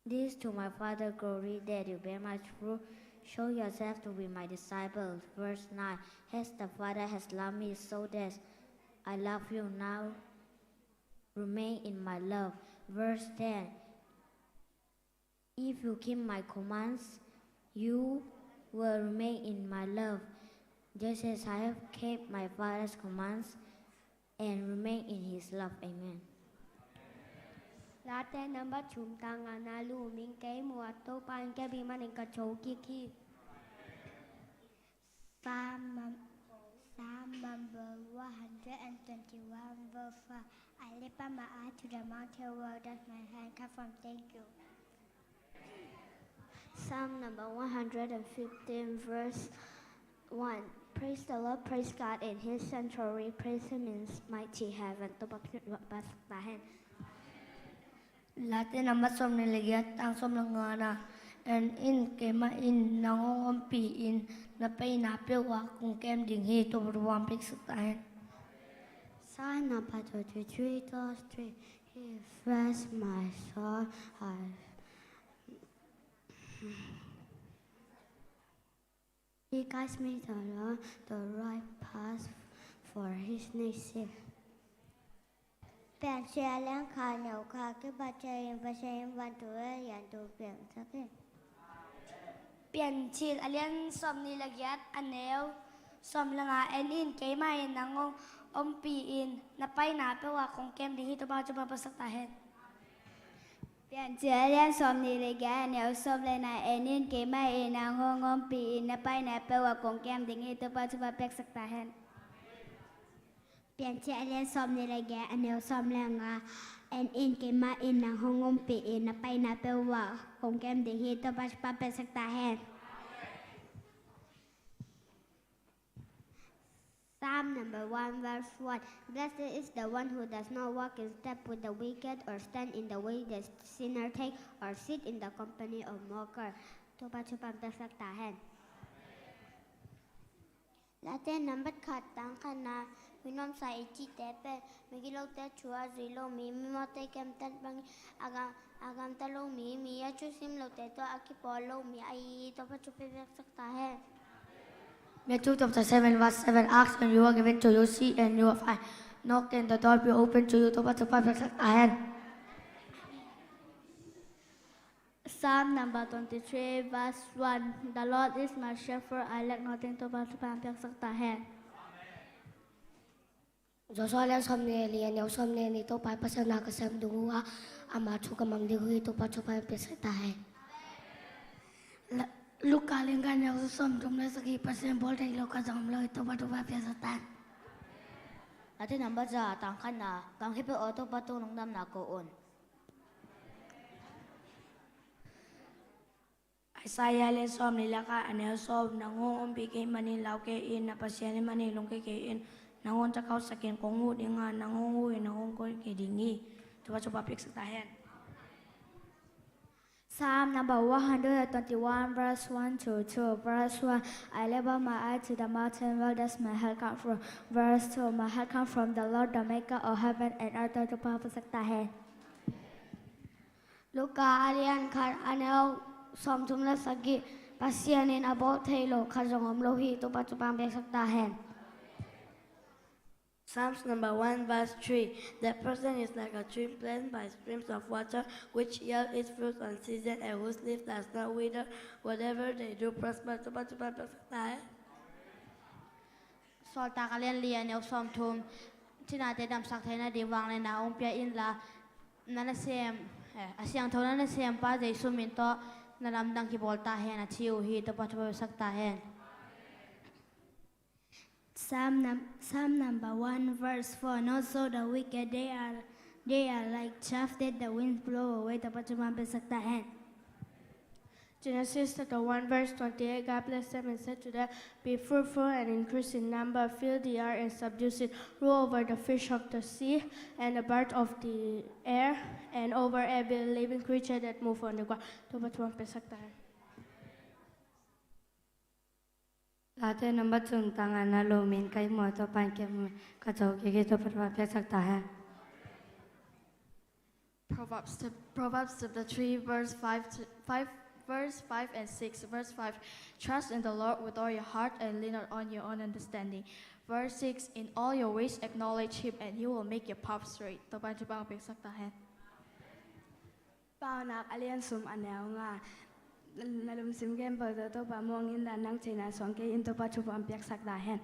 This to my Father glory, that you bear much fruit, show yourself to be my disciples. Verse nine. As the Father has loved me, so that I love you, now remain in my love. Verse ten. If you keep my commands, you will remain in my love, just as I have kept my Father's commands and remain in his love. Amen. Late number thum, tang ngana, lum in, kei ihmu a, Topa in kep a hih manin ka thawh kik hi. Psalm, Psalm number one hundred and twenty-one, verse five. I lift up my eyes to the mountain, where does my help come from? Thank you. Psalm number one hundred and fifteen, verse one. Praise the Lord, praise God in his sanctuary, praise him in his mighty heaven. Topa thupha piaksak ta hen. Late number sawm nih leh giat, tang sawm leh ngana. En in, keimah in nang hong ompih in, na paina peuh ah kong kem ding hi. Topa thupha piaksak ta hen. Psalm number twenty-three, verse three. He frees my soul. I He guides me along the right path for his name's sake. Piancil a lian khat, a neu khat kipat ciangin Pasian in vantung a liantu piangsak hi. Piancil a lian sawm nih leh giat, a neu sawm leh nga. En in, keimah in nang hong ompih in, na paina peuh ah kong kem ding hi. Topa thupha piaksak ta hen. Piancil a lian sawm nih le giat, a neu sawm le nga. En in, keimah in nang hong ompih in, na paina peuh ah kong kem ding hi. Topa thupha piaksak ta hen. Piancil a lian sawm nih le giat, a neu sawm le nga. En in, keimah in nang hong ompih in, na paina peuh ah kong kem ding hi. Topa thupha piaksak ta hen. Psalm number one, verse one. Blessed is the one who does not walk in step with the wicked, or stand in the way the sinner take, or sit in the company of mocker. Topa thupha piaksak ta hen. Late nambat khat tang khatna, minawmsa i cihte pen migilote thu a zui lo mi, mimawte kemtat bangin a gam, a gamta lo mi, mi a thusim lote tawh a kipawl lo mi ahi hi. Topa thupha piaksak ta hen. Matthew chapter seven, verse seven. Ask and you are given to you, seek and you will find, knock and the door will be open to you. Topa thupha piaksak ta hen. Psalm number twenty-three, verse one. The Lord is my shepherd, I lack nothing. Topa thupha piaksak ta hen. Joshua lian sawm nih le li, a neu sawm nih le nih. Topa Pasian na ka sem ding uh a, ama thu ka mang ding uh hi. Topa thupha piaksak ta hen. Luka lian khat, a neu sawm thum le sagih. Pasian bawl thei lo khat zong om lo hi. Topa thupha piaksak ta hen. Late nambat za tang khatna, gamgi peuh aw Topa tung lungdamna ko un. Isaiah lian sawm le li le khat, a neu sawm. Nang hong ompih kei manin lau kei in, na Pasian ahih manin lungke kei in. Nang hong thakausak in, kong huh ding a, nang hong huh in, nang hong koih kei ding hi. Topa thupha piaksak ta hen. Psalm number one hundred and twenty-one, verse one to two. Verse one. I lift up my eyes to the mountain, where does my help come from? Verse two. My help come from the Lord, the maker of heaven and earth. Topa thupha piaksak ta hen. Luka a lian khat, a neu sawm thum le sagih. Pasian in a bawl thei lo khat zong om lo hi. Topa thupha piaksak ta hen. Psalms number one, verse three. The person is like a tree planted by streams of water, which yield its fruit on season, and whose leaf does not wither. Whatever they do prosper. Topa thupha piaksak ta hen. Sawltak a lian li, a neu sawm thum. Cinate damsak theihna ding vangliatna hong pia inla, na nasem, eh, a siangtho na nasempa Jesu min tawh na lamdang kibawl ta hen, a ci uh hi. Topa thupha piaksak ta hen. Psalm num-, Psalm number one, verse four. Not so the wicked, they are, they are like chaff that the winds blow away. Topa thupha piaksak ta hen. Genesis chapter one, verse twenty-eight. God blessed them and said to them, be fruitful and increase in number, fill the earth and subdue it, rule over the fish of the sea and the bird of the air, and over every living creature that move on the ground. Topa thupha piaksak ta hen. Late nambat thum tang khatna, lawm in ka hih maw, Topa in kem ka tho kik hi. Topa thupha piaksak ta hen. Proverbs, Proverbs chapter three, verse five to, five, verse five and six. Verse five. Trust in the Lord with all your heart and lean not on your own understanding. Verse six. In all your ways acknowledge him and he will make your path straight. Topa thupha piaksak ta hen. Paunak a lian thum, a neu nga. Na lungsim khempeuh tawh Topa muang inla, nang theihna suang kei in. Topa thupha piaksak ta hen.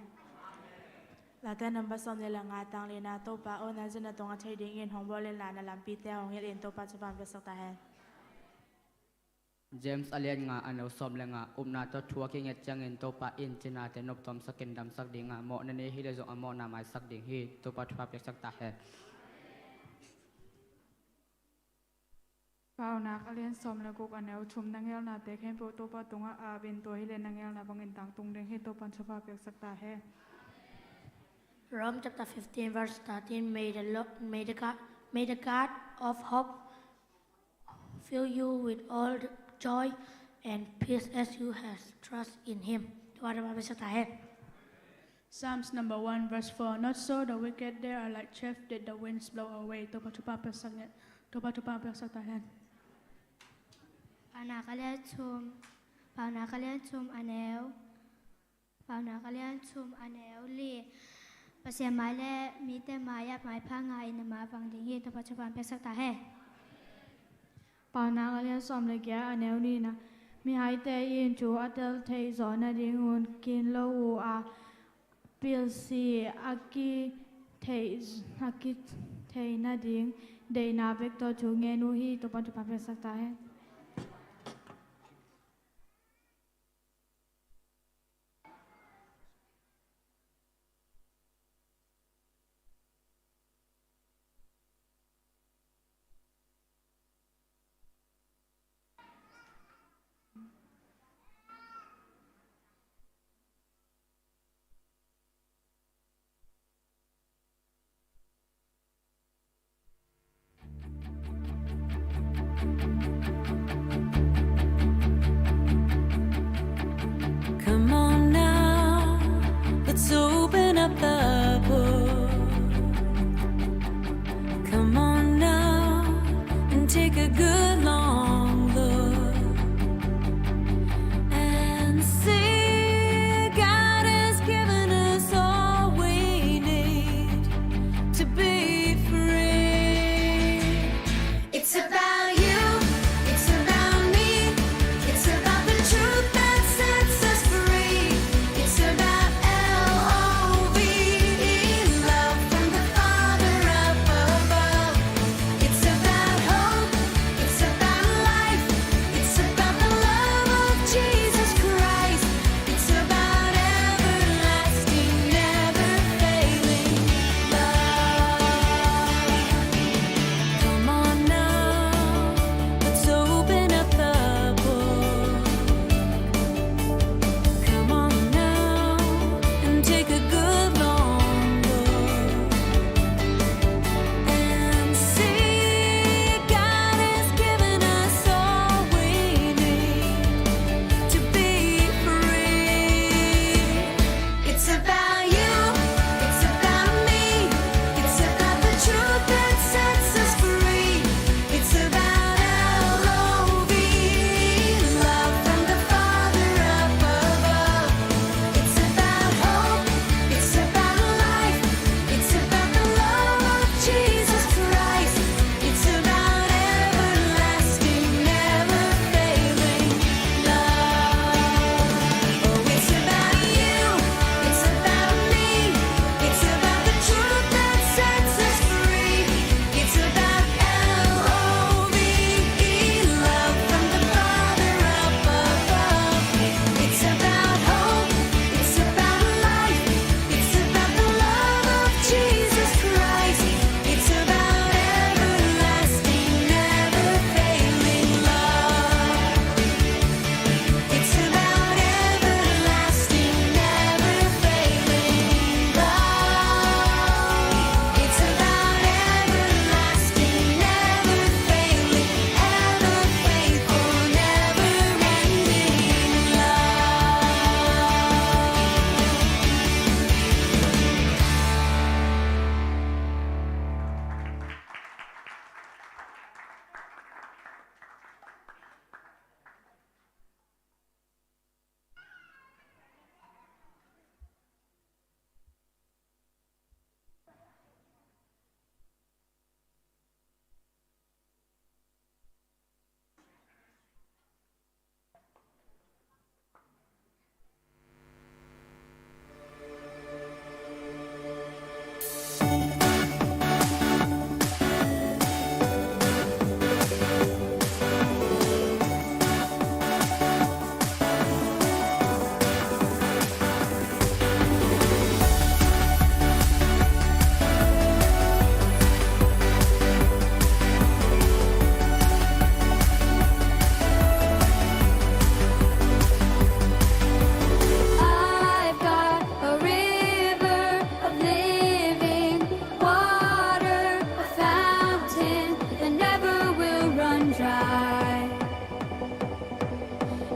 Late nambat sawm nih le nga, tang lina. Topa aw, na zin na tungah thei dingin hong bawl inla, na lampite hong hilh in. Topa thupha piaksak ta hen. James a lian nga, a neu sawm le nga. Upna tawh thu a kinget ciangin Topa in cinate noptuamsak in damsak ding a, mawhna nei hileh zong a mawhna maisak ding hi. Topa thupha piaksak ta hen. Paunak a lian sawm le guk, a neu thum. Na ngeelnate khempeuh Topa tungah ap in, tua hileh na ngeelna bangin tangtung ding hi. Topa thupha piaksak ta hen. Rome chapter fifteen, verse thirteen. May the Lord, may the God, may the God of hope fill you with all the joy and peace as you have trust in him. Topa thupha piaksak ta hen. Psalms number one, verse four. Not so the wicked, they are like chaff that the winds blow away. Topa thupha piaksak nge, Topa thupha piaksak ta hen. Paunak a lian thum, Paunak a lian thum, a neu, Paunak a lian thum, a neu li. Pasian mai le mite mai ah maipha ngah in, ama vang ding hi. Topa thupha piaksak ta hen. Paunak a lian sawm le giat, a neu nihna. Mihaite in thu a tel thei zawh nadingun kin lo uh a, pilsi a kitheih, a kitheih nading Deihna bek tawh thu ngen uh hi. Topa'n thupha piaksak ta hen. Come on now, let's open up the book. Come on now and take a good long look and see God has given us all we need to be free. It's about you, it's about me, it's about the truth that sets us free. It's about L O V E, love from the Father up above. It's about hope, it's about life, it's about the love of Jesus Christ. It's about everlasting, never failing love. Come on now, let's open up the book. Come on now and take a good long look and see God has given us all we need to be free. It's about you, it's about me, it's about the truth that sets us free. It's about L O V E, love from the Father up above. It's about hope, it's about life, it's about the love of Jesus Christ. It's about everlasting, never failing love. Oh, it's about you, it's about me, it's about the truth that sets us free. It's about L O V E, love from the Father up above. It's about hope, it's about life, it's about the love of Jesus Christ. It's about everlasting, never failing love. It's about everlasting, never failing love. It's about everlasting, never failing, ever faithful, never ending love. I've got a river of living water, a fountain that never will run dry.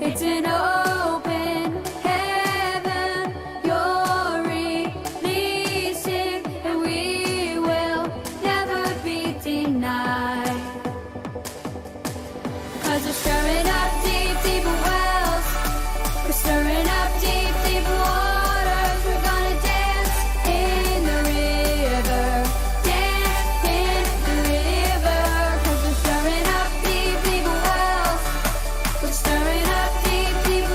It's an open heaven you're releasing, and we will never be denied. 'Cause we're stirring up deep, deep wells. We're stirring up deep, deep waters. We're gonna dance in the river. Dance in the river. 'Cause we're stirring up deep, deep wells. We're stirring up deep, deep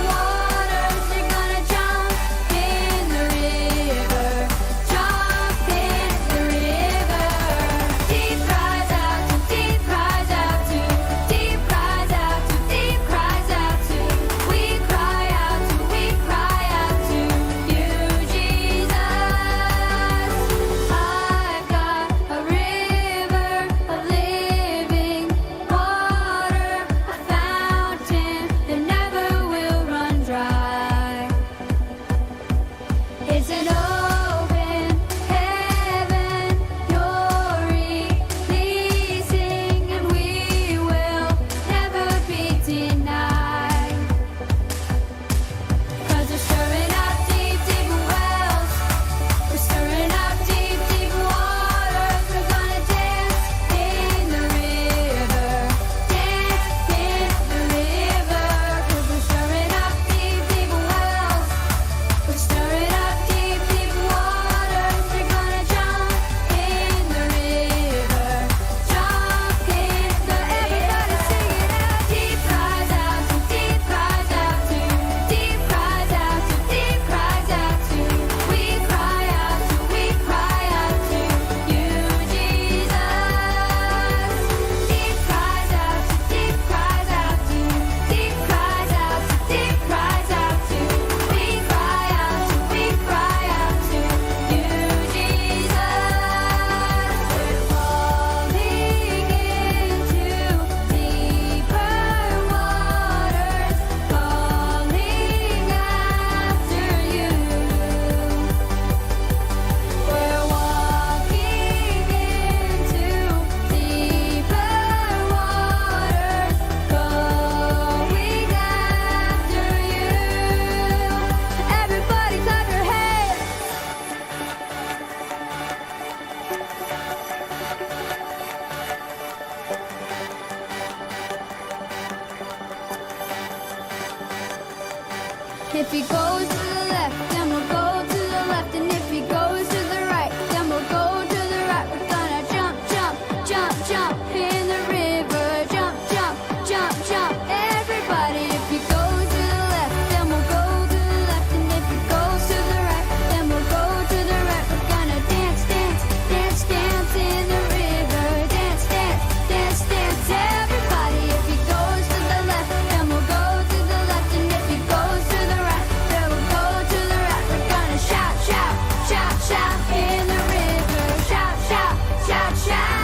If he goes to the left, then we'll go to the left. And if he goes to the right, then we'll go to the right. We're gonna jump, jump, jump, jump in the river. Jump, jump, jump, jump. Everybody, if he goes to the left, then we'll go to the left. And if he goes to the right, then we'll go to the right. We're gonna dance, dance, dance, dance in the river. Dance, dance, dance, dance. Everybody, if he goes to the left, then we'll go to the left. And if he goes to the right, then we'll go to the right. We're gonna shout, shout, shout, shout in the river. Shout, shout, shout, shout.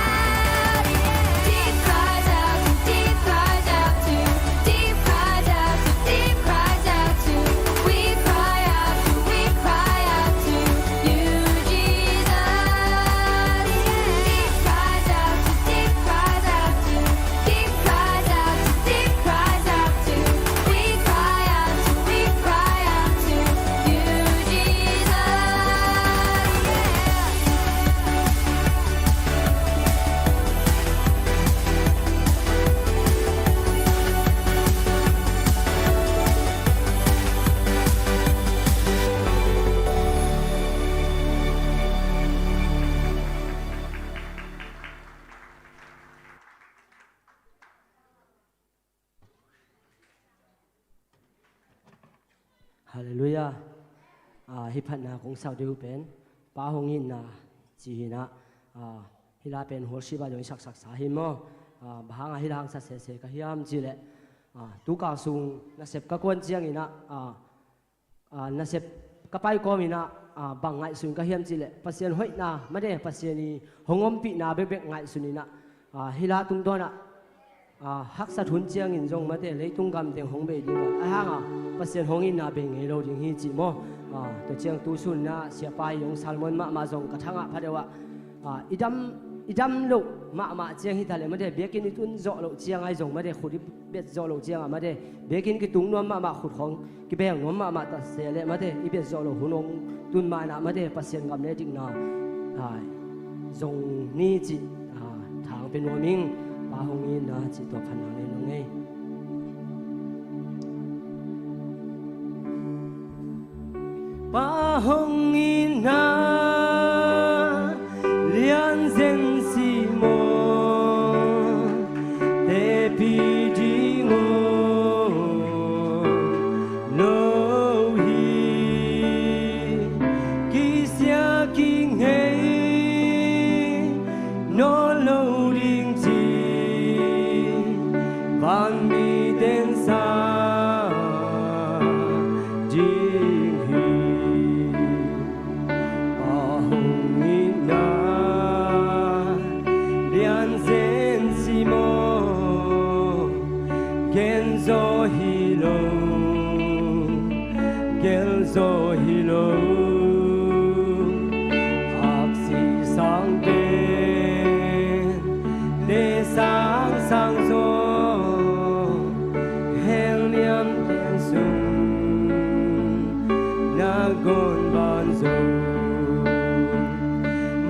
Deep cries out to, deep cries out to, deep cries out to, deep cries out to. We cry out to, we cry out to you, Jesus. Deep cries out to, deep cries out to, deep cries out to, deep cries out to. We cry out to, we cry out to you, Jesus. Yeah. Halleluiah. Ah, hih phatna kong sak ding uh pen Pa Hong Itna ci hi in ah, ah, hih la pen worship ah zong i saksak sa hi maw? Ah, bang hang a hih la hong sa sese ka hiam cih leh, ah, tu kal sung nasep ka kuan ciangin ah, ah, ah, nasep ka pai kawm in ah, ah, bang ngaihsun ka hiam cih leh Pasian hoihna, mate, Pasian i hong ompihna bekbek ngaihsun in ah, ah, hih la tungtawn ah, ah, haksat hun ciangin zong, mate, leitung gam teng hong bei ding a, ahi hang a Pasian hong itna bei ngei lo ding hi cih maw? Ah, tua ciang tu sun in ah siapa i hong sermon mahmah zong ka thangah pha deuh ah, ah, i dam, i dam loh mahmah ciang hi ta leh, mate, biakinn i tun zawh loh ciang ahi zong, mate, khut i bet zawh loh ciang ah, mate, biakinn kitung nuam mahmah, khut khawng kibeng nuam mahmah ta se leh, mate, i bet zawh loh hun hong tun ma in ah, mate, Pasian gam le dikna, ah, zong ni cih, ah, thang pia nuam ing. Pa Hong Itna cih tua phatna nei lo ngei. Pa Hong Itna lian zen si maw? Teci ding aw lo hi, kisia kingei nawn lo ding ci vanmi ten sa ding hi. Pa Hong Itna lian zen si maw? Gen zaw hi lo, gel zaw hi lo. Aksi sang pen te sang sang zaw, hell niam teng sung na gon ban zo.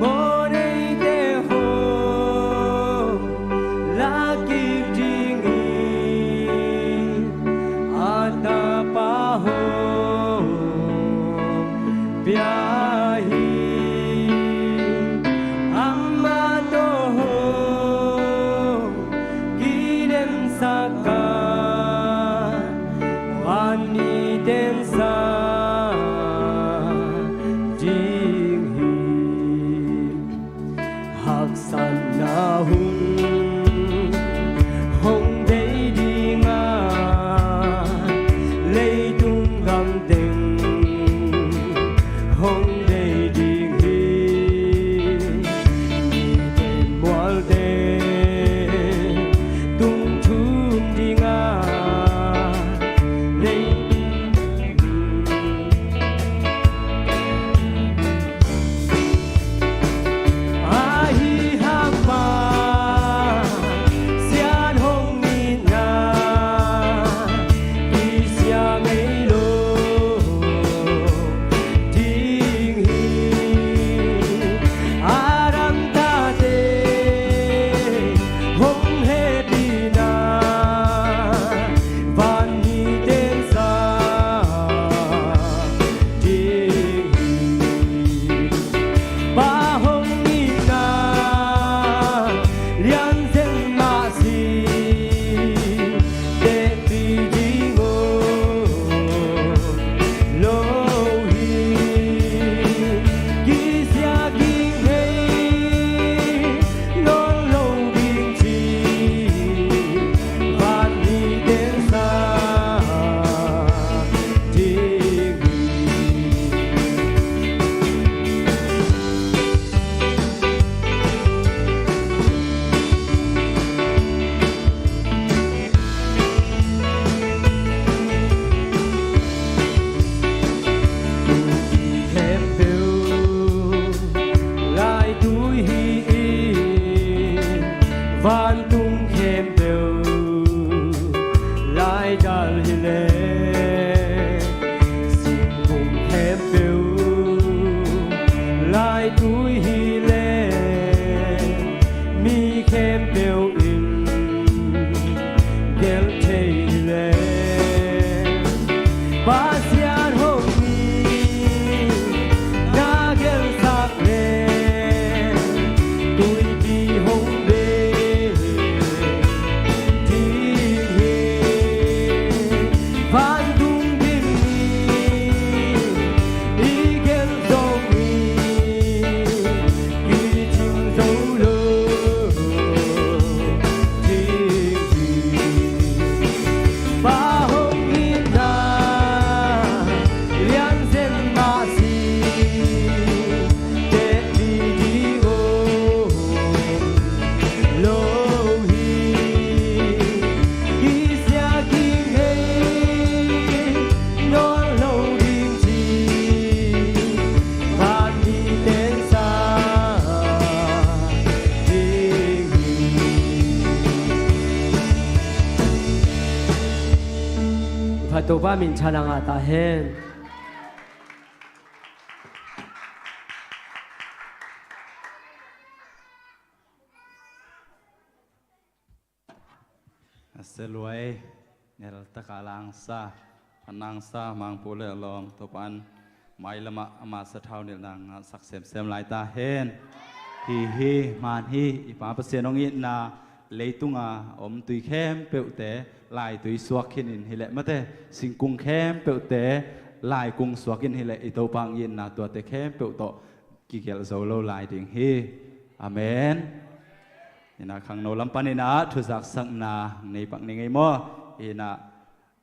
Mawh neite haw lak kik ding hi, a tapa haw pia hi. Amah tawh haw kidemsak a, vanmi ten sa kal hileh, singkung khempeuh laitui hileh, mi khempeuh in gelh thei hileh, Pasian hong in na gelhsak leh, tuipi hong beh ding hi. Vantung kim in i gelh zong hi, kicing zo lo ding hi. Pa hong itna lianzen mah si, tehpih ding om lo hi. Kisia kihei nawn lo ding ci, khat mi tensa ding hi. Phat Topa minthanna ngah ta hen. A sia luai, nel taka langsa, phanangsa, Mangpu le lawm, Topan mailamah ama sathau nilna ngahsak semsem lai ta hen. Hi hi, man hi, i Pa Pasian hong itna leitunga om tui khempeuhte laitui suak khin in hileh mate, singkung khempeuhte laikung suak in hileh i Topa hong itna tuate khempeuh tawh kigelh zo lo lai ding hi. Amen. Ina khangno lam panin ah thuzaksakna nei pak ni ngei maw? Ina,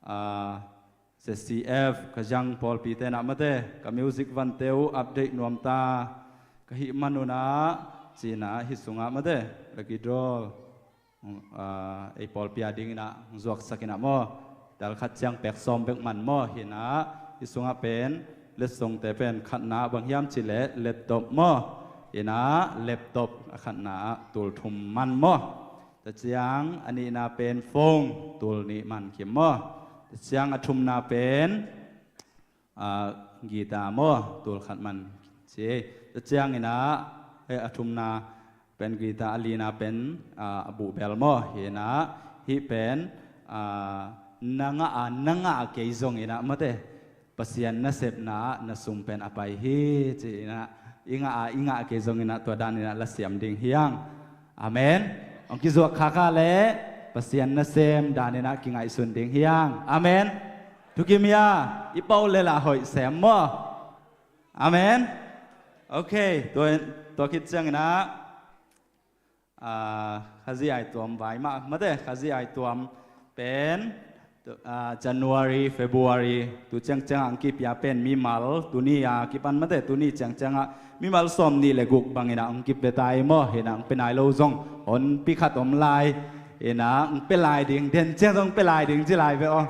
ah, Z C F ka zang pawlpi te na mate, ka music vante uh update nuam ta ka hih man un ah, cina hih sungah mate, lucky draw, ah, ei pawlpi a ding ina zuaksak ina maw? Dal khat ciang pek sawm bek man maw? Hina, hih sungah pen letsongte pen khatna bang hiam cileh laptop maw? Ina, laptop a khatna ah tul thum man maw? Tua ciang a nihna pen phone tul nih man kim maw? Tua ciang a thumna pen, ah, guitar maw, tul khat man ci. Tua ciang ina, eh, a thumna pen guitar, a lina pen, ah, a buhbel maw? Hina, hih pen, ah, na ngah a, na ngah a kei zong ina mate, Pasian nasepna ah na sum pen a pai hi, ci ina, i ngah a, i ngah a kei zong ina tua dan ina lasiam ding hi hang. Amen. Hong kizuak khakha le Pasian nasem dan ina kingaihsun ding hi hang. Amen. Thukim hia, i pau le la hoih sem maw? Amen. Ok, tua, tua khit ciang ina, ah, Khazih Aituam vai mah mate, Khazih Aituam pen, ah, January, February, tu ciangciang ang kipia pen mimal, tuni a kipan mate, tuni ciangciang ah mimal sawm nih le guk bang ina ang kipia tai maw? Hina ang pe nai lo zong hon pi khat om lai, ina ang pe lai ding, den ciang zong pe lai ding ci lai ve aw.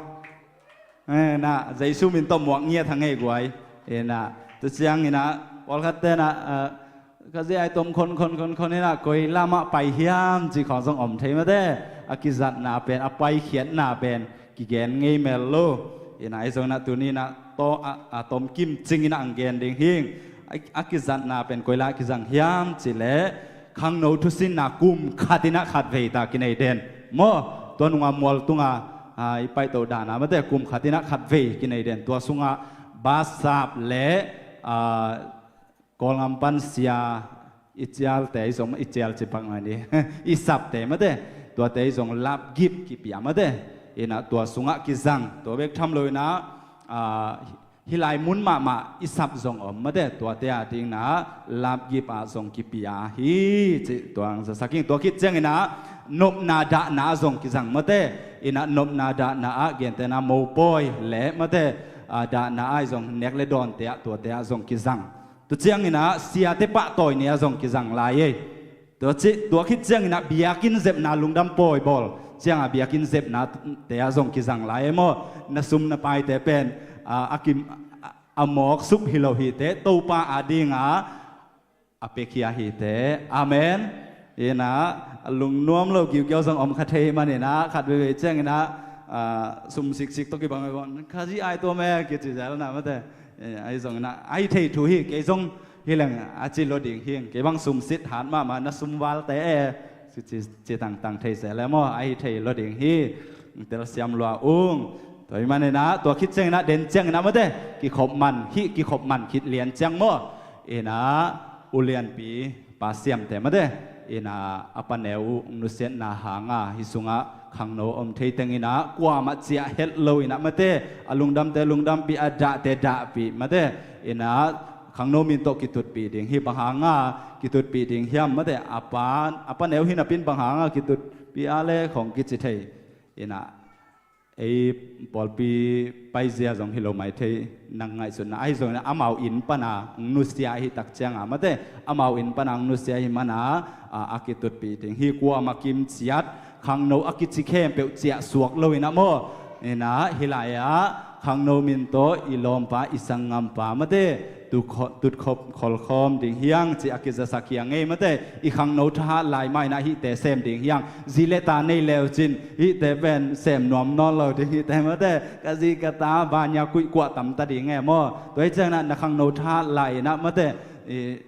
Eh, na, Jesu min tawh muak ngiat hang ei guai. Eh, na, tu ciang ina, pawlkhat te na, eh, Khazih Aituam khon, khon, khon, khon ina, koi lamah pai hiam ci khawng zong om thei mate. A kizatna pen, a paikhiatna pen kigen ngei mel lo. Ina, ei zong na tuni na, to, a, a tom kim cing ina ang gen ding hing. A, a kizatna pen koi la kizang hiam cileh, khangno thusinna kum khat ina khat vei ta kinei den maw? Tua nunga mual tunga, ah, i paito dana mate, kum khat ina khat vei kinei den. Tua sunga basap le, ah, Kawlngam pan sia i cialte, i zong i cial cipak ngai ni. I sapte mate, tuate i zong lapgip kipia mate. Ina tua sunga kizang, tua bek tham lo ina, ah, hih lai mun mahmah i sap zong om mate, tuate a dingna lapgip ah zong kipia hi, ci tuang zasak ing. Tua khit ciang ina nopna dahna ah zong kizang mate, ina nopna dahna ah gentena mopawi le mate, ah, dahna ah zong nek le dawnte ah tuate ah zong kizang. Tu ciang ina siate pahtawi ni ah zong kizang lai ei. Tua ci, tua khit ciang ina biakinn zepna lungdam pawi bawl cianga biakinn zepna te ah zong kizang lai ei maw? Na sum na paite pen, a, a kim, a, a mawk sup hi lo hi te, Topa a dinga a pekhia hi te. Amen. Ina a lungnuam lo giugiau zong om kha thei man ina khat veivei ciang ina, ah, sum siksik tawh kibang a bang, Khazih ai tua me kici zel na mate. Eh, ahi zongin ah, ahi thei thu hi, kei zong hi leng a ci lo ding hi, kei bang sum sit hat mahmah na sum valte e, ci, ci, ci tangtang thei se le maw, ahi thei lo ding hi. Telsiam lua ung. Tua hi manin ah, tua khit ciangin ah, den ciangin ah mate, kikhop man hi, kikhop man khit lian ciang maw. Inah, ulianpi, pa siamte mate, inah, a paneu uh nusiatna hanga, hih sungah khangno om thei tengin ah, kuamah ciah het lo inah mate, a lungdamte lungdampih, a dahte dahpih mate, inah, khangno min tawh kitutpih ding hi. Bang hanga kitutpih ding hiam mate, a pa, a paneu hi napin bang hanga kitutpih a le khong kici thei. Inah, ei pawlpi paizia zong hi lo mai thei, nang ngaihsutna ahi zongin ah, amau inn pana hong nusia ahi tak cianga mate, amau inn pana hong nusia ahi mana, a, a kitutpih ding hi. Kuamah kimciat khangno a kici khempeuh ciah suak lo inah maw. Inah, hih lai-ah khangno min tawh i lawmpa, i sanggampa mate, tutkho-, tutkhop kholkhawm ding hi hang ci a kizasak hi a ngei mate. I khangno thahat lai mah inah hihte sem ding hi hang. Zi le ta nei leu cin hihte pen sem nuam nawn lo ding hihte mate. Ka zi ka ta banya kuih kuah tam ta ding e maw. Tua hi ciangin ah na khangno thahat lai inah mate, i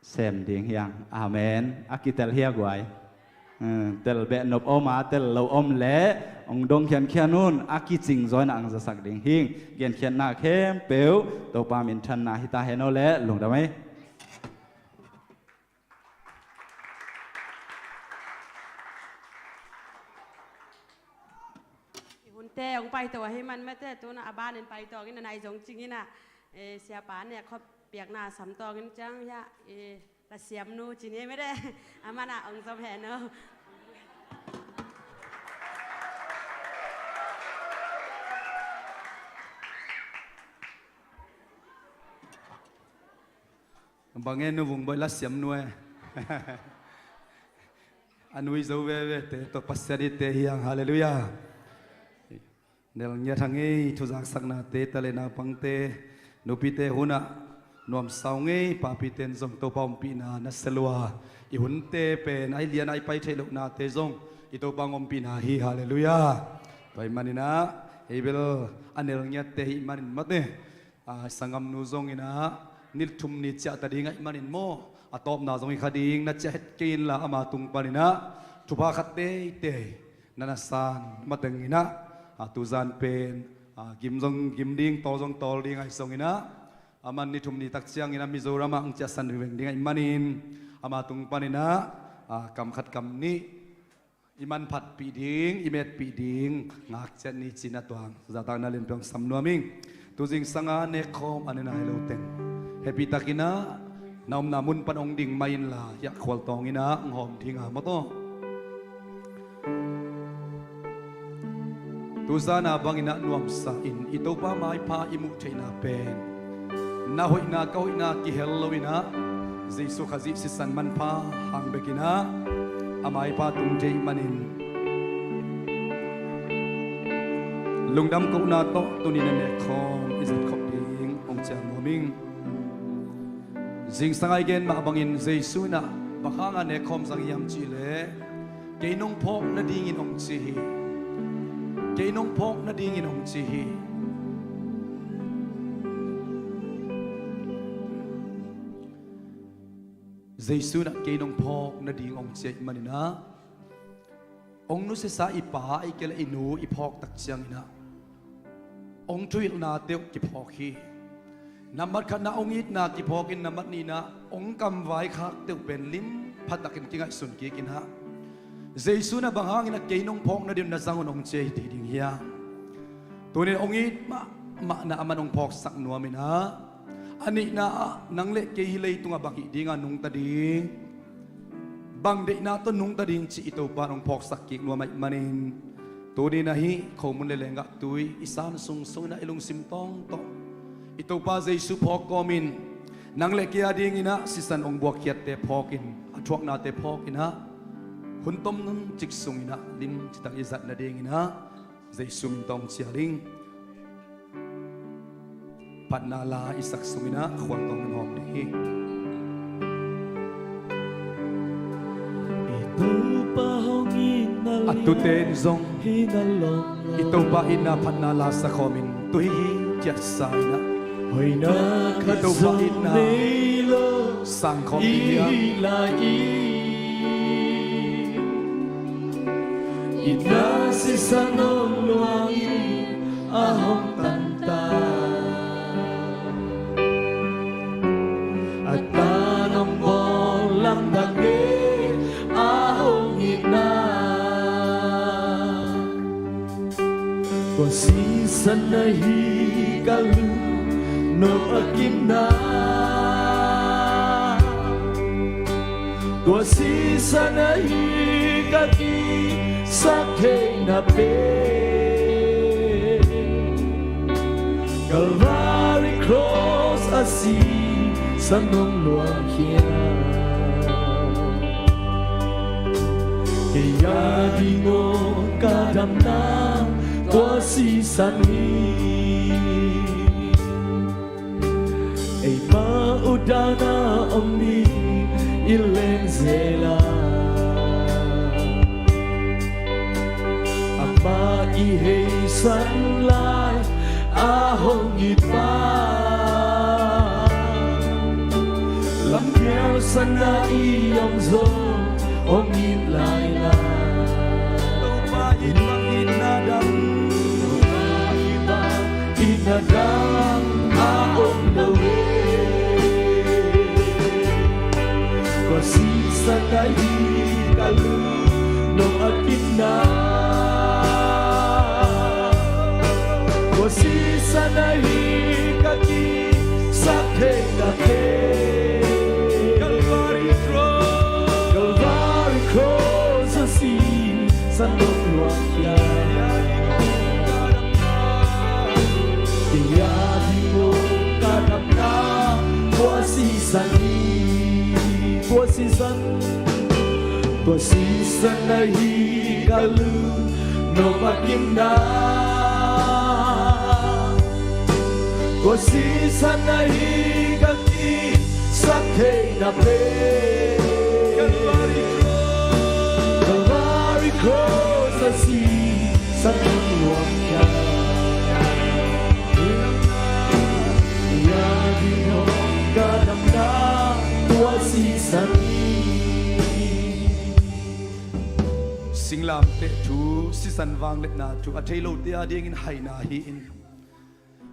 sem ding hi hang. Amen. A kitel hi a guai. Hmm, tel beh nop om a, tel lo om leh hong dong khiankhian un, a kicing zaw inah hong zasak ding hi. Genkhiatna khempeuh Topa minthanna hi ta hen aw le, lungdam ei. I hunte hong paito ahih man mate, tu-in ah a banin paito ing, a nai zong cing ing ah, eh, siapa nek khop piakna sam tawng in ciang hiah, eh, lasiamnu ci ni mate, a man ah hong zom hen aw. Bang e, Nu Vung Bawi, lasiamnu e. A nui zo vevete tawh Pasian itte hi hang, halleluiah. Nelngiat hang ei, thuzaksaknate, ta le naupangte, nupite hunah nuamsa ung ei, papite in zong Topa ompihna nasia lua. I hunte pen a i lian a i pai theih lohnate zong i Topa hong ompihna hi, halleluiah. Tua ahih manin ah, ei bel a nelngiatte ahih manin mate, a, sanggamnu zong inah ni thum ni ciah ta ding ahih manin maw, a tawpna zong hi kha ding, na ciah het kei inla ama tung panin ah thupha khat teitei na na san mateng inah, a, tuzan pen, a, gim zong gim ding, tawl zong tawl ding ahi zongin ah, a man ni thum ni tak ciangin ah Mizoram ah hong ciahsan vengveng ding ahih manin ama tung panin ah, a, kam khat kam nih i manphatpih ding, i metpih ding ngakciat ni ci-in ah tua zahtakna lianpi hong sam nuam ing. Tu zingsang a nekkhawm a ne nai lo teng, hehpihtakin ah na omna mun pan hong ding mah inla, hiah khualtawng in ah hong hawm ding a maw taw. Tuzan a bangin ah nuamsa in i Topa maipha i muh theihna pen, na hoihna ka hoihna kihel lo inah, Jesu Khazih sisan manpha hang bekin ah a maipha tung thei manin, lungdam kohna tawh tuni-in a nekkhawm i zat khop ding hong ciang nuam ing. Zingsang a i gen mah bangin Jesu inah bang hanga nekkhawm zang hiam cihleh, kei nong phawk nadingin hong ci hi. Kei nong phawk nadingin hong ci hi. Jesu inah kei nong phawk nading hong ci ahih manin ah, hong nusiasa i pa ahih kei leh i nu i phawk tak ciangin ah, hong thuhilhnate uh kiphawk hi. Nambat khatna hong itna kiphawkin, nambat nihna hong kamvaikhakte uh pen lim pha takin kingaihsun kik inah, Jesu inah bang hangin ah kei nong phawk nading na zang un hong ci hi ding hiam? Tuni-in hong it mahmahna a man hong phawksak nuam inah, a nihna ah nang le kei hih leitungah bang hih dinga nungta ding, bang deihna tawh nungta ding cih i Topa in hong phawksak kik nuam ahih manin, tuni-in ah hih khomun le lenggah tui i san sung sungin ah i lungsim tawng tawh i Topa Jesu phawk kawmin, nang le kei a dingin ah sisan hong buakkhiatte phawkin, a thuaknate phawkin ah, hun tom nung cik sungin ah lim citak i zat nadingin ah Jesu min tawh hong cial ing. Phatna la i sak sungin ah khualtawng in hawm ding hi. I Topa hong itna a Tute in zong i Topa itna phatna la sa khawmin tu hi hi ciatsa in ah, i Topa itna sang khawm ding hi hang. Itna sisan hong luang in a hong tantan, a tan hong bawl lamdang in a hong itna. Tua sisan ahi ka lung nop a kimna, tua sisan ahi ka kisak theihna pen, Calvary cross a sisan hong luang hi hang. Kei a ding aw ka damna tua sisan hi. Eima uh dan a om ding i leng zel a, amah i heisan lai a hong it pa, lampial san a i om zong hong it lai lai. Topa in bang itna dang, Topa in bang itna dang a om lo e. Tua sisan ahi ka lung nop a kimna, tua sisan ahi ka kisak theihna pen, Calvary cross, Calvary cross a sisan hong luang hi hang. Kei a ding aw ka damna tua sisan hi. Tua sisan, tua sisan ahi ka lung nop a kimna, tua sisan ahi ka kisak theihna pen, Calvary cross, Calvary cross a sisan hong luang hi hang. Kei a ding aw ka damna tua sisan hi. Singlamteh thu, sisan vangliatna thu a thei lote a dingin haina hi in,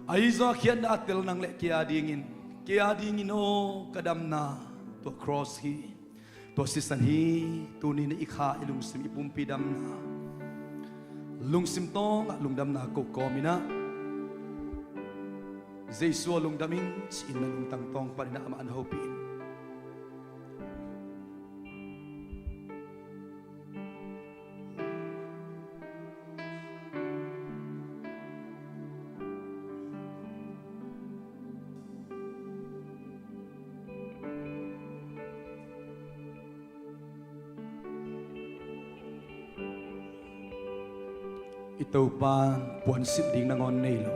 ahi zong a khiatna a tel nang le kei a dingin, kei a dingin aw ka damna tua cross hi. Tua sisan hi. Tuni in i kha, i lungsim, i pumpi damna, lungsim tawngah lungdamna ko kawm in ah, Jesu aw lungdam ing ci-in na lungtang tawng panin ah amah an hopih in. I Topa, puansilh ding nangawn nei lo.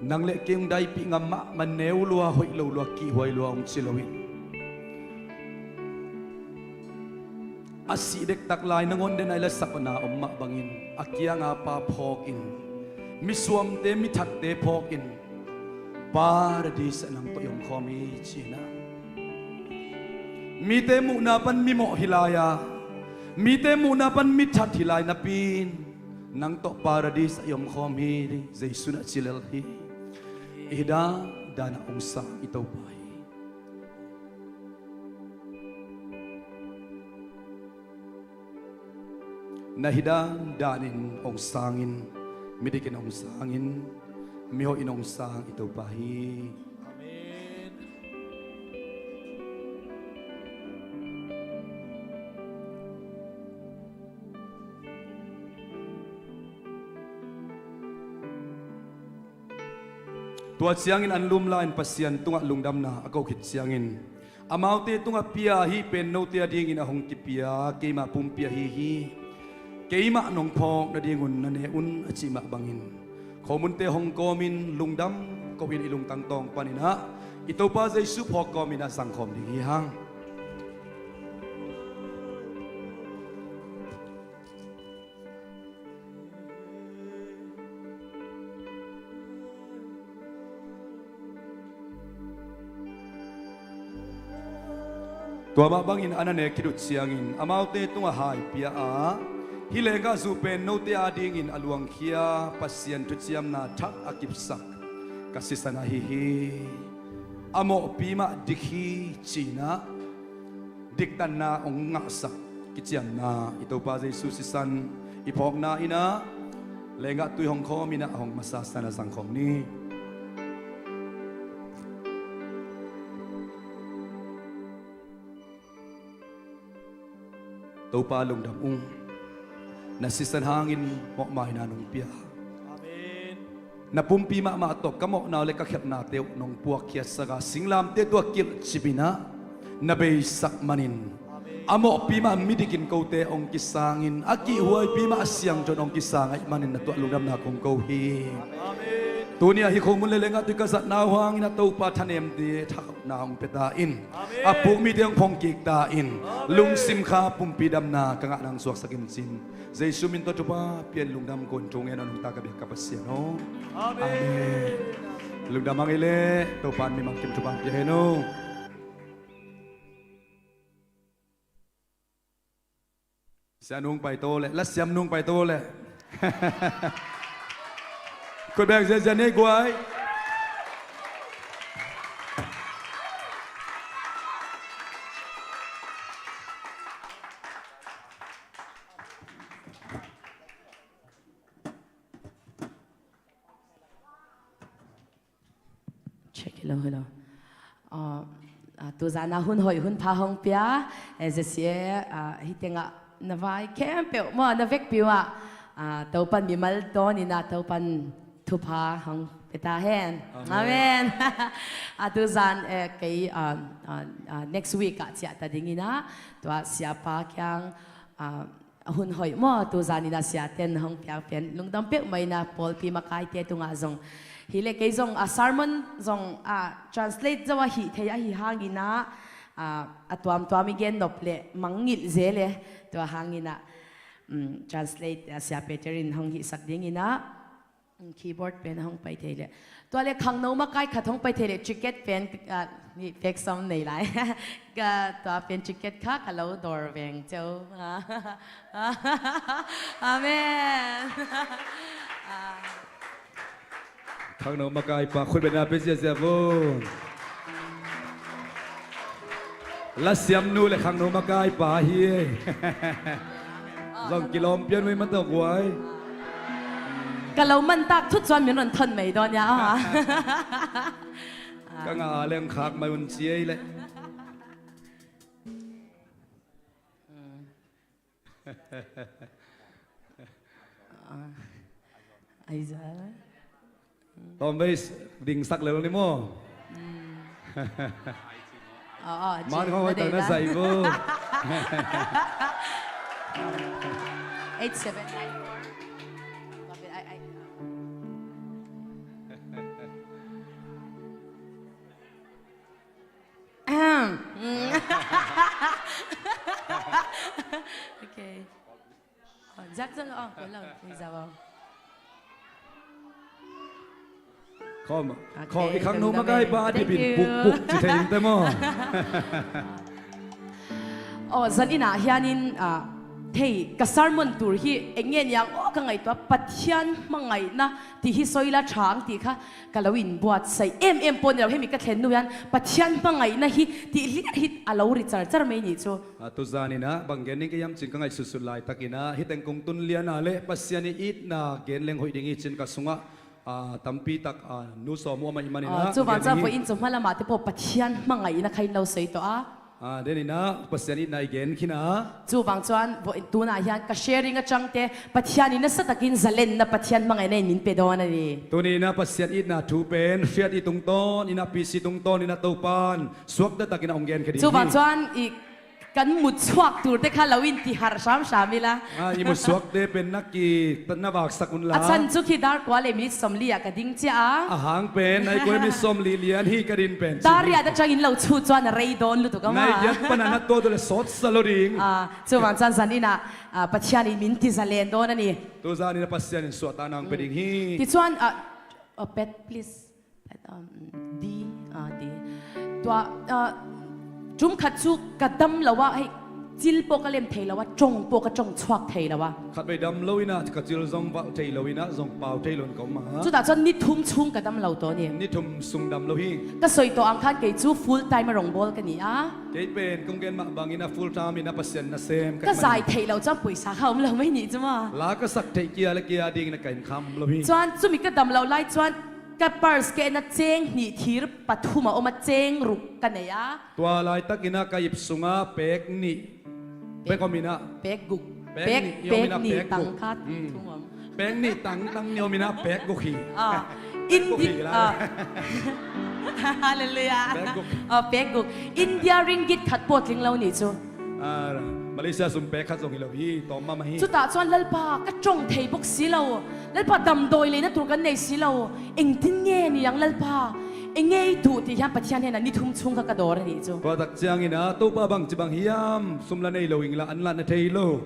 Nang le kei hong daipih ngam mahmah, neu lua, hoih lo lua, kihhuai lua hong ci loin, a sih dektak lai nangawn den a i la sapna om mah bangin a kianga Pa phawkin, misuamte mithatte phawkin, Paradis ah nang tawh i omkhawm hi ci-in ah, mite muhna pan mimawh hi lai-a, mite muhna pan mithat hi lai napi-in, nang tawh Paradis ah i omkhawm hi, Jesu in a ci lel hi. I hih dan dan ah hong sang i Topa hi. Na hih dan danin hong sangin, midikin hong sangin, mihoihin hong sang i Topa hi. Amen. Tua ciangin an lum lai-in Pasian tungah lungdamna a ko khit ciangin, amaute tungah pia ahi pen note a dingin a hong kipia keima pumpi ahi hi. Keimah nong phawk nadingun na ne un a cih mah bangin, khomunte hong kawmin lungdam ko-in i lungtang tawng panin ah i Topa Jesu phawk kawmin a zangkhawm ding hi hang. Tua mah bangin a na nek khit uh ciangin amaute tungah hai pia a, hih lenggahzu pen note adingin a luangkhia Pasian thuciamna thak a kipsak ka sisan ahi hi. A mawhpi mah dik hi, ci-in ah diktanna hong ngahsak kiciamna i Topa Jesu sisan i phawkna in ah lenggah tui hong khawm in ah hong masa san a zang khawm ni. Topa lungdam ung. Na sisan hangin mawhmaina nong pia. Amen. Na pumpi mahmah tawh ka mawhna le ka khialhnate uh nong puakkhiatsak a, singlamteh tawh kilhcip in ah na beisak manin, amen, a mawhpi mah midikin kote hong kisangin, a kihhuaipi mah a siangtho in hong kisang ahih manin na tuah lungdamna kong ko hi. Amen. Tuni-ah hih khomun le lenggah tui ka zatna uh hangin ah Topa thanemte thakhauhna hong pia ta in. Amen. A puk mite hong phongkik ta in. Amen. Lungsim kha pumpi damna ka ngah nang suaksak in, ci-in Jesu min tawh thupha pia in lungdam ko in, thu ngen a nungta ka biak ka Pasian aw. Amen. Amen. Lungdam hang ei leh Topa in mi mangkim thupha pia hen aw. Sia nung pai to le, lasiam nung pai to le. Khut beng ziazia ni guai. Check, hello, hello. Ah, ah, tuzan a hun hoih hun pha hong pia, eh, Jessie, ah, hih tengah na vai khempeuh maw, na vekpi uh ah, ah, Topan mimal dawn in ah Topan thupha hong pia ta hen. Amen. Amen. Ah, tuzan, eh, kei, ah, ah, ah, next week ah ciah ta ding in ah, tua siapa kiang, ah, a hun hoih maw, tuzan in ah siaten hong piak pen lungdam peuhmah in ah pawlpi makaite tungah zong. Hi leh kei zong a sermon zong a translate zo ahih thei ahih hangin ah, a, a tuamtuam i gen nop leh mangngilh zel e. Tua hangin ah, um, translate, a, Sia Peter in hong hihsak ding in ah, keyboard pen a hong pai thei leh. Tua leh khangno makai khat hong pai thei leh, ticket pen, ah, nih pek sawm nei lai. Ka, tua pen ticket kha ka lo dawr veng ceu. Amen. Ah. Khangno makaipa khut beng a pia ziazia vo. Lasiamnu le khangno makaipa hi. Zong kilawm pian uh hi mah tawh guai. Ka lo mantak thut cuan min ron thon mei dawn ia. Ka ngah a leng khak mai un ci ei leh. Ai za. Tawm vei dingsak lel ni maw? Man khawng hoih tak na zai vo. Eight seven nine four. Ahem. Okay. Oh, zak zak, oh, ko lo, ni za bang. Khawm, okay, khawm, i khangno makaipa a dipin pukpuk ci thei in te maw? Oh, zan in ah hianin, ah, thei ka sermon tur hi eng ngen iang aw ka ngaihtuah, Pathian hmangaihna ti hi soila thang ti kha ka lo inbuatsai em em pawh ni lo, hemi ka thlen nu hian Pathian hmangaihna hi tih hliah hi a lo ri char char mai ni chu. A, tuzan in ah bang gen ding ka hiam cin ka ngaihsutsut laitakin ah, hiteng kong tun lian a leh Pasian i itna gen leng hoih ding hi cin ka sungah, a, tampi tak, a, nu sawm uh amah i manin ah, chuvang chuan vawiin chu hma lamah te pawh Pathian hmangaihna kha in lo sawi tawh a. A, den in ah Pasian itna i gen khin a. Chuvang chuan vawi tunah hian ka sharing aṭang te Pathian in nasa takin zalenna Pathian hmangaihna in min pe dawn a ni. Tuni in ah Pasian itna thu pen hriat i tungtawn in ah, P C tungtawn in ah Topan suakta takin a hong gen kha ding hi. Chuvang chuan i kan mut chhuak tur te kha lo inti harh hram hram ila. A, i mut suak te pen na ki, na vaksak un la. A chhan chu khi dar kua leh minute sawmli ah ka ding chiah a. A hang pen, nai kua minute sawmli lian hi ka din pen. Dar riat aṭangin lo chhut chuan a rei dawn lutuk a ma. Nai giat pana na tuah tu le sawt sa lo ding. A, chuvang chuan zan in ah, a, Pathian in min ti zalen dawn a ni. Tuzan in ah Pasian in suahtakna hong pe ding hi. Tichuan, a, a, Pet, please. Um, D, ah, D. Tua, ah, Tum khat cu ka dam lo ah, hei, cil pawh ka lem thei lo ah, ṭong pawh ka ṭong chuak thei lo ah. Khatvei dam lo in ah, ka cil zong valh thei lo in ah, zong pau thei lo in ka um a. Cutah chuan ni thum chhung ka dam lo tawh a ni. Ni thum sung dam lo hi. Ka sawi tawh ang khan kei chu full time a rawngbawl ka ni a. Kei pen kong gen mah bangin a full time in a Pasian nasem ka hmang. Ka zai theih loh chuan pawisa kha awm lo mai ni chu maw? La ka sak theih kia le kia dingin a ka in kha awm lo hi. Chuan chumi ka dam loh lai chuan ka purse ka en a, cheng hnih thir pathum a awm a, cheng ruk ka nei a. Tua laitakin a ka ip sungah pek nih bek awm in ah. Pek guk. Pek nih i awm in ah, pek nih tang khat thum awm. Pek nih tang tang ni awm in ah, pek guk hi. Ah, pek guk hi la. Hallelujah. Pek guk. Ah, pek guk. India ringgit khat pawh tling lo ni chu. Ah, Malaysia sum pek khat zong hi lo hi, tawm mahmah hi. Chutah chuan Lalpa ka ṭawng thei bawk si lo. Lalpa damdawi leina tur kan nei si lo. Engtin nge ni ang Lalpa? Eng nge i duh tih hian Pathian hnenah ni thum chhung kha ka dawr a nih chu. Tua tak ciangin a Topa bang ci bang hiam, sum la nei lo ing la an la na thei lo.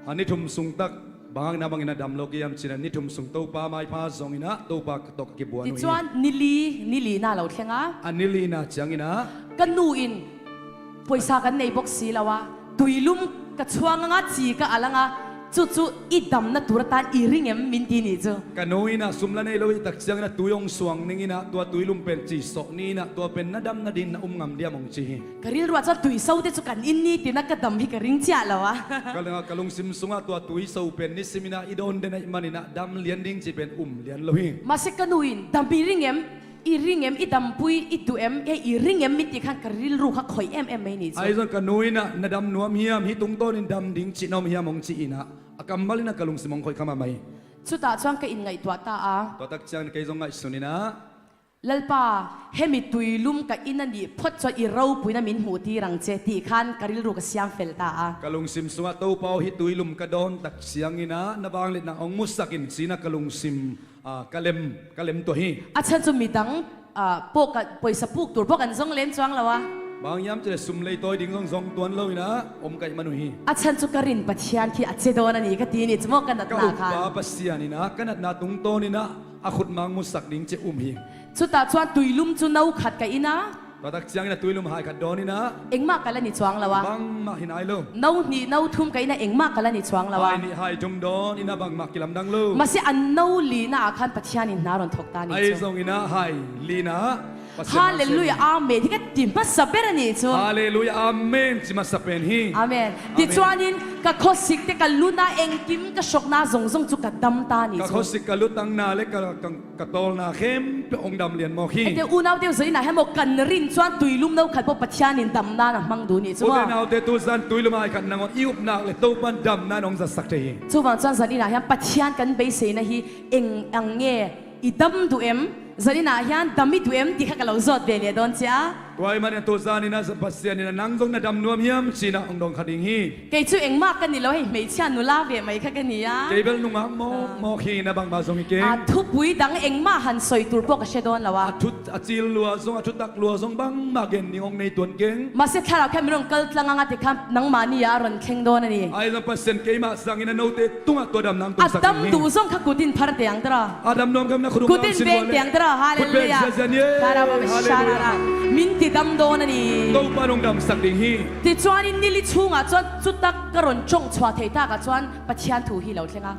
A ni thum sung tak bang hangin a bangin a dam lo ka hiam cin a ni thum sung Topa maipha zongin a Topa tawh ka kibuan uh hi. Tichuan ni li, ni lina lo thleng a. A ni lina ciangin a ka nu in pawisa kan nei bawk si lo a, tuilum ka chhuang anga chi ka alh anga, chu chu i damna tur atan i ring em min ti ni chu. Ka nu in a sum la nei lo hi tak ciangin a tui hong suang ning in a tua tuilum pen chi sawh ni in a tua pen na damna dingin na um ngam diam hong ci hi. Ka rilruah chuan tui so te chu kan in ni tina ka dam hi ka ring chiah lo a. Ka lung, ka lungsim sungah tua tui so pen ni simin a i dawn den ahih manin a dam lian ding chi pen um lian lo hi. Mahse ka nu in dam i ring em? I ring em, i dampui, i duh em, e, i ring em min tih khan ka rilru kha khawih em em mai ni chu. Ahi zong ka nu in a na dam nuam hiam, hi tungtawnin dam ding cih na awm hiam hong ci in a, a kammal in a ka lungsim hong khawih kha mahmah hi. Chutah chuan ka inngaihtuah ta a. Tua tak ciangin kei zong ngaihsun in a. Lalpa, hemi tuilum ka in a nih phawt chuan i ropuina min hmuh tir ang che tih khan ka rilru ka siam fel ta a. Ka lungsim sungah Topa aw hi tuilum ka dawn tak ciangin a na vangliatna hong musak in ci in a ka lungsim Ah, ka lem, ka lem tuah hi. A chhan chu midang, ah, pawh ka pawisa puk tur pawh kan zong lem chuang lo a. Bang hiam cih leh sum lei tawi ding zong zong tuan lo in a awm ka hih man uh hi. A chhan chu ka rin Pathian khi a che dawn a ni ka ti ni chu maw ka natna kha. Ka uppa Pasian in a ka natna tungtawn in a a khut mang musak ding che um hi. Chutah chuan tuilum chu no khat ka in a. Tua tak ciangin a tuilum hai khat dawn in a. Engmah ka la ni chuang lo a. Bangmah hi nai lo. No hnih no thum ka in a engmah ka la ni chuang lo a. Hai hnih hai thum dawn in a bangmah kilamdang lo. Mahse a no lina ah khan Pathian in hna rawn thawk ta ni chu. Ahi zongin a hai lina ah Pasian Hallelujah, amen hi ka ti hmasa ber a ni chu. Hallelujah, amen ci hmasa pen hi. Amen. Amen. Tichuanin ka khawsik te ka luna engkim ka hrawkna zong zong chu ka dam ta ni chu. Ka khawsik ka lutangna le ka, ka Ka tawlna khempeuh hong dam lian mawk hi. Ente unau deuh zaninah hian maw kan rin chuan tuilum no khat pawh Pathianin damnain a hmang duh ni chu maw? Ute naute tuzan tuilum hai khat nangawn i upna le Topan damnain hong zatsak thei hi. Chuvang chuan zaninah hian Pathian kan beiseina hi eng ang nge? I dam duh em? Zaninah hian dam i duh em? Tih kha ka lo zawt ve leh dawn che a. Tua ahih manin tuzan in a Pasian in a nang zong na dam nuam hiam ci-in a hong dawng kha ding hi. Kei chu engmah ka ni lo hei, hmeichhia nula ve mai kha ka ni a. Kei bel nungak mawk mawk hi in a bangmah zong hi keng. A thupui dang engmah han sawi tur pawh ka hre dawn lo a. A thu a cil lua zong, a thutak lua zong bangmah gen ding hong nei tuan keng. Mahse thlarau khian min rawn kal tlang anga ti khan nangmah ni a rawn thleng dawn a ni. Ahi zong Pasian keimah sangin a note tungah tua damna hong tumsak ding hi. A dam duh zong kha kutin phar teh ang tara. A dam nuam kha min a khut hong lam sin vua le. Kutin beng teh ang tara. Hallelujah. Khut beng ziazia ni e. Hallelujah. Min ti dam dawn a ni. Topa nong damsak ding hi. Tichuanin ni li chhungah chuan chutak ka rawn ṭawng chhuah thei takah chuan Pathian thu hi lo thleng a.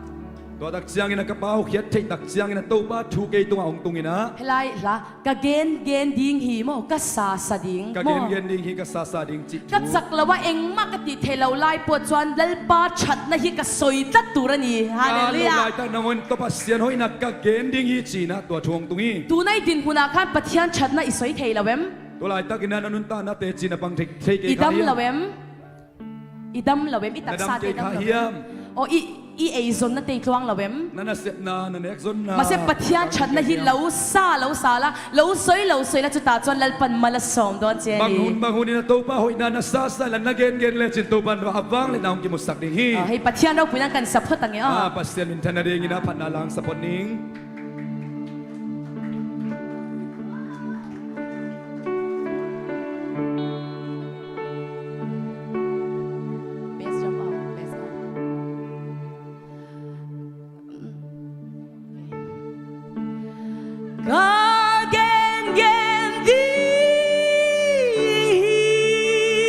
Tua tak ciangin a ka paukhiat theih tak ciangin a Topa thu kei tungah hong tung in a. Helai hla ka gen gen ding hi maw, ka sa sa ding maw? Ka gen gen ding hi, ka sa sa ding cih thu. Ka chak lo a, engmah ka tih theih loh lai pawh chuan Lalpa ṭhatna hi ka sawi tlat tur a ni. Hallelujah. Ka lo lai tak nangawn ka Pasian hoihna ka gen ding hi ci-in a tua thu hong tung hi. Tuna i dinhmunah khan Pathian ṭhatna i sawi thei lo em? Tulai takin a na nuntakna te cin a pang thei, thei kei kha hiam? I dam lo em? I dam lo em? I taksa te dam lo em? Na dam kei kha hiam? Aw, i, i eizawnna te i tluang lo em? Na nasepna, na nekzawnna. Mahse Pathian ṭhatna hi lo sa, lo sa la, lo sawi, lo sawi la, chutah chuan Lalpan mal a sawm dawn che a ni. Bang hun, bang hun in a Topa hoihna na sa sa la, na gen gen lecin Topan a vangliatna hong kimusak ding hi. Ah, hei Pathian ropuina kan sa phawt ang e aw. Ah, Pasian minthanna dingin a phatna la hong sa phawt ning. Ka gen gen ding hi.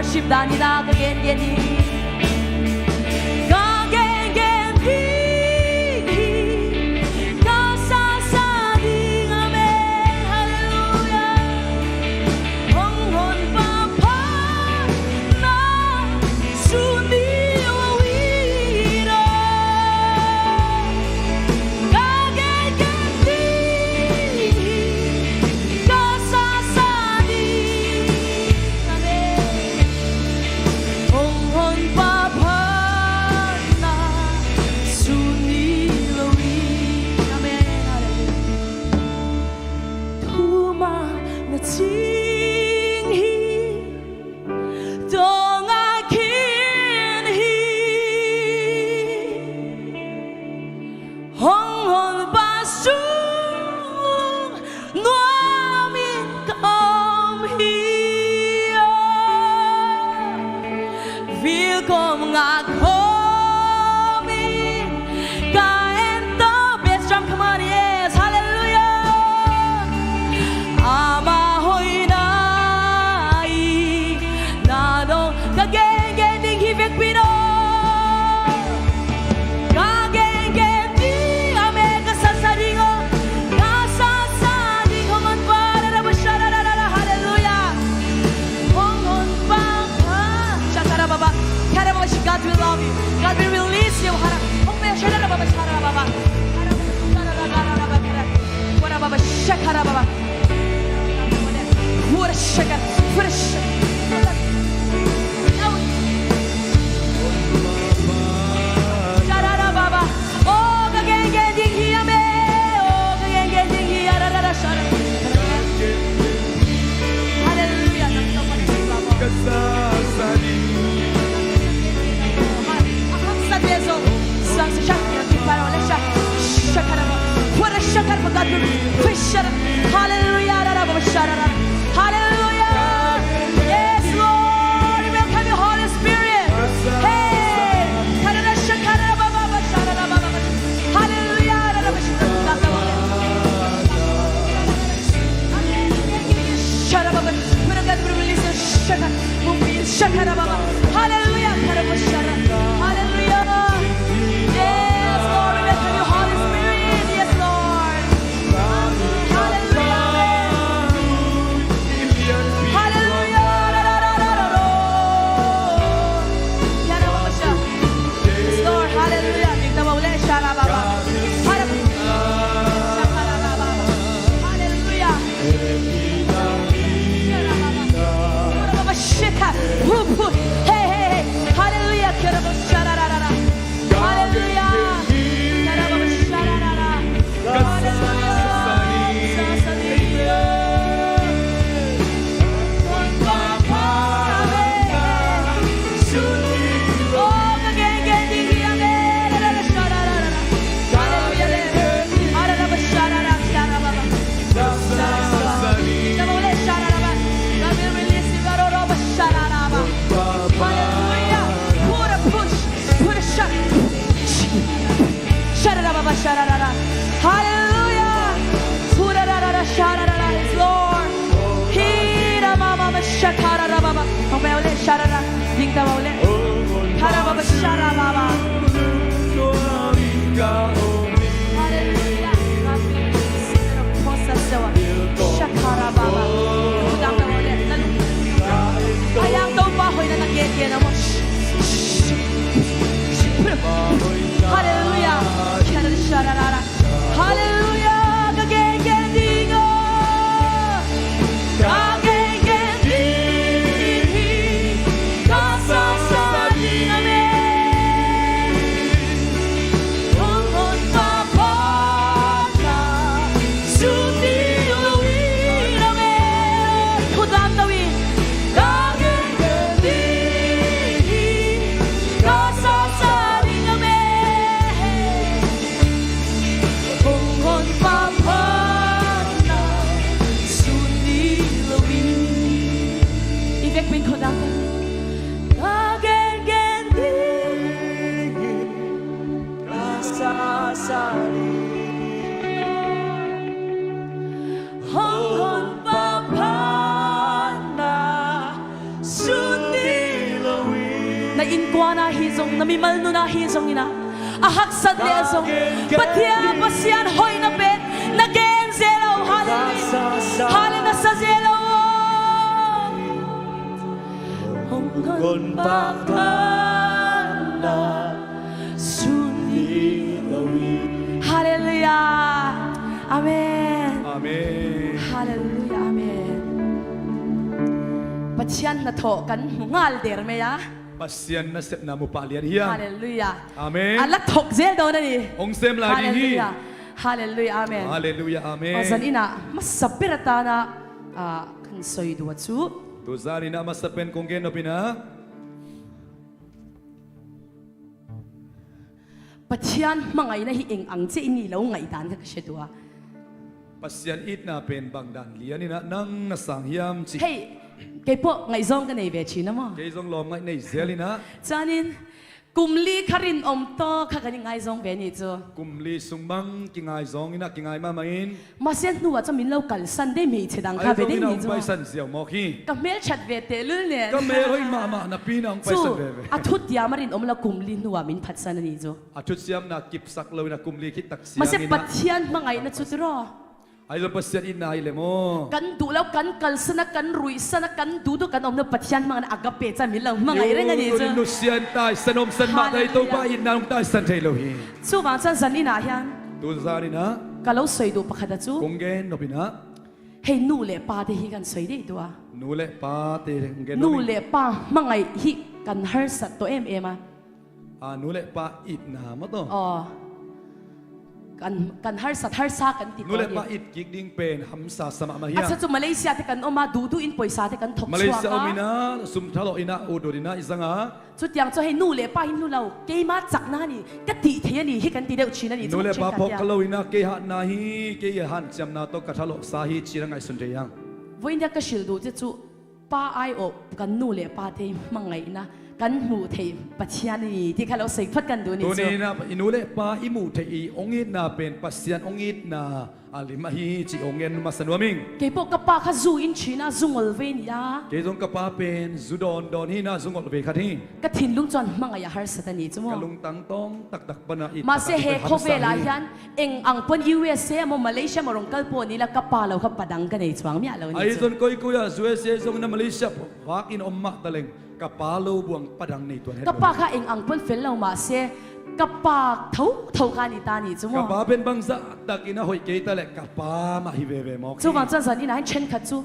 Worship dan hi la, ka gengen hi. Ka gengen ding hi, ka sasa ding, amen. Halleluiah. Hong Honpa pha na, suni wa wi do. Ka gengen ding hi, ka sasa ding, amen. Hong Honpa pha na, suni wa wi. Amen. Halleluiah. Thu ma na cing hi, dong a kin hi. Hong Honpa sung nuam in ka om hi. Vil kom nga kom in ka en to. Bass drum, come on, yes, hallelujah. Ama hoihna i na dong. Ka gengen ding hi vekpi no. Ka gengen ding, amen, ka sasa ding o. Ka sasa ding, hong Honpa, da da ba sha da da da da, hallelujah. Hong Honpa, ah, sha da da ba ba, ka da ba ba, God will love you. God will release you. Hara, hong pe sha da da ba ba, sha da da ba ba. Hara, sha da da da da da ba, ka da. Wa da ba ba, sha ka da ba ba. Wa da sha ka, wa da sha. Out. Sha da da ba ba. Oh, ka gengen ding hi, amen. Oh, ka gengen ding hi, a da da da sha da. Hallelujah. Hallelujah. Hallelujah. Yes, Lord. We welcome you, Holy Spirit. Hey. Hallelujah. Spirit of God, we release you. Shaka. Move me. Shaka da ba ba. Hallelujah. Karabo shara. Hallelujah. Yes, Lord. We welcome you, Holy Spirit. Yes, Lord. Hallelujah. Kuana hi zong, na mimal nuna hi zong ina, a haksat le zong, Pathian, Pasian hoihna pen na gen zel lo. Halleluiah. Halleluiah, na sa zel lo. Hong gon pakna sun hi lo hi. Halleluiah. Amen. Amen. Halleluiah. Amen. Pathian na thawh kan hmu ngal der mei a. Pasian nasepna mu pah lian hiam? Halleluiah. Amen. A la thok zel dawn a ni. Hong sem lai ding hi. Halleluiah. Halleluiah. Amen. Halleluiah. Amen. Aw, zan ina masa ber a tana, ah, kan soi dua chu. Tu zan ina masa pen kong gen nop ina, Pathian hmangaihna hi eng ang ciah i ni lo ngaihdan kha ka hre dua. Pasian itna pen bang dan lian ina nang na sang hiam cih. Hei, kei pawh ngaihzawng ka nei ve cina maw? Kei zong lawm ngaih nei zel ina. Canin kum li kha rin om tawh kha kan i ngaihzawng ve ni cu. Kum li sung bang kingaihzawng ina kingai mahmah in. Masian hnuah cun min lo kalsan dei mi cedang kha ve dei ni cu. Paisan ziau mawk hi. Ka hmel chat ve te lul ne. Ka hmel hoih mahmah napi na hong paisan ve ve. A thut diam a rin om lo kum li hnuah min phatsan a ni cu. A thusiamna kipsak lo ina kum li khit tak siang ina. Masian Pathian hmangaihna cu tiraw. Ai lo Pasian itna hi le maw? Kan duh lo, kan kalsan a, kan ruihsan a, kan duhduh kan omna Pathian hmangaihna agape ca min lo hmangaih reng a ni cu. Nusian taisan omsan mah dai Topa itna hong taisan thei lo hi. Cuvang cun zan ina hian. Tu zan ina. Ka lo soi duh pakhat a cu. Kong gen nop ina. Hei nu le pate hi kan soi dih tua. Nu le pate hong gen nop ina. Nu le pa hmangaih hi kan harsat tawh em em a. A, nu le pa itna maw tawh. Aw. Kan, kan harsat, harsa kan ti. Nu le pa it kik ding pen hamsa sa mahmah hi a. A sa cu Malaysia te kan om a, duhduh in poisa te kan thok chuak a. Malaysia om ina, sum thalawh ina, ut ut ina i zang a. Cutiang cu hei nu le pa hi nu lo, keima cakna ni, ka tih thei a ni, hi kan ti deuh chin a ni. Nu le pa phawk kha lo ina, kei hatna hi, kei hanciamna tawh ka thalawh sa hi cin a ngaihsun thei ang. Voi India ka hrilh duh te cu, pa aiawh kan nu le pate hmangaihna kan hmuh theih Pathian a ni ti kha lo sei phot kan duh ni cu. Tuni ina i nu le pa i muh theih i hong itna pen Pasian hong itna a lim ahi cih hong ngen masa nuam ing. Kei pawh ka pa kha zu in chin a zu ngol ve ni a. Kei zong ka pa pen zu dawn dawn hi ina zu ngol ve khat hi. Ka thinlung cun hmangaih a harsat a ni cu maw? Ka lungtang tawng taktak pan a it. Mahse he khuavel ah hian eng ang pon U S A maw Malaysia maw rong kal pawh ni la ka pa lo kha padang ka nei chuang miah lo ni cu. Ahi zon koi koi ah U S A zong na Malaysia vak in om mah ta leng ka pa lo buang padang nei tuan het. Ka pa kha eng ang pon fel lo mahse ka pa tho tho kha ni ta ni cu maw? Ka pa pen bangzah tak in a hoih kei ta leh ka pa mah hi veve mawk hi. Cuvang cun zan in ah hin ṭhenkhat cu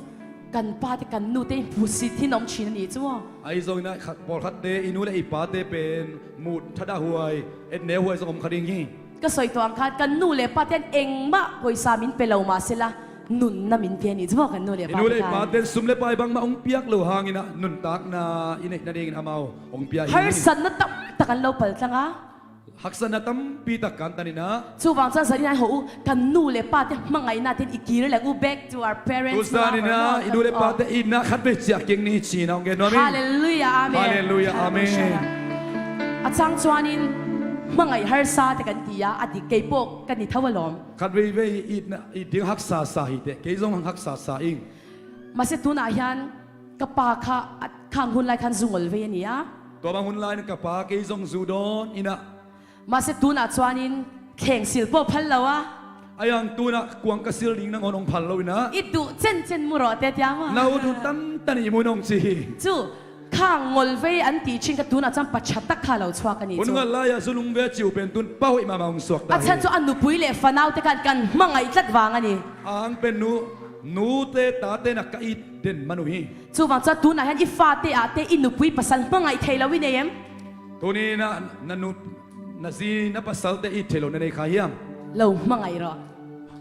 kan pate kan nute hmusit hi na om ṭhin a ni cu maw? Ahi zongin ah khat pawlkhatte i nu le i pate pen muh thadah huai, etneu huai zong om kha ding hi. Ka sawi tuang khan kan nu le pate an engmah poisa min pe lo mah sela nunna min pe a ni cu maw kan nu le pate khan? I nu le i pate an sum le pai bangmah hong piak lo hangin ah nuntakna i neih nadingin amau hong pia hi. Harsatna tam tak an lo paltlang a. Haksatna tampi tak kan tan in ah. Cuvang cun zan in ah hawh uh kan nu le pate hmangaihna ten i kir leng uh back to our parents. Tu zan in ah i nu le pate itna khat vei ciah kik ni cin ah hong gen nuam in. Halleluiah, amen. Halleluiah, amen. A cang chuanin hmangaih harsa te kan ti a, a dik kei pawh kan i tho alawm. Khat veivei itna it ding haksa sa hi teh, kei zong haksa sa ing. Mahse tunah hian ka pa kha a khang hun lai khan zu ngol vei a ni a. Tua bang hun lai in ka pa kei zong zu dawn in ah. Mahse tunah chuanin thleng sil pawh phal lo a. A yang tunah kuang ka sil ding nangawn hong phal lo in ah. I duh chen chen mu rawh te tia maw? Na u duh tan tan i mu in hong ci hi. Chu khang ngol vei an ti chin ka tunah chuan pacha tak kha lo chhuak a ni chu. Hun ngal lai ah zu lung ve a ciu pen tun pa hoih mahmah hong suak ta hi. A chhan chu a nupui leh fanau te khan kan hmangaih tlat vang a ni. A ang pen nu, nute tate na ka it den man uh hi. Chuvang chuan tunah hian i fate ah te i nupui pasal hmangaih thei lo i nei em? Tuni in ah na nu, na zi, na pasalte it theih loh na nei kha hiam? Lo hmangaih rawh.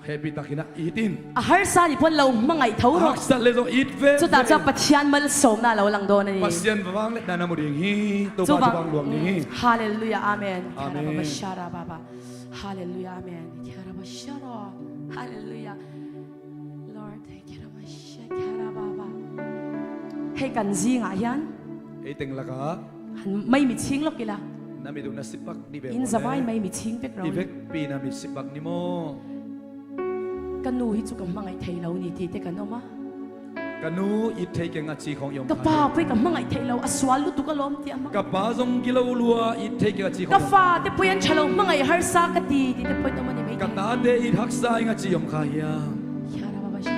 Hehpih takin ah it in. A harsa ni pawhin lo hmangaih tho rawh. A haksat le zong it ve. Chutah chuan Pathian malsawmna lo lang dawn a ni. Pasian vangletna na mu ding hi. Topa thupha luang ding hi. Halleluiah, amen. Amen. Halleluiah, amen. Halleluiah. Lord. Hei kan zingah hian. Ei teng lakah. Mai mi chhing lawk ila. Na mit uh na sipak ni ve. In zavai mai mi chhing vek rawh. I vekpi na mi sipak ni maw? Ka nu hi chu ka hmangaih thei lo ni tih te kan awm a. Ka nu it thei keng a ci khong i om kha. Ka pa poi ka hmangaih theih lo, a sual lutuk a lawm ti a hmangaih. Ka pa zong gilo lua, it thei keng a ci khong. Ka fate poi an tha lo, hmangaih harsa ka ti, ti te poi tawh mani mei. Ka tate it haksa ing a ci om kha hiam?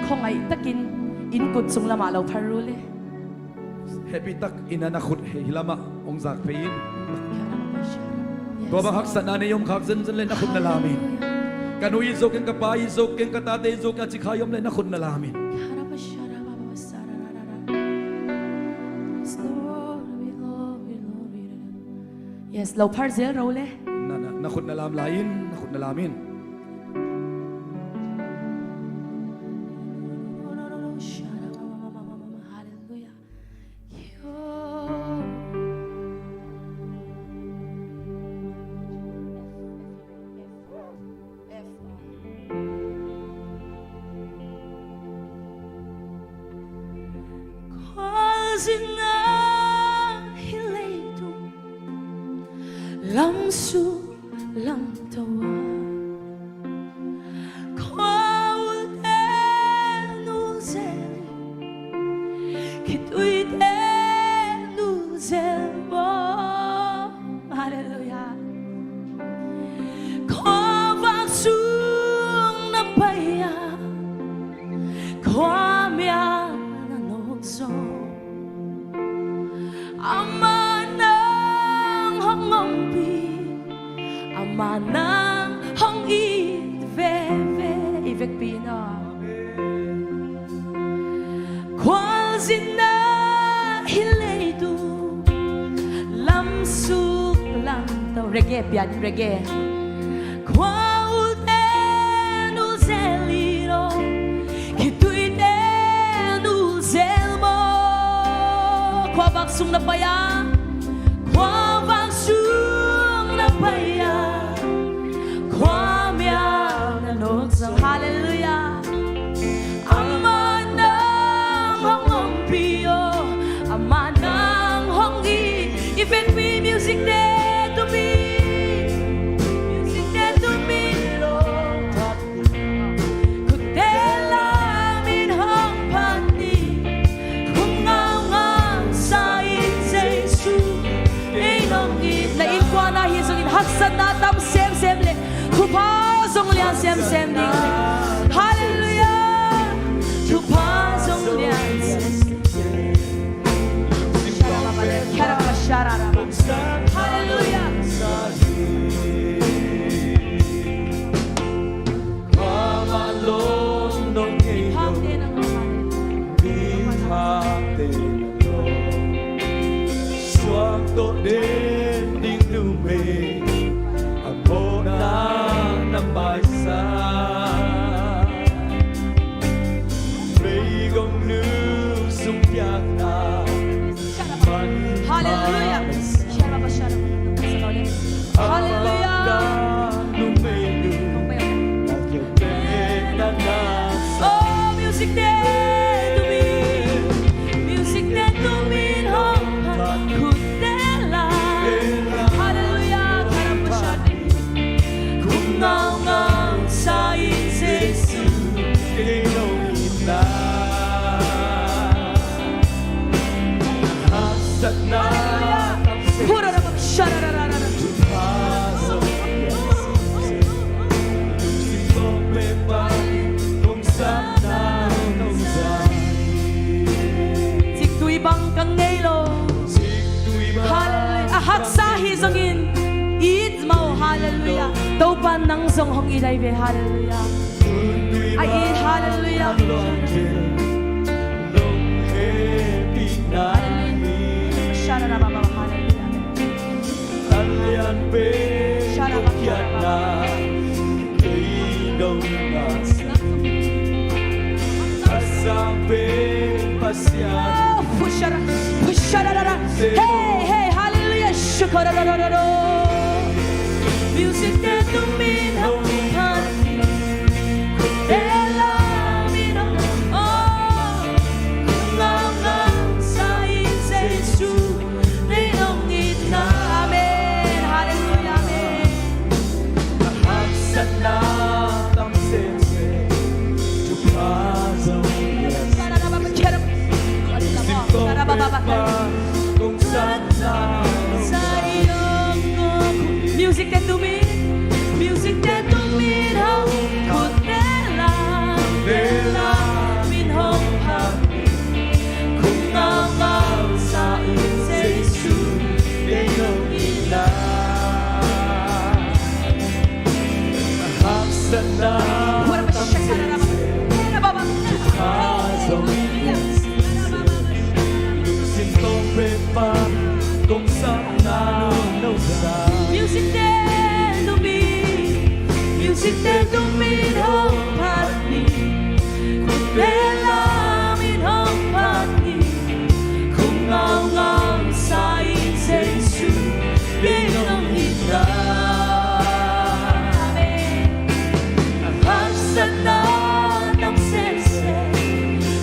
Khawngaih takin inn kut sung lamah lo phar ru le. Hehpih takin a na khut hei lamah hong zak phei in. Tua bang haksatna nei om khak zenzen le na khut na lam in. Ka nu it zo keng, ka pa it zo keng, ka tate it zo keng a ci kha i om le na khut na lam in. Yes, lo phar zel ro le. Na, na, na khut na lam lai in, na khut na lam in. Hallelujah. Khualzinna hih leitung lamsuk lamto a, khua ulte nulzel, khituite nulzel maw. Halleluiah. Khuavak sung na pai a, khuamial na nawk zo. Amah nang hong ompih, amah nang hong it veve. I vekpi in aw. Khualzinna hih leitung lamsuk lamto. Reggae pian, reggae. Khua ulte nulzel hi lo, khituite nulzel maw. Khuavak sung na pai a, khuavak sung na pai a, khuamial na nawk zo. Halleluiah. Amah nang hong ompih aw, amah nang hong it. I vekpi music te tum in, music te tum in. Khutte lam in hong phat ni, khum ngaungau sa in Jesu, ei nong it. Na innkuan ah hi zongin haksatna tam semsem le thupha zong lian semsem ding. Halleluiah. Thupha zong lian semsem. Halleluiah. Suang tawh den ding numei a mawhna na maisak. Meigong nu sung piakna. Halleluiah. Halleluiah. Oh, music te tum in, music te tum in hong phat khutte la. Halleluiah. Khum ngaungau sa in Jesu, kei nong itna. Haksatna. Ciktui bang ka ngei lo. Halleluiah. A haksa hi zongin it maw. Halleluiah. Topa nang zong hong it ahi ve. Halleluiah. A it. Halleluiah. Halleluiah. Hey, hey, hallelujah. Music te tum in hong phat. Te lam in hong, oh, ngau ngau sa in Jesu. Nei nong itna. Amen. Halleluiah. Amen. A haksatna tam semsem, thupha zong lian. Music te tum in, music te tum in hong khutte la, te la min hong phat, khum ngaungau sa in Jesu kei nong hi la. Haksatna tam sese, thupha zong in, lungsim tawh pek pan kong sapna nong za. Music te tum in, music te tum in hong phat ni, khutte la min hong phat ni, khum ngaungau sa in Jesu kei nong hi ta. Amen. Haksatna tam sese,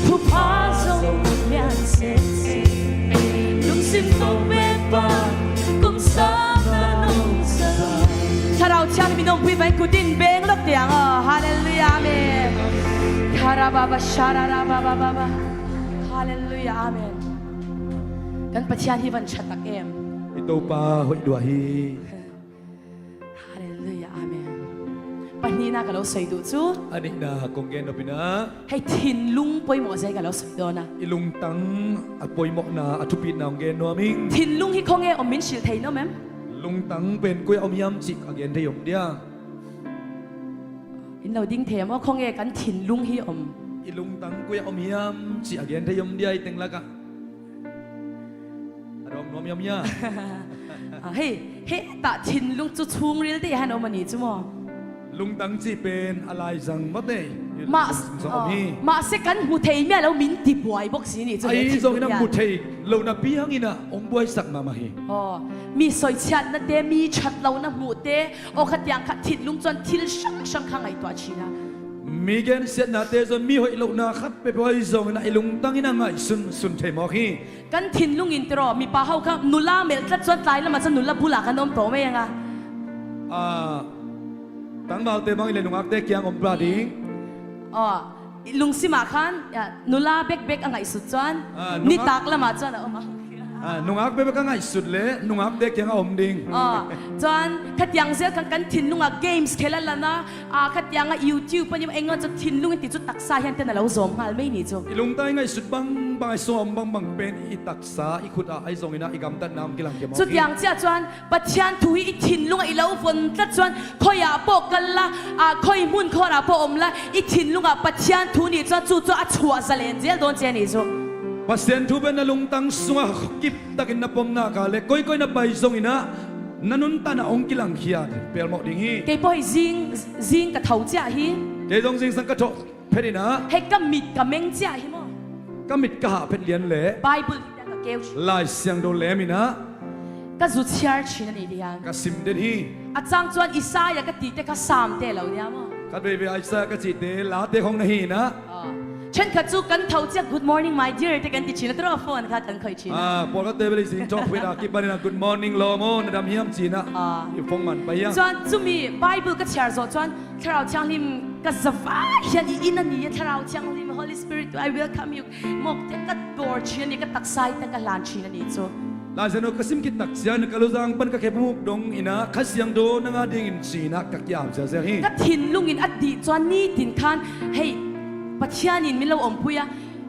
thupha zong lian sese, lungsim tawh pek pan kong sapna nong za. Thlarau Thianghlim in hong pui ven, kut in beng lok tiang aw. Halleluiah, amen. Karababa shararababa. Halleluiah, amen. Kan Pathian hi van tha tak em. I Topa hoih lua hi. Halleluiah, amen. Pahnihna ka lo soi duh cu, a nihna kong gen nop in ah, hei thinlung poimawh zia ka lo soi dawn a. I lungtang a poimawhna a thupitna hong gen nuam ing. Thinlung hi khawnge om min hrilh thei nuam em? Lungtang pen koi-ah om hiam cih a gen thei om dia? In lo ding thei maw, khawnge kan thinlung hi om? I lungtang koi-ah om hiam cih a gen thei om dia i teng lakah? A dawng nuam hiam hia? Ah, hei, hei, tah thinlung cu chungril te han om a ni cu maw? Lungtang cih pen a laizang mate. Mah, zong om hi. Mahse kan hmu thei mia lo min ti buai bok si ni cu. Ahi zongin a hmu thei lo napi hangin ah hong buaisak mahmah hi. Aw, mi soichiatna te, mi ṭhat lo na hmuh te, aw, khatiang kha thinlung cuan thil hrang hrang kha ngaihtuah chin a. Mi gensiatna te zong, mi hoih lohna khat peuhpeuh ahi zongin ah i lungtang in a ngaihsun sun thei mawk hi. Kan thinlung in tiraw, mipa ho kha nula melh tlat cuan tlai lamah cuan nula bulah kan om tawh mei ang a. Ah, tangvalte bang i le nungakte kiang om pah ding. Aw, lungsim ah khan, ya, nula bekbek a ngaihsut cuan, ah, nungak, nitak lamah cuan a om a. Ah, nungak bekbek a ngaihsut le nungakte kiang a om ding. Aw, cuan khatiang zel khan kan thinlung ah games khel a lan a, ah, khatiang ah YouTube panin eng ngan cuan thinlung in ti cu taksa hian ten a lo zawm nghal mei ni cu. I lungtang i ngaihsut bangbang, i sung a om bangbang pen i taksa, i khut ah ahi zongin ah i gamtatna om kilang kia mawk hi. Cutiang ciah cuan Pathian thu hi i thinlung ah i lo von tlat cuan, khoi ah pawh kal la, ah, khoi hmun khawr ah pawh om la, i thinlung ah Pathian thu ni cuan, cu cuan a chuah zalen zel dawn cia ni cu. Pasian thu pen na lungtang sungah kip takin na pomnak ah le koikoi na pai zongin ah na nuntakna hong kilangkhia pelmawh ding hi. Kei pawh hi zing, zing ka tho ciah hi. Kei zong zingsang ka thawh phet in ah. Hei ka mit ka meng ciah hi maw? Ka mit ka hah phet lian le Bible hi ka keu chin. Lai Siangtho lem in ah ka zu chiar chin a ni dian. Ka sim den hi. A cang cuan Isaiah ka tite kha Sam te lo nia maw? Khat veivei Isaiah ka cihte late khong na hi in ah. Aw. Ṭhenkhat cu kan tho ciah, "Good morning, my dear," te kan ti chin a, tiraw phone kha kan khoi chin a. Ah, pawlkhatte bel i zing thawh phet a kipan in ah, "Good morning lawm aw, na dam hiam?" ci in ah. Ah. I phone man pai hiang. Cuan cumi Bible ka chiar zawh cuan Thlarau Thianghlim ka zavai hian i inn a ni a, Thlarau Thianghlim, Holy Spirit, I welcome you. Mawk te ka dawr chin a ni, ka taksa hi te ka hlan chin a ni cu. Lai Siangtho ka sim khit tak ciang ka luzang pan ka khepmuk dong in ah Kha Siangtho nang a dingin ci in ah ka kiam ziahziah hi. Ka thinlung in a dih cuan nitin khan, hei, Pathian in min lo ompui a,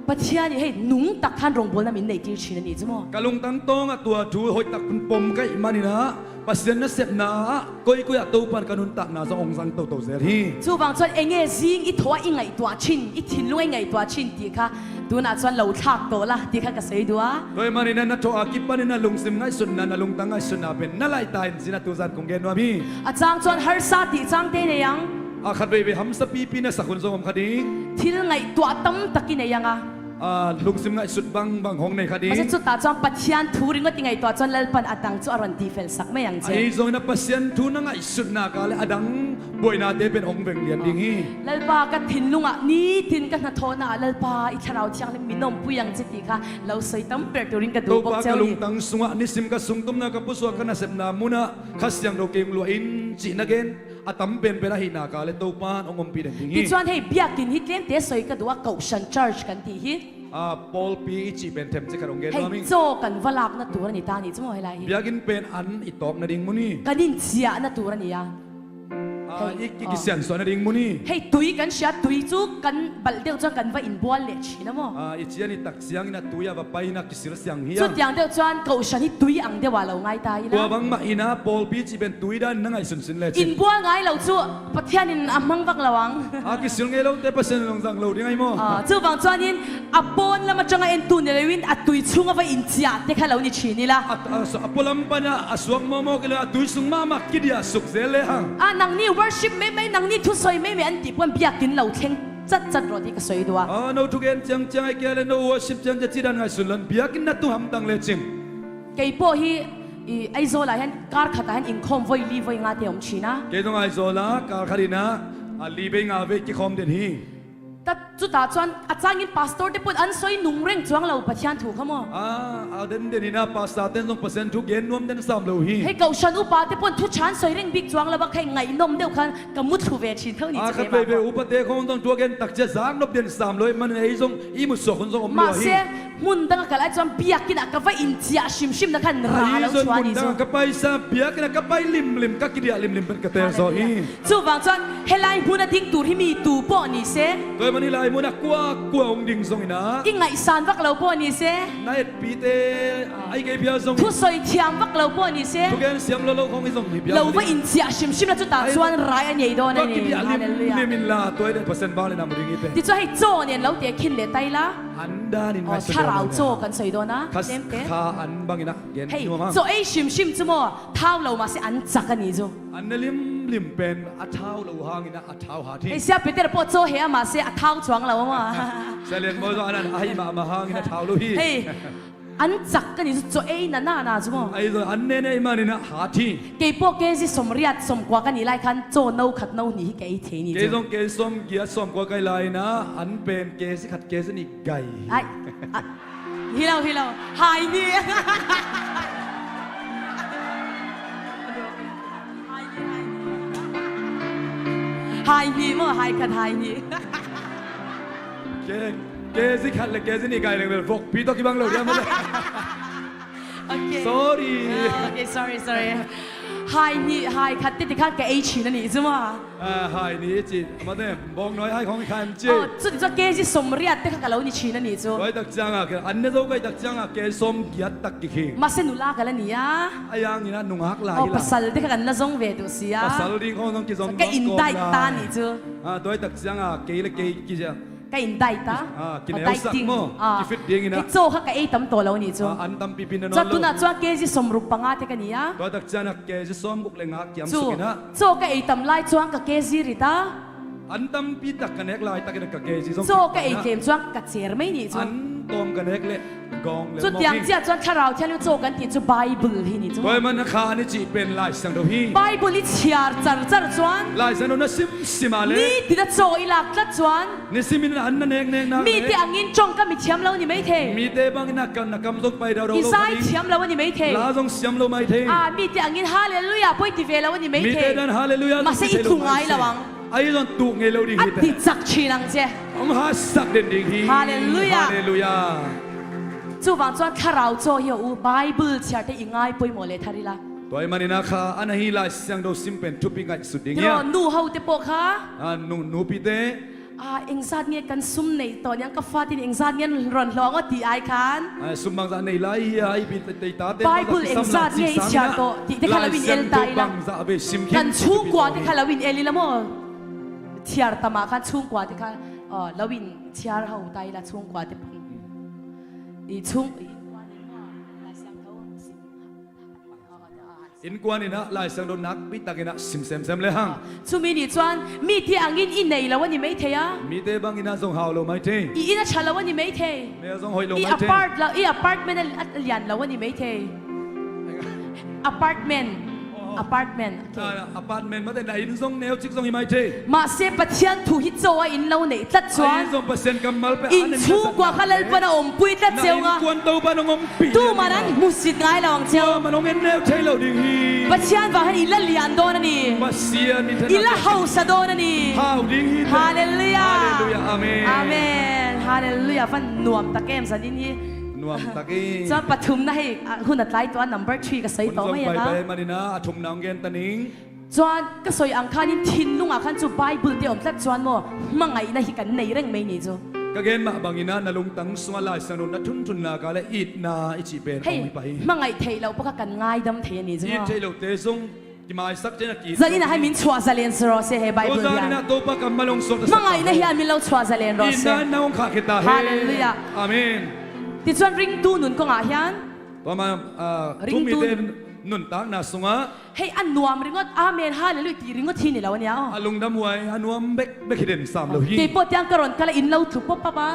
Pathian in hei nungtak khan rawngbawlna min nei tir chin a ni cu maw? Ka lungtang tawng ah tua thu hoih tak pum ka hih man in ah Pasian nasepna ah koikoi ah Topa in ka nuntakna zong hong zang toto zel hi. Cuvang cuan enge zing i thaw ah i ngaihtuah chin, i thinlung ah i ngaihtuah chin ti kha tunah cuan lo thlak tawh la ti kha ka sawi duh a. Tua ahih manin ah na thaw a kipan in ah lungsim ngaihsutna, na lungtang ngaihsutna pen na laih ta in ci in ah tuzan kong gen nuam hi. A cang cuan harsa tih cang te nei ang. A khat veivei hamsa pipi na sak hun zong om kha ding. Thil ngaihtuah tam tak i nei ang a. Ah, lungsim ngaihsut bangbang hong nei kha ding. Masi cuta cuan Pathian thu ringawt i ngaihtuah cuan Lalpan a dang cu a ron tihfelsak mai ang ci. Ahi zongin ah Pasian thu na ngaihsutnak ah le a dang buainate pen hong veng lian ding hi. Lalpa ka thinlung ah nitin ka hnathawhna ah Lalpa i Thlarau Thianghlim min ompui ang ci ti kha lo soi tam ber turin ka duh bawk ceu hi. Topa ka lungtang sungah nisim ka sungtumna ka pusuak ka nasepna munah Kha Siangtho kei hong luah in cih na gen a tam penpen ahihnak ah le Topa in hong ompih den ding hi. Tichuan hei biakinn hi tlemte soi ka duh a, Kohhran Church kan ti hi. A, pawlpi i cih pen themcik khat hong gen nuam ing. Hei, caw kan va lakna tur a ni ta ni cu maw hei lai hi. Biakinn pen an i tawkna ding mun hi. Kan in ciahna tur a ni a. A, i, i kisiansuahna ding mun hi. Hei, tui kan sia, tui cu kan balh deuh cuan kan va inbual leh chin a maw? A, i cian i tak ciangin a tui a va pai in a kisil siang hi a. Cutiang deuh cuan kohhran hi tui ang deuh a lo ngai ta hi la. Tua bangmah in a pawlpi cih pen tui dan na ngaihsun sin le cin. Inbual ngai lo cu Pathian in a hmang vak lo ang. A kisil ngei lote Pasian in hong zang lo ding ahi maw? A, cu bang cuanin a pawn lam atanga en tu ni loin a tui chunga va in ciah te kha lo ni chin ila. A, a, a pualam pana a suak mawmawk ila a tui sung mahmah kidiah suk zel le hang. A, nangni worship meimei, nangni thusoi meimei an tih puan biakinn lo thleng catcat rawh ti ka soi dua. A, no thugen ciangciang ai kia le no worship ciangciang cidan ngaihsun lan biakinn na tu hamtang le cin. Kei pawh hi i Aizawl ah hian kar khat ah hian inkhawm voi li voi nga te awm chin a. Kei zong Aizawl ah kar khat in a, a li vei nga vei kikhawm den hi. Tat cuta chuan a changin pastor te pawh an sawi nung reng chuang lo Pathian thu kha maw? A, a den den in a pastor ten zong Pasian thu gen nuam den sam lo hi. Hei kohhran upa te pawh thu chan sawi reng bik chuang lo a khai ngaih nawm deuh khan ka mu thlu ve chin tho ni. A chu khat veve upa te khawng zong thu a gen tak cia zak nop den sam lo hi manin ei zong i mu suak hun zong om lo hi. Mahse, hmun dang a kal ai chuan biakinn ah ka va in ciah hrim hrim na khan ra lo chhuah ni chu. Ka paisa biakinn ah ka pai limlim ka kidiah limlim pen ka tel zawh hi. Chuvang chuan helai hmun a ding tur hi mi tu pawh ni se. Tua hi man hilai hmun ah kua kua hong ding zong in a. I ngaihsan vak lo pawh ni se. Na etpi te ai kei bia zong. Thusawi thiam vak lo pawh ni se. Thugen siam lo lo khawng i zong hi bia. Lo va in ciah hrim hrim na chutah chuan rai a nei dawn a ni. Hallelujah. Lim in la tua i den Pasian bang le na mu ding hi te. Ti chuan hei chaw nen lo te khin le tai la. An dan in ngaihsun thlarau chaw kan sawi dawn a, kha, kha an bangin a gen nuam ang. Hei, chaw ei hrim hrim chu maw, thau lo mahse an chak a ni chu. An na lim lim pen a thau lo hangin a, a thau hat hi. Hei, Sia Peter pawh chaw he a mahse a thau chuang lo a maw. Sia Lian Mawi zong an an a hei mahmah hangin a thau lo hi. Hei, an chak ka ni chu chaw ei na na na chu maw. Ai zaw an ne ne i manin a hat hi. Kei pawh K G sawmriat sawmkua ka nih lai khan chaw no khat no hnih hi ka ei thei ni chu. Kei zong K G sawmgiat sawmkua ka ih lai in a an pen K G khat K G nih gai hi. Ai, a, hi lo, hi lo. Hai hnih. Hai hnih maw, hai khat hai hnih. Kei, K G khat le K G nih gai leng bel vokpi tawh kibang lo dia maw le. Okay. Sorry. Ah, okay, sorry, sorry. Hai hnih, hai khat te tikhan ka ei chin a nih chu maw. Ah, hai hnih ci. Mate, bawng nawi hai khawng i khan ci. Oh, chuti chu K G sawmriat te kha ka lo ni chin a nih chu. Tua i tak ciangah, an ne zo ka i tak ciangah K G sawmgiat tak kikhing. Mahse nula ka la ni a. A yang in a nungak lai hi la. Oh, pasal te kha kan la zong ve duh si a. Pasal ding khawng zong kizom ka in dai ta ni chu. Ah, tua i tak ciangah kei le kei kicia. Ka in dai ta. Ah, kineusak maw? Ah. Kifit ding in a. Kei chaw kha ka ei tam tawh lo ni chu. Ah, an tampipi na nawn lo. Chuan tunah chuan K G sawmruk panga te ka ni a. Tua tak cian a K G sawmguk le nga kiam suk in a. Chaw ka ei tam lai chuan ka K G ri ta. An tampi tak ka nek lai takin a ka K G zong. Chaw ka ei tlem chuan ka cher mai ni chu. An tawm ka nek le. Chutiang ciah chuan Thlarau Thianghlim chaw kan tih chu Bible hi ni chu. Tua hi man a kha an i cih pen Lai Siangtho hi. Bible i chhiar char char chuan. Lai Siangtho na sim sim a le. Nitin a chaw i lak tlat chuan. Nisimin an na nek nek nak le. Mite angin ṭawngkam i thiam lo a ni mai thei. Mite bangin a kan na kam zong pai dau dau lo. I zai thiam lo a ni mai thei. La zong siam lo mai thei. A, mite angin Hallelujah pawh i ti ve lo a ni mai thei. Mite dan Hallelujah zong ti thei lo mai thei. Mahse i thu ngai lo ang. Ahi zong tuh ngei lo ding hi te. A ti chak ṭhin ang che. Hong hasak den ding hi. Hallelujah. Hallelujah. Chuvang chuan Thlarau chaw hi a u, Bible chhiarte i ngai pawimawh leh thar ila. Tua hi manin a kha, a na hi Lai Siangtho sim pen thupi ngaihsut ding hi a. Tiraw, nu ho te pawh kha. A, nu, nupi te. A, engzat nge kan sum nei tawh niang ka fatin engzat nge rawn hlawh ang aw tih ai khan. A, sum bangzah nei lai hi a, i pi te, te ta te. Bible engzat nge i chhiar tawh tih te kha lo in el ta ila. Lai Siangtho bangzah ve sim khin. Kan chhungkua te kha lo in el ila maw. Chhiar tamah khan chhungkua te kha, aw, lo in chhiar ho ta ila chhungkua te pawh. I chung, i, innkuan in a Lai Siangtho nakpi takin a sim semsem le hang. Chumi ni chuan mite angin i nei lo a ni mai thei a. Mite bangin a zong hau lo mai thei. I in a ṭha lo a ni mai thei. Me a zong hoih lo mai thei. I apart lo, i apartment a, a lian lo a ni mai thei. Apartment. Oh. Apartment. Okay. Ah, apartment mate na in zong neu chik zong hi mai thei. Mahse Pathian thu hi chaw a in lo neih tlat chuan. Ahi zong Pasian kammal pe in chhungkua kha Lalpan a ompui tlat cheu nga. Na innkuan Topan hong ompih. Tuman an hmusit ngai lo ang cheu. Tuman hong en neu thei lo ding hi. Pathian vang hian i la lian dawn a ni. Pasian min thana i la hausa dawn a ni. Hau ding hi. Hallelujah. Hallelujah. Amen. Amen. Hallelujah, van nuam tak em zan in hi. Nuam tak hi. Chuan pathumna hei, ah, hun a tlai tua number three ka sawi tawh mai a. Hun zong pai pai manin a, a thumna hong gen ta ning. Chuan ka sawi ang khanin thinlungah khan chu Bible te awm tlat chuan maw, hmangaihna hi kan nei reng mai ni chu. Ka gen mah bangin a, na lungtang sungah Lai Siangtho na thunthun lak a le itna i cih pen a awm hi pai. Hei, hmangaih theih loh pawh kha kan ngaidam thei a ni chu maw. It theih loh te zong Kimaisak ciang a ki. Zan in ah hai min chhuah zalen si rawh se he Bible hian. Tuzan in ah Topa kammal hong suak ta sak ta. Hmangaihna hian min lo chhuah zalen rawh se. Itna in na hong khah khia ta hen. Hallelujah. Amen. Tichuan ringtu nun kawngah hian. Tua ma, ah, ringtu. Thumite nuntakna sungah. Hei a nuam ringawt, amen, hallelujah, tih ringawt hi ni lo a nia aw. A lungdam huai, a nuam bek bek hi den sam lo hi. Kei pawh tiang ka rawn kal a, in lo tlu pawp pawp a.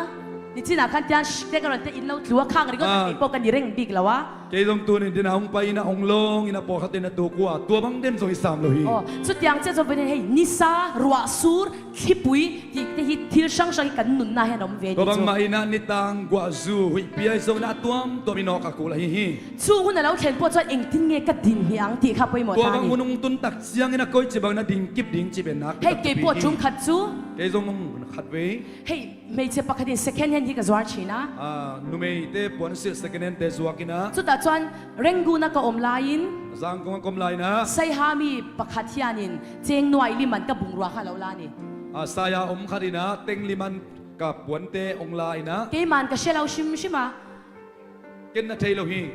Nichinah khan tiang shh te ka rawn te in lo tlu a, khang ringawt a, ah, kei pawh ka ni reng bik lo a. Kei zong tuni in a hong pai in a hong lawng in a pawlkhat in a tuk ua, tua bang den zong hi sam lo hi. Aw, chutiang chiah zawng pawhin hei, nisa, ruah sur, thlipui tih te hi thil hrang hrang hi kan nunna hian a awm ve ni chu. Tua bang mah in a nitang guahzu huihpi ai zawng in a tuam tuam in awk a kul ahi hi. Chung hun a lo thlen pawh chuan engtin nge ka din hi ang tih kha pawimawh ta a ni. Tua bang hun hong tun tak chiang in a koi chi bang in a ding kip ding chi pen nak. Hei, kei pawh tum khat chu. Kei zong hong khat ve. Hei, hmeichhe pakhatin second hand hi ka zuar ṭhin a. Ah, numeite puansilh second hand te zuak in a. Chutah chuan Rangoon-a ka awm laiin. Zangkong-a ka awm lai in a. Saiha mi pakhat hianin cheng nuai li man ka bungrua kha lo la a ni. Ah, Saiha awm khat in a teng li man ka puante hong la in a. Keiman ka hre lo hrim hrim a. Ken na thei lo hi.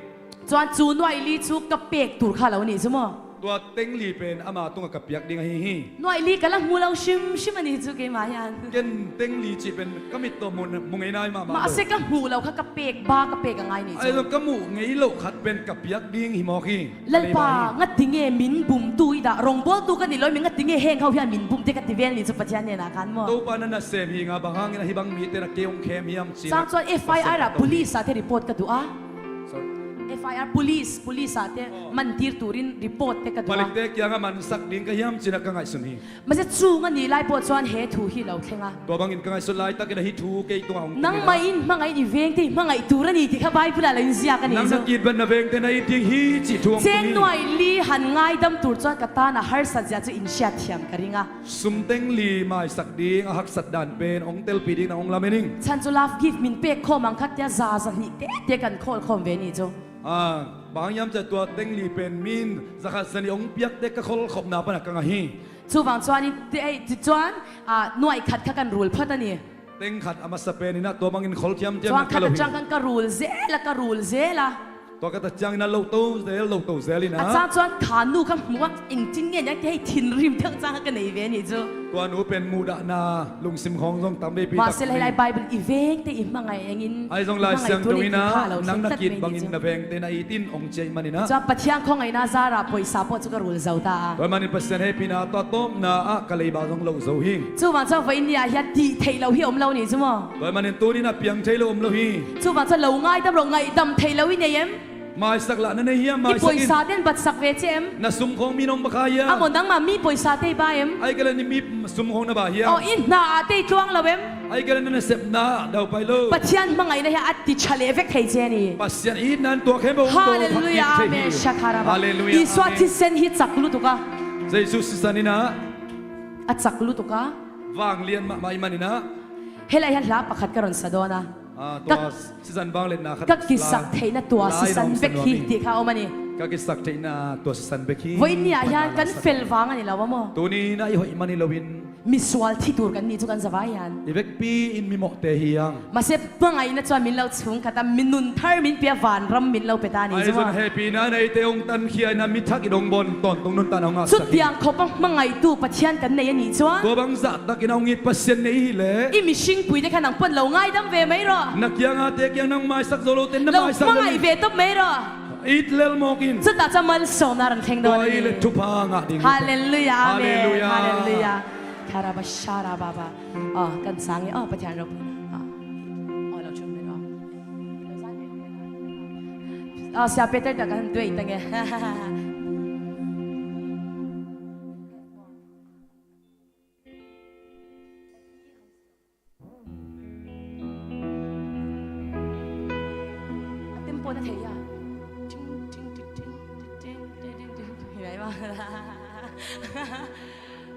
Chuan chu nuai li chu ka pek tur kha lo ni chu maw? Tua teng li pen ama tungah ka piak ding ahi hi. Nuai li ka la hmu lo hrim hrim a ni chu keimah hian. Ken teng li chih pen ka mit tawh hmu, hmu ngei nai mahmah lo. Mahse ka hmuh lo kha ka pek ba ka pek a ngai ni chu. Ai lo ka hmuh ngei lo khat pen ka piak ding hi mawk hi. Lalpa, ngatinge min bumtu i dah, rawngbawltu ka ni lo, mi ngatinge heng ho hian min bum te ka ti vel ni chu Pathian hnenah khan maw? Topa na nasem hi nga bang hangin a hi bang mite na kei hong khem hiam chin a. Chang chuan F I R ah police ah te report ka duh a. Sorry. F I R police, police ah te mantir turin report te ka duh a. Malikte kianga mansak ding ka hiam chin a ka ngaihsun hi. Mahse chung a nih lai pawh chuan he thu hi lo thleng a. Tua bangin ka ngaihsun lai takin a hi thu kei tungah hong tum ila. Nangmah in hmangaih in i vengte i hmangaih tur a ni tih kha Bible ah lo inziak a ni chu. Nang na kitbatna vengte na it ding hi chih thu hong tum hi. Cheng nuai li han ngaidam tur chuan ka tana harsat zia chu inhriatthiam ka ring a. Sum teng li maisak ding a haksat dan pen hong telpih ding nang hong lamen ing. Chhan chu love gift min pek khawm ang khat tia za zahnih te te kan khawl khawm ve ni chu. Ah, bang hiam cih tua teng li pen min zakhat zahnih hong piak te ka khawl khawpna pana ka ngah hi. Chuvang chuan i te, ei, ti chuan, ah, nuai khat kha kan rul phawt a ni. Teng khat a masa pen in a tua bangin khawl thiam thiam ka lo hi. Chuan khat aṭang khan ka rul zel a, ka rul zel a. Tua ka ta chiang in a lo to zel, lo to zel in a. A chang chuan kha nu kha hmuh a, engtin nge ni ang ti hei thinrim theuh chang kha ka nei ve ni chu. Tua nu pen muhdahna lungsim khawng zawng tam veipi tak. Mahse, helai Bible i vengte i hmangaih engin. Ai zawng Lai Siangtho in a nang na kit bangin na vengte na it in hong chiah i man in a. Chuan Pathian khawngaihna zarah pawisa pawh chu ka rul zo ta a. Tua manin Pasian hehpihna tawh a tawpna ah ka leiba zawng lo zo hi. Chuvang chuan vawiin ni ah hian tih theih loh hi awm lo ni chu maw? Tua manin tunin a piang thei lo awm lo hi. Chuvang chuan lo ngaidam rawh, ngaihdam theih loh i nei em? Maisak lah na nei hiam? Maisak in. I pawisa ten batsak ve che em? Na sum khawng mi nong ba kha hiam? A maw nangmah mi pawisa te i ba em? Ai kei leh ni mi sum khawng na ba hiam? Aw, i hna ah te i tluang lo em? Ai kei leh na nasepna ah daupai lo. Pathian hmangaihna hi a ti ṭha leh vek thei che a ni. Pasian itna in tua khempeuh hong do thak kik thei hi. Hallelujah, amen, shakaraba. Hallelujah, amen. Isua thisen hi chak lutuk a. Jesu sisan in a. A chak lutuk a. Vanglian mahmah i man in a. Helai hian hla pakhat ka rawn sa dawn a. Ah, tua sisan vangletna khat ka kisak theihna tua sisan vek hi tih kha a awm a ni. Ka kisak theihna tua sisan vek hi. Vawiin ni ah hian kan fel vang a ni lo a maw? Tuni in a i hoih man hi loin. Misual thi tur kan nih chu kan zavai hian. I vekpi in mi mawhte hi ang. Mahse hmangaihna chuan min lo chhung khat a, mi nun thar min pia vanram min lo pe ta ni chu maw? Ai zawng hehpihna neite hong tankhia in a mi thak i dawng bawn tawntung nuntakna hong ngaksak hi. Chutiang khawpa hmangaihtu Pathian kan nei a nih chuan. Tua bang zah takin a hong it Pasian nei hi leh. I mihringpuite khan ang pawn lo ngaidam ve mai rawh. Na kianga te kiang nang maisak zo lo ten na maisak lo. Lo hmangaih ve tawp mai rawh. It lel mawk in. Chutah chuan malsawmna a rawn thleng dawn a ni. Tua i le thupha ngah ding. Hallelujah, amen. Hallelujah. Hallelujah. Karabasharababa. Aw, kan sang e. Aw, Pathian ropui. Aw. Aw, lo chhun mai rawh. Aw, Sia Peter ta kan duai ta nge. A tempo na thei a. Ting, ting, ting. Hi mai maw?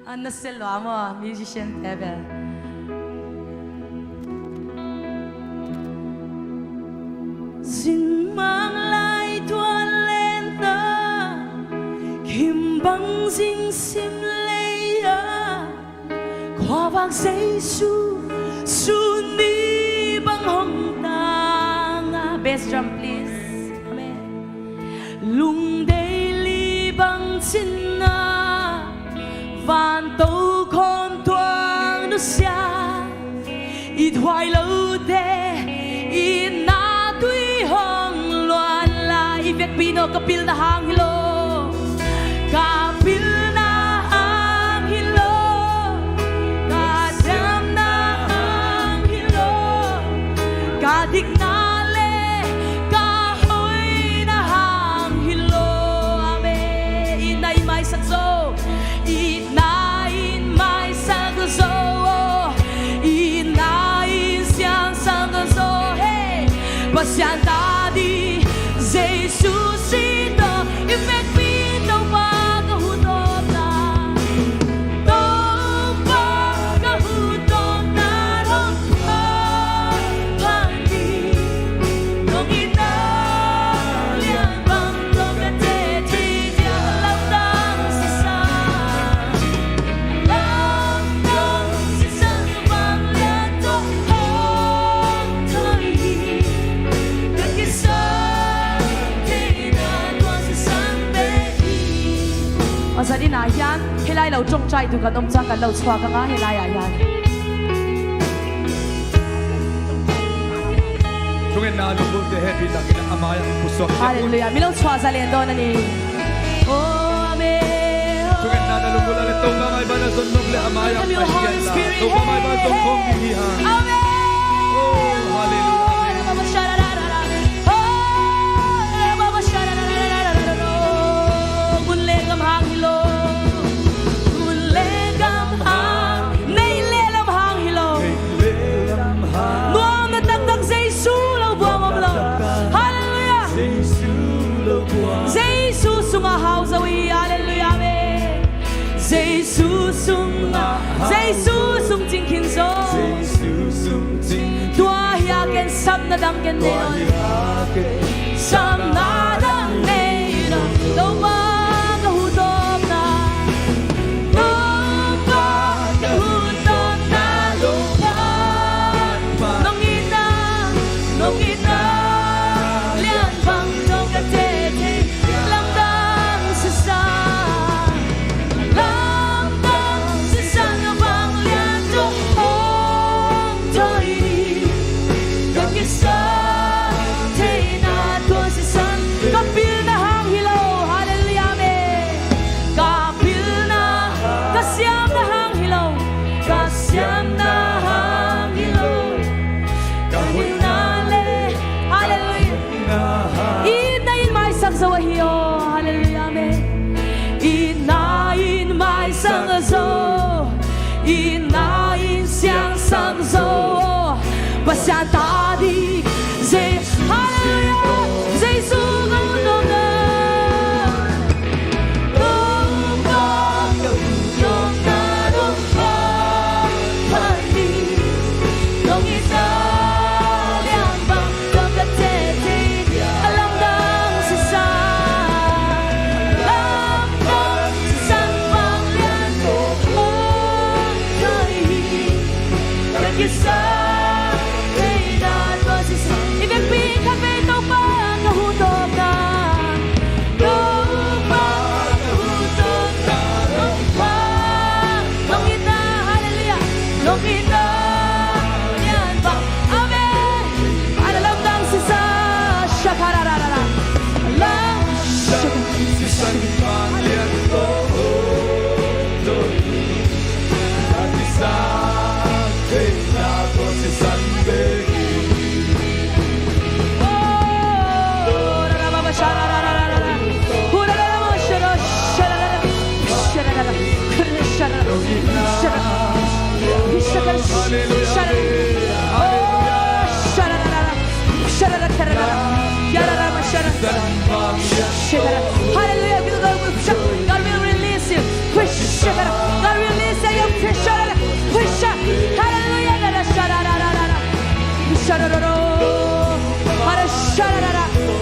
A na se lua maw, musician te bel. Zing sim lei a khuavak Jesu sun ni bang hong tang a. Bass drum, please. Amen. Lungdei li bang cin a van to khawm tuang nusia i thuai lote i na tui hong luan la. I vekpi no ka pilna hang hi lo, ka pilna hang hi lo, ka siamna hang hi lo, ka dikna le ka hoihna hang hi lo. Amen. I na in maisak zo. I na in maisak zo, i na in siangsak zo. Hey, Pasian ta ding Jesu si to. I vekpi Topa ka hu tawpna, Topa ka hu tawpna dong. A za ding ah hian, hei lai lo ṭawngṭai tu kan om chang kan lo chhuak ang a, hei lai ah hian. Thungetna lungbulte happy takin a mai-ah pusuak. Hallelujah. Mi lo chhuah za lian dawn a ni. Oh, amen. Thungetna na lungbul a le Topa mai ban a zon nop le a mai-ah. Welcome your Holy Spirit. Topa mai ban zon khawm ding hi hang. Amen. Oh, hallelujah. Amen. Ngun le gam hang hi lo. Ngun le gam hang. Neih le lam hang hi lo. Nuamna taktak Jesu lo buang om lo. Hallelujah. Jesu sungah hau zo hi. Hallelujah. Amen. Jesu sungah, Jesu sung cing khin zo. Tua hi a ken sapna dang ken nei nawn. Sapna dang nei nawn. Topa ka hu tawpna. Topa ka hu tawpna. Nong itna, nong itna lian bang tawh ka teh thei. Lamdang sisan, lamdang sisan vanglian tawh hong thawi ni. Ka kisap theihna tua sisan, ka pilna hang hi lo. Hallelujah, amen. Ka pilna, ka siamna hang hi lo. Ka siamna hang hi lo. Ka hoihna le, hallelujah. I na in maisak zo ahi aw. Hallelujah, amen. I na in maisak zo. I na in siangsak zo. Pasian ta ding Jesu. Hallelujah. Jesu ka hu tawpna. Topa ka hu tawpna dong pha pha ni. Nong itna lian bang tawh ka teh thei ni. A lamdang sisan, lamdang sisan vanglian tawh hong thawi hi. Ka kisap theihna tua sisan. I vekpi khat vei Topa ka hu tawpna. Topa ka hu tawpna. Nong pha, nong itna, hallelujah. Nong itna lian bang. Amen. A la lamdang sisan, shakararara. Lam, shaka, shaka. Hallelujah. God will release you. God release you. Hallelujah.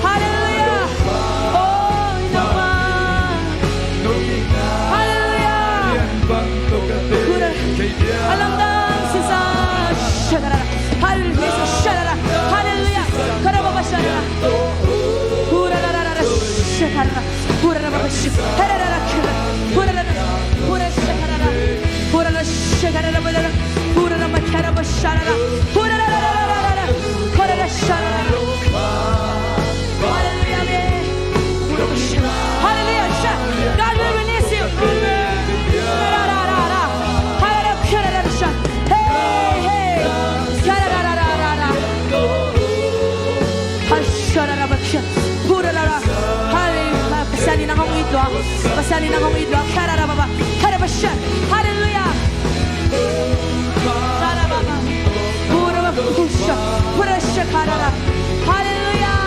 Hallelujah. Oh, in the one. Hallelujah, amen. Hallelujah. God will release you. Hallelujah. Hey, hey. Hallelujah. Pasian in nang hong it lua. Pasian in nang hong it lua. Hallelujah. Hallelujah.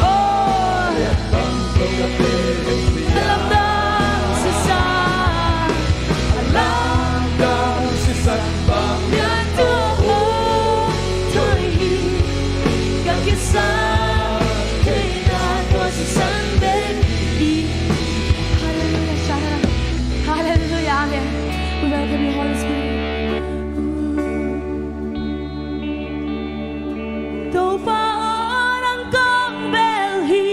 Oh. Lamdang sisan, lamdang sisan, bang lian tua hong tua hi, ka kisan theihna tua sisan bek hi. Hallelujah, Shaddai. Hallelujah, amen. We welcome you, Holy Spirit. Topa aw, nang kong bel hi,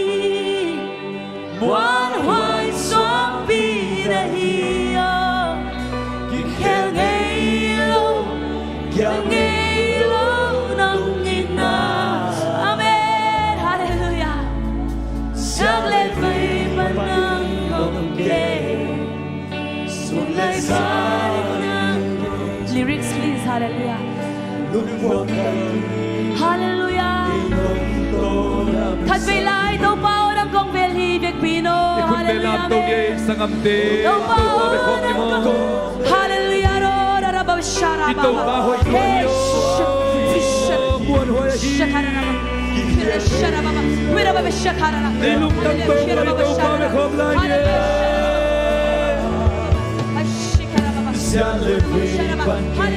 muanhuai suangpi na hi aw. Kikhel ngei lo, kiam ngei lo nong itna. Amen. Hallelujah. Siang le vei pan nang hong kem. Sun le zan nang. Lyrics, please. Hallelujah. Hallelujah. Khatvei lai, Topa aw, nang kong bel hi, vekpi in aw. Hallelujah. Amen. Topa aw, nang kong. Hallelujah. Ro, ra, ra, ba, sha, ra, ba, ba. Hey, sh-, sh-, sh-, ra, ra, ba. Wi, ra, ba. Wi, ra, ba, ba, sha, ra, ra. Hallelujah.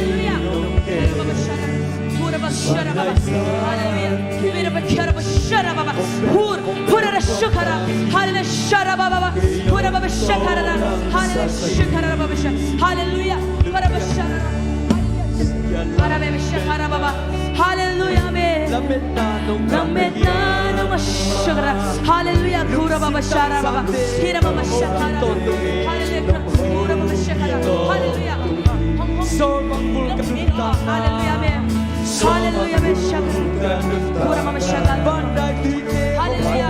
Hallelujah. Hallelujah. Hallelujah. Hallelujah. Hallelujah. Hallelujah. Hallelujah. Amen. Lametna nong mashakra. Hallelujah. Kura baba shara baba. Kira baba shakara. Hallelujah. Kura baba shakara. Hallelujah. Hong, hong. Sol bang bul ka nuntakna. Hallelujah, amen. Hallelujah, amen. Shakara. Kura baba shakara. Hallelujah.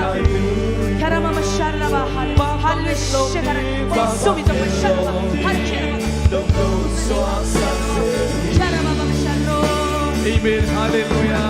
Kara baba shara baba. Hallelujah. Shakara. Sumi to shakara. Hallelujah. Amen. Hallelujah.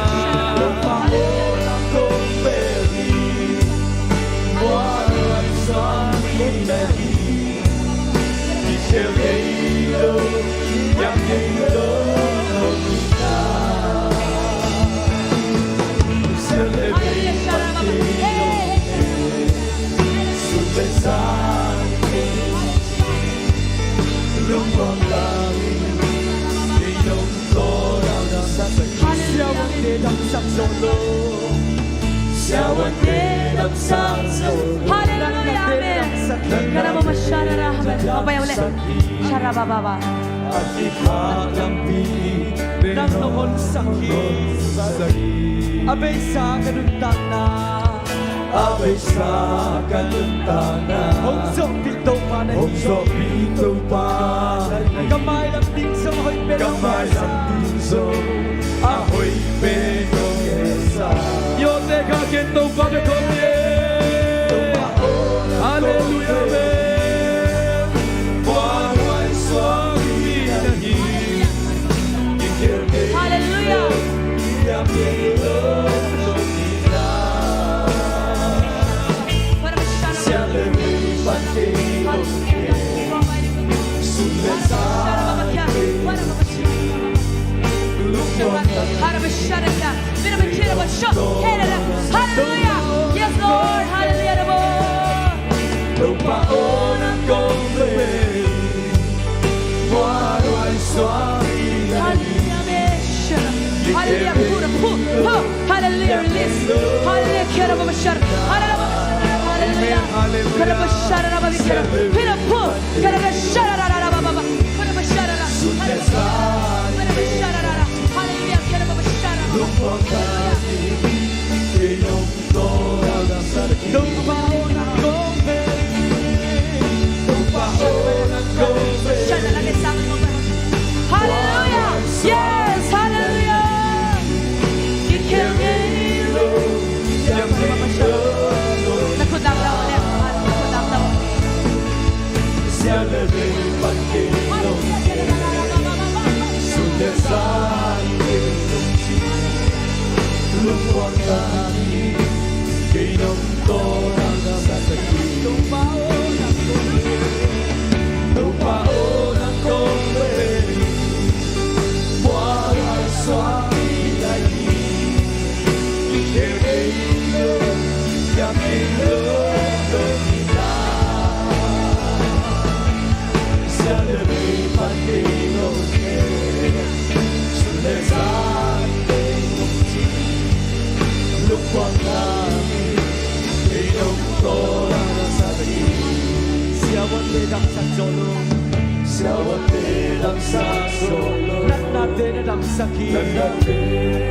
Hallelujah, amen. Kara mama sharara, amen. Mapaya ulit. Shara baba ba. Nang nong honsak hi. A beisa ka nuntakna. A beisa ka nuntakna. Hong zawhpih Topa na hi. Hong zawhpih Topa na hi. Ka mailam ding zong a hoih pen. Ka mailam ding zong a hoih pen hong gensa. Yote ka ken Topa bek hong hi. Hallelujah, amen. Hallelujah. Hallelujah. Yes, Lord. Hallelujah. Hallelujah. Hallelujah. Hallelujah. Hallelujah. Release. Hallelujah. Hallelujah. Hallelujah. Hallelujah. Yes. Hallelujah. Kei nong tawh damsak hi. Topa aw, nang kong ven hi. Buaisuak lai hi. Kei lo, kei lo, lo hi ta. Siavuante damsak zo lo. Siavuante damsak zo lo. Natnate na damsak hi. Natnate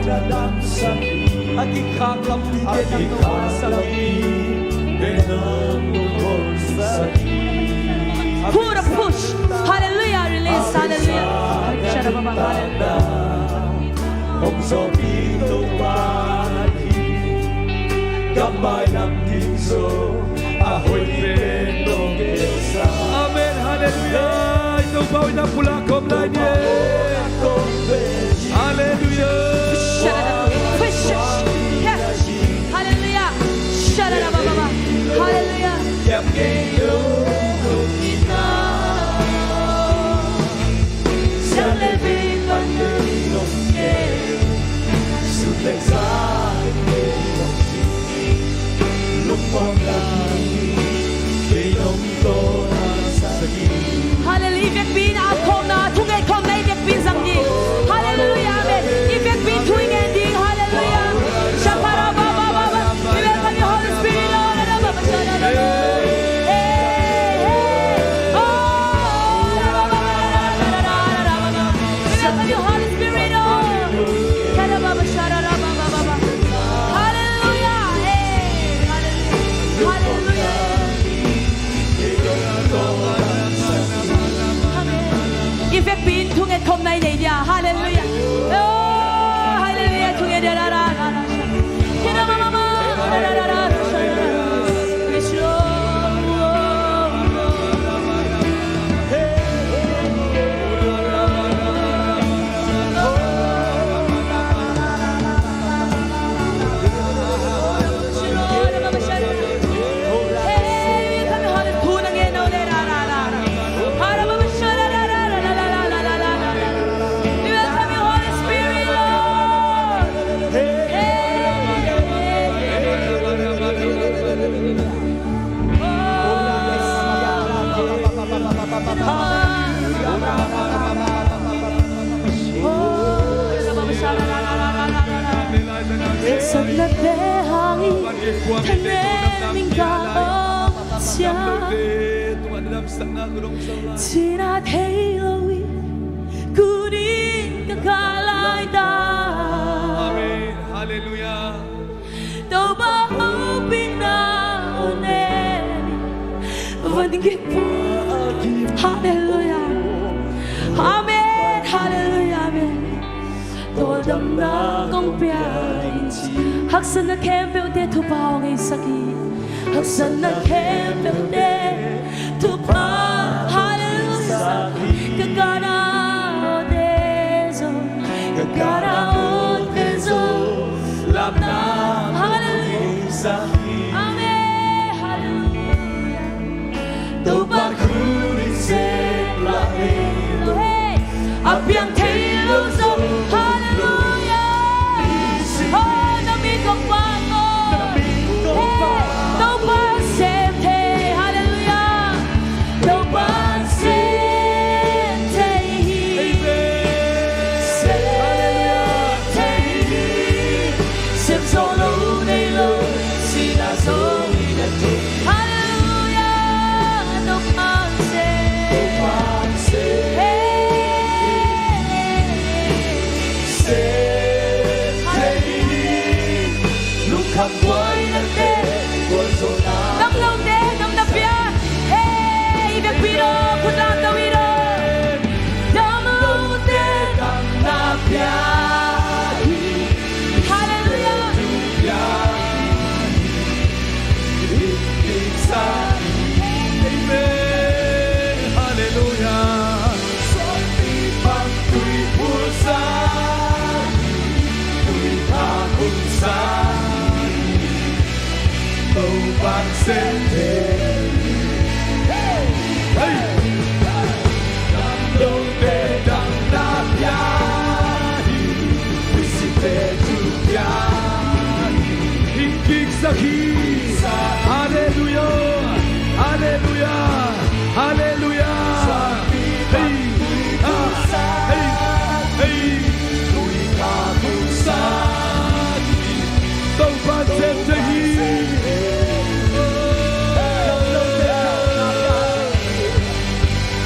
na damsak hi. A kikhak lampi te nang nong honsak hi. Put a push. Hallelujah, release. Hallelujah. Hallelujah. Hong zawpi Topa hi. Ka mai lam ding zo a hoih pen nong gelsa. Amen. Hallelujah. I Topa hoihna pulak khawm lai ni. Hallelujah. Hallelujah. Hallelujah. Hallelujah. I vekpi in a ap khawmna, thunget khawmna i vekpi in zang ding. Hallelujah. Amen. I vekpi in thu i ngen ding. Hallelujah. Shakara ba ba ba ba. We welcome you, Holy Spirit, Lord. Hey, hey. Oh. We welcome you, Holy Spirit, Lord. Hallelujah. Hey, hallelujah. Hallelujah. Amen. I vekpi in thunget khawmna i nei dia. Hallelujah. Oh, hallelujah. Thunget dia. Praise the Lord. Haksatnate hang in thanem ing ka, aw Pasian. Cina thei lo in kut in ka kah lai ta. Amen. Hallelujah. Topa hopihna aw ne, van kipua. Hallelujah. Amen. Hallelujah. Amen. Tawldamna kong pia ding ci. Haksatna khempeuhte thupha hong ngeisak hi. Haksatna khempeuhte thupha. Hallelujah. Ka kanaute zong, ka kanaute zong lapna. Hallelujah. Amen. Hallelujah. Topa khut in sem lai lo. Hey. A piang thei lo zong. Hallelujah. Oh, na min kong phat maw. Hey, Topa sem thei. Hallelujah. Topa sem thei hi. Sem thei hi. Sem zo lo nei lo. Hallelujah. Topa sem. Hey. Lungkham buaina te, buaina te, damlote damna pia. Hey, i vekpi lo, khut lam to i lo. Damlote damna pia. Hallelujah. Amen. Hallelujah. Tui pang tui pulsa, tui pang pulsa. Halleluia! Halleluia! Halleluia! Hei! Ah! Hei! Hei! Topa'n sem thei hi.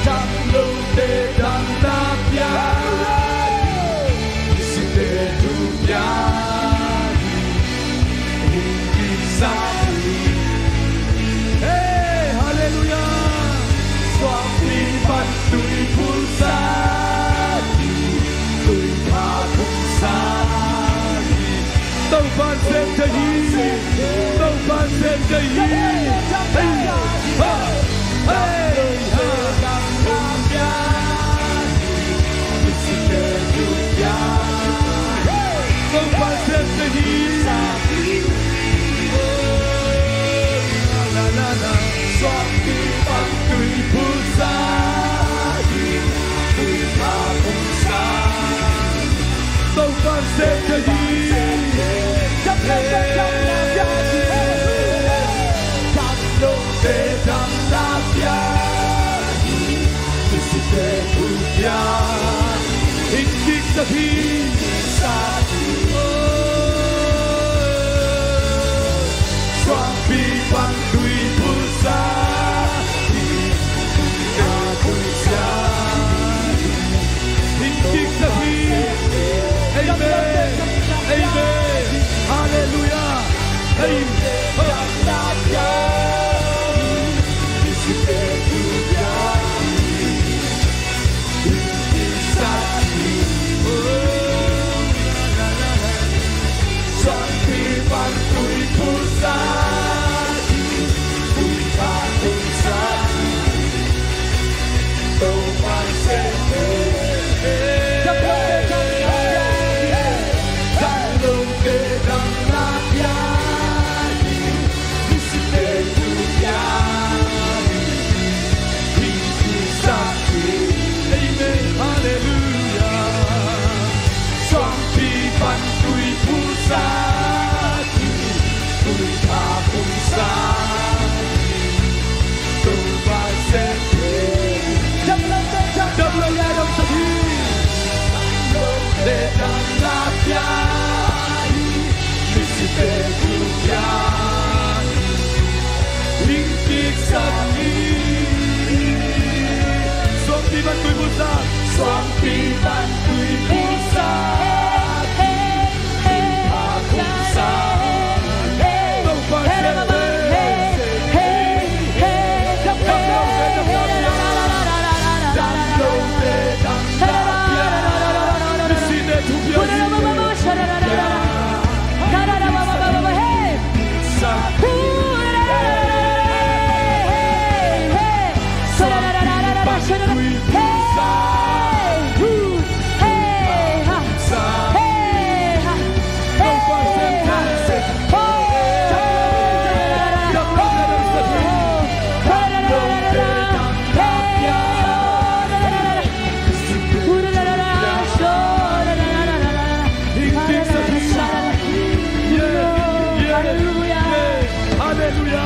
Damlote damna pia hi. Misite thu pia hi. Hing kisa hi. Hey, halleluia. Suangpi pan tui phulsa hi. Tui pha phulsa hi. Topa'n sem thei hi. Topa'n sem thei hi. Hei, ha, hei, ha. Topa'n sem thei hi. Na, na, na. Suangpi pan tui phulsa hi. Tui pha phulsa hi. Topa'n sem thei hi. Damlote damna pia hi. Misite thu pia hi. Hing kisa hi. Suangpi pan tui phulsa hi. Tui pha hi. Hing kisa hi. Amen. Amen. Halleluia. Hei. Amen. Halleluia. Suangpi pan tui phulsa hi. Tui pha phulsa hi. Topa'n sem thei hi. Damlote damna pia hi. Misite thu pia hi. Hing kisa hi. Suangpi pan tui phulsa. Suangpi pan tui phulsa. Tui pha phulsa. Topa'n sem thei hi. Damlote damna pia hi. Misite thu pia hi. Halleluia. Halleluia.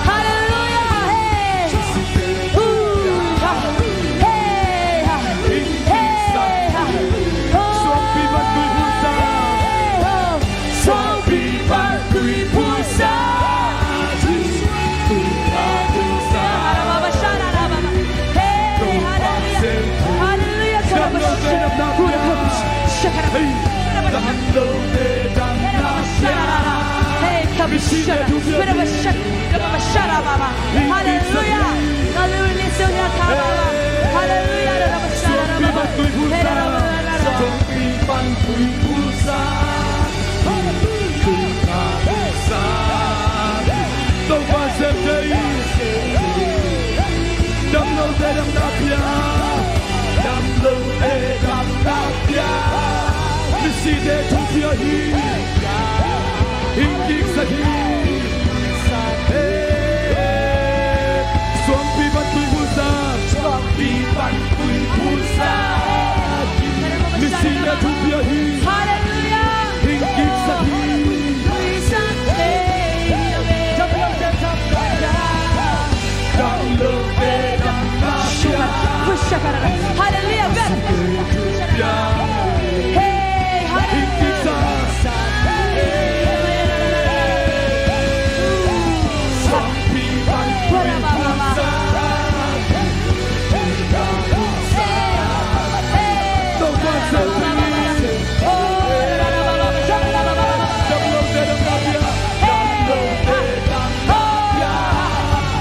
Halleluia. Hey. Uh, ha. Hey, ha. Hey, ha. Oh. Hey, oh. Suangpi pan tui phulsa. Hey, halleluia. Halleluia. Hey, halleluia. Hallelujah. Hallelujah. Hallelujah. Misite thupia hi. Hing kiksak hi. Suangpi pan tui phusa. Suangpi pan tui phusa. Misite thupia hi. Hallelujah. Hing kiksak hi. Hallelujah. Hey, hallelujah.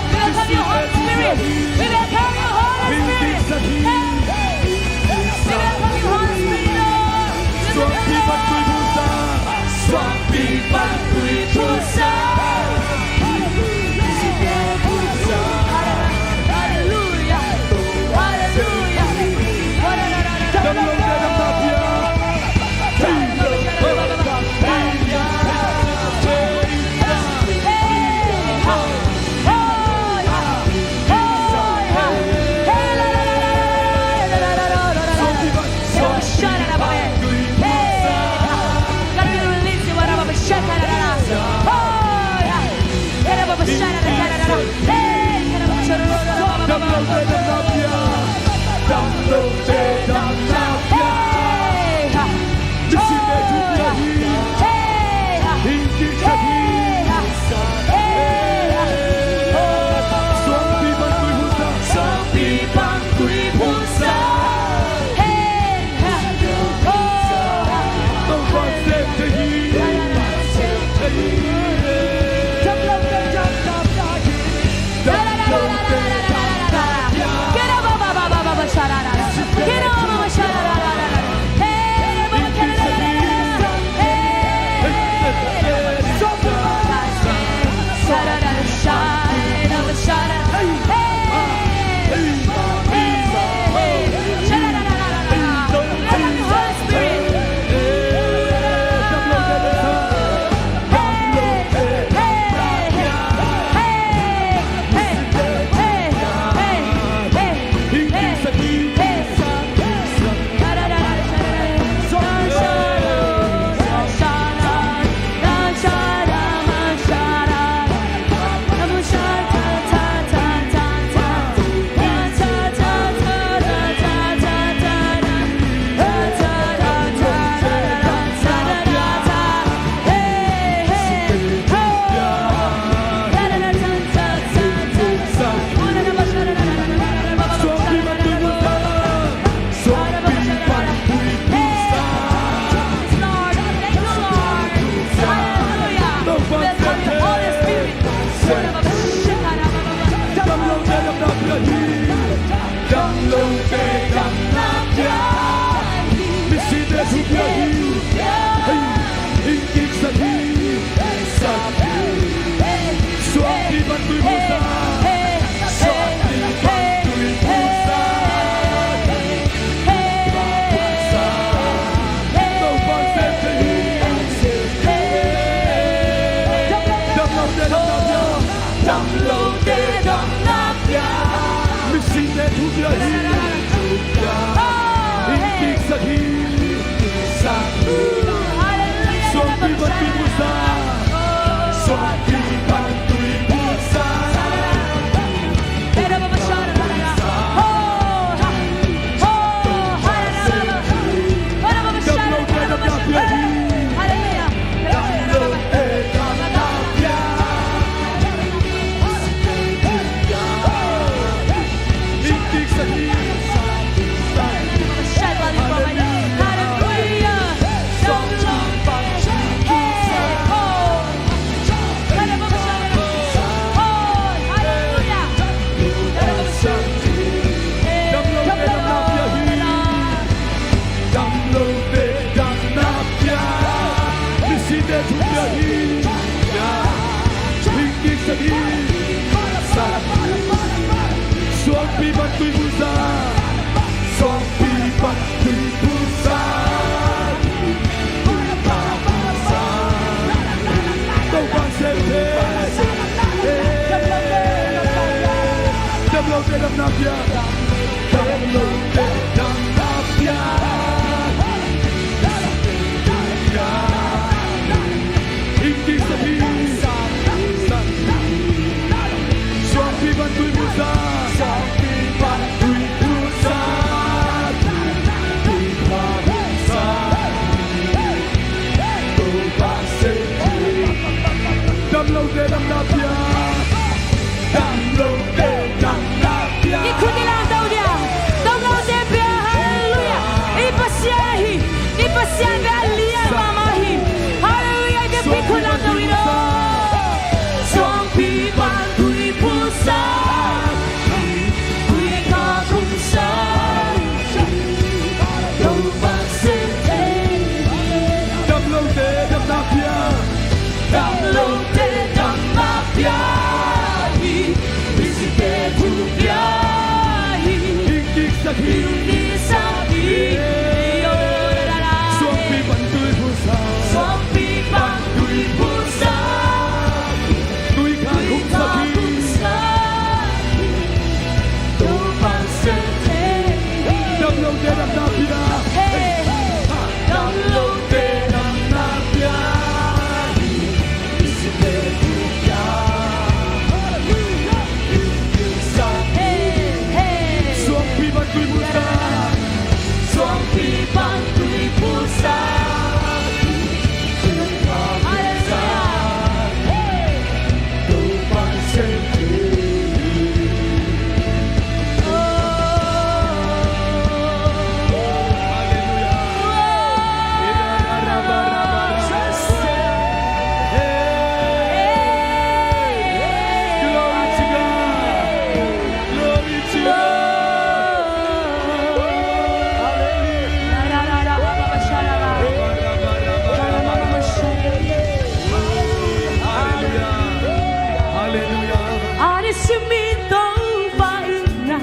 We welcome you, Holy Spirit. We welcome you, Holy Spirit. Hey, we welcome you, Holy Spirit, Lord. Suangpi pan tui phusa. Suangpi pan tui phusa. Hallelujah. Hallelujah. Damlote damna pia. Damlote damna pia. Suangpi pan tui phusa. Suangpi pan tui phusa. Damlote damna pia. Damlote damna pia. I khut i lamto dia. Damlote pia. Halleluiah. I Pasian ahi. I Pasian bek a lian mahmah hi. Halleluiah. I biakpi khut lamto in aw. Suangpi pan tui phusa. Tui kha khumsa. Damlote damna pia. Damlote damna pia hi. Misite thu pia hi. Hing kiksak hi. Hing kiksak hi. Suangpi pan tui phusa. Suangpi pan tui phusa. Tui kha khumsak hi. Damlote damna pia. Hey. Damlote damna pia. Hey, hey. Suangpi pan tui phusa. Suangpi pan tui phusa. Halleluiah. Hey. Ane simin Topa utna.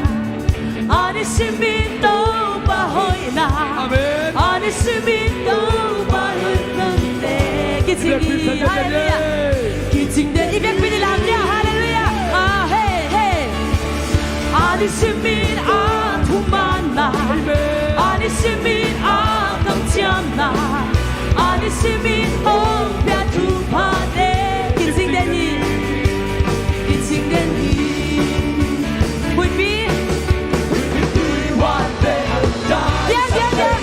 Ane simin Topa hoihna. Amen. Ane simin Topa hoihna. Kicing hi, halleluiah. Kicing den, i biakpi i lam dia, halleluiah. Ah, hey, hey. Ane simin a thumanna. Amen. Ane simin a kamciamna. Ane simin hong pia thuphate. Kicing den hi. Kicing den hi. Huipi. Diam, diam, diam.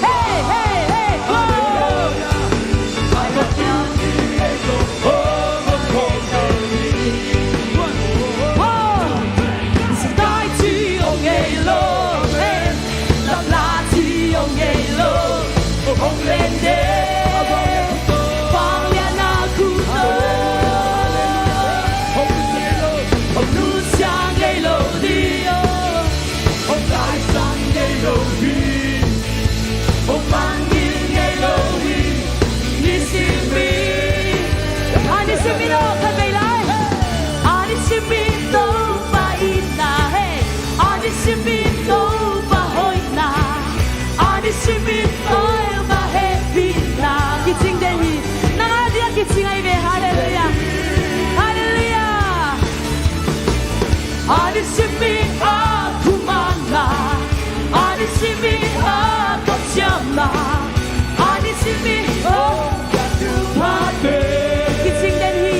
Hey, hey, hey. Oh. Oh. Sikai ci ong ngei lo. Hey. Lapla ci ong ngei lo. Hong len de. Vanglian a khut lo. Hong nusia ngei lo ding. Hong taisan ngei lo hi. Hong mangngilh ngei lo hi. Nisimin. A nisimin aw, khatvei lai. A nisimin Topa itna, hey. A nisimin Topa hoihna. A nisimin Topa hehpihna. Kicing den hi. Nang a dia kicing ahi ve. Halleluiah. Halleluiah. A nisimin a thumanna. A nisimin a kamciamna. A nisimin a thuphate. Kicing den hi.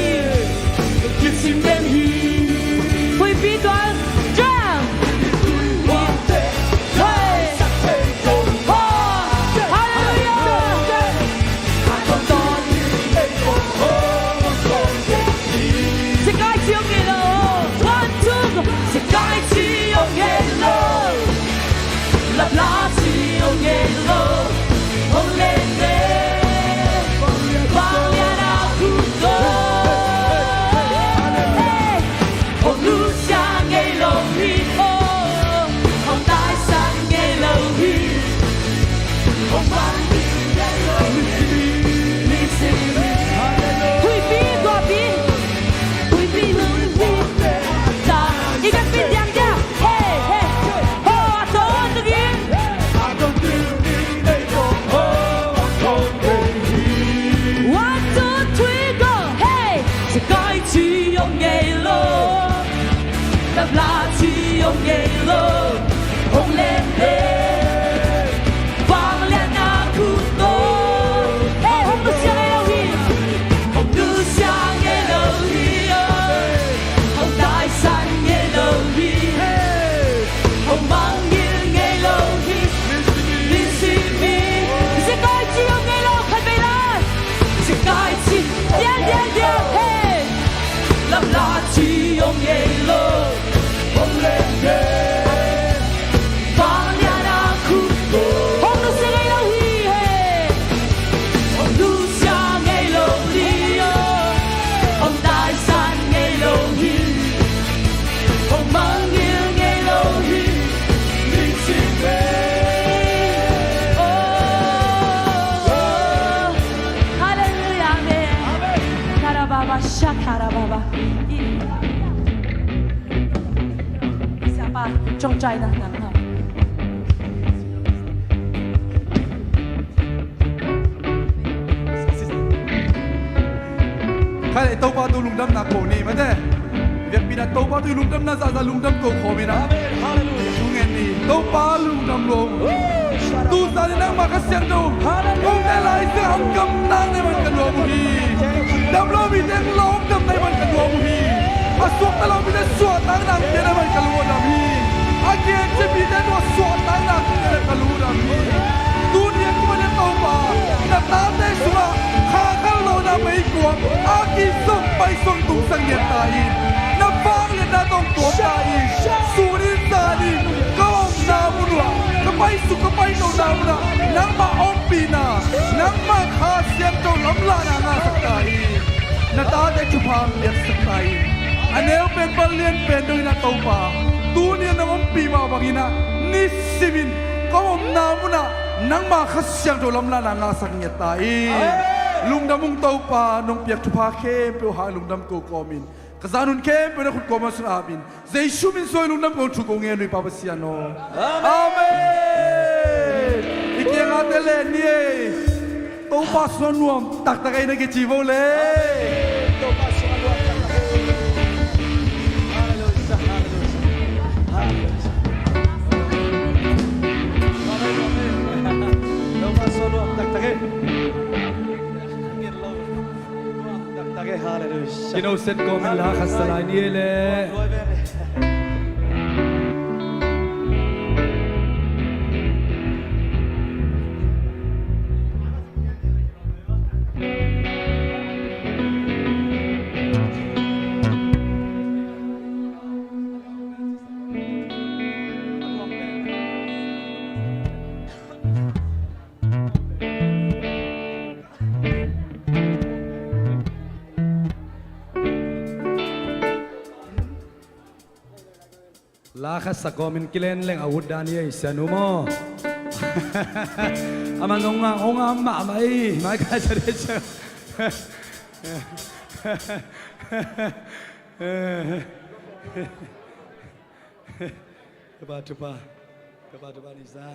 Kicing den hi. Huipi tual. Jam. Hey. Halleluiah. Sikai ci ong ngei lo. One, two, go. Sikai ci ong ngei lo. Lapla ci ong ngei lo. Hong len de. Vanglian a khut lo. Hey. Hong nusia ngei lo hi. Oh. Hong taisan ngei lo hi. Hong mangngilh ngei lo hi. Nisimin. Huipi, guapi. Huipi, huipi. Ta. I biakpi diam dia. Hey, hey. Ho, a ton tung in. One, two, three, go. Hey. Sikai ci ong ngei lo. Lapla ci Shakara baba. I, siapa, cong China nang ha. Khai Topa tu lungdamna ko ni mate. Vekpi na Topa tu lungdamna zahzah lungdam ko khawm ina. Amen. Hallelujah. Thungen ni Topa lungdam lo. Tu zan in nangmah Kha Siangtho. Hallelujah. Kong ne lai zia hong gamtang na hih man ka nuam uh hi. Damlo mi teng lawng dam na hih man ka nuam uh hi. A suakta lo mi teng suahtakna hong pia na hih man ka lungdam hi. A gen cia mi teng suahtakna hong pia na ka lungdam hi. Tuni a kuamah Topa na tate sungah kha khat lo na meikuang a kizom pai song tungsak ngiat ta in. Na vangliatna tawh tuam ta in. Sun in zan in ka omna mun uh ah, ka paisuk ka painopna mun ah nangmah ompihna, nangmah Kha Siangtho lamlahna ngahsak ta in. Na tate thupha hong piaksak ta in. A neu pen pan lian pen dongin ah Topa, tuni a nong ompih mah bangin ah nisimin ka omna mun ah nangmah Kha Siangtho lamlahna ngahsak ngiat ta in. Amen. Lungdam ung Topa, nong piak thupha khempeuh hang lungdam ko kawmin ka zan hun khempeuh na khut kuamah sungah apin Jesu min suang lungdam ko thu ko ngen uh hi Pa Pasian aw. Amen. Amen. I kiangah te len ni ei. Topa sungah nuam taktak ei na kici vo le. Amen. Topa sungah nuam taktak ei. Hallelujah, hallelujah, hallelujah. Amen, amen. Topa sungah nuam taktak ei. Kino set kawmin la khat sa lai ni ei le. La khat sa kawmin kilen leng a ut dan hi ei, sianu maw. A man zong hong a, hong a mahmah ei, mai ka sa deh cia. Ka pa, ka pa, ka pa, ka pa ni sa.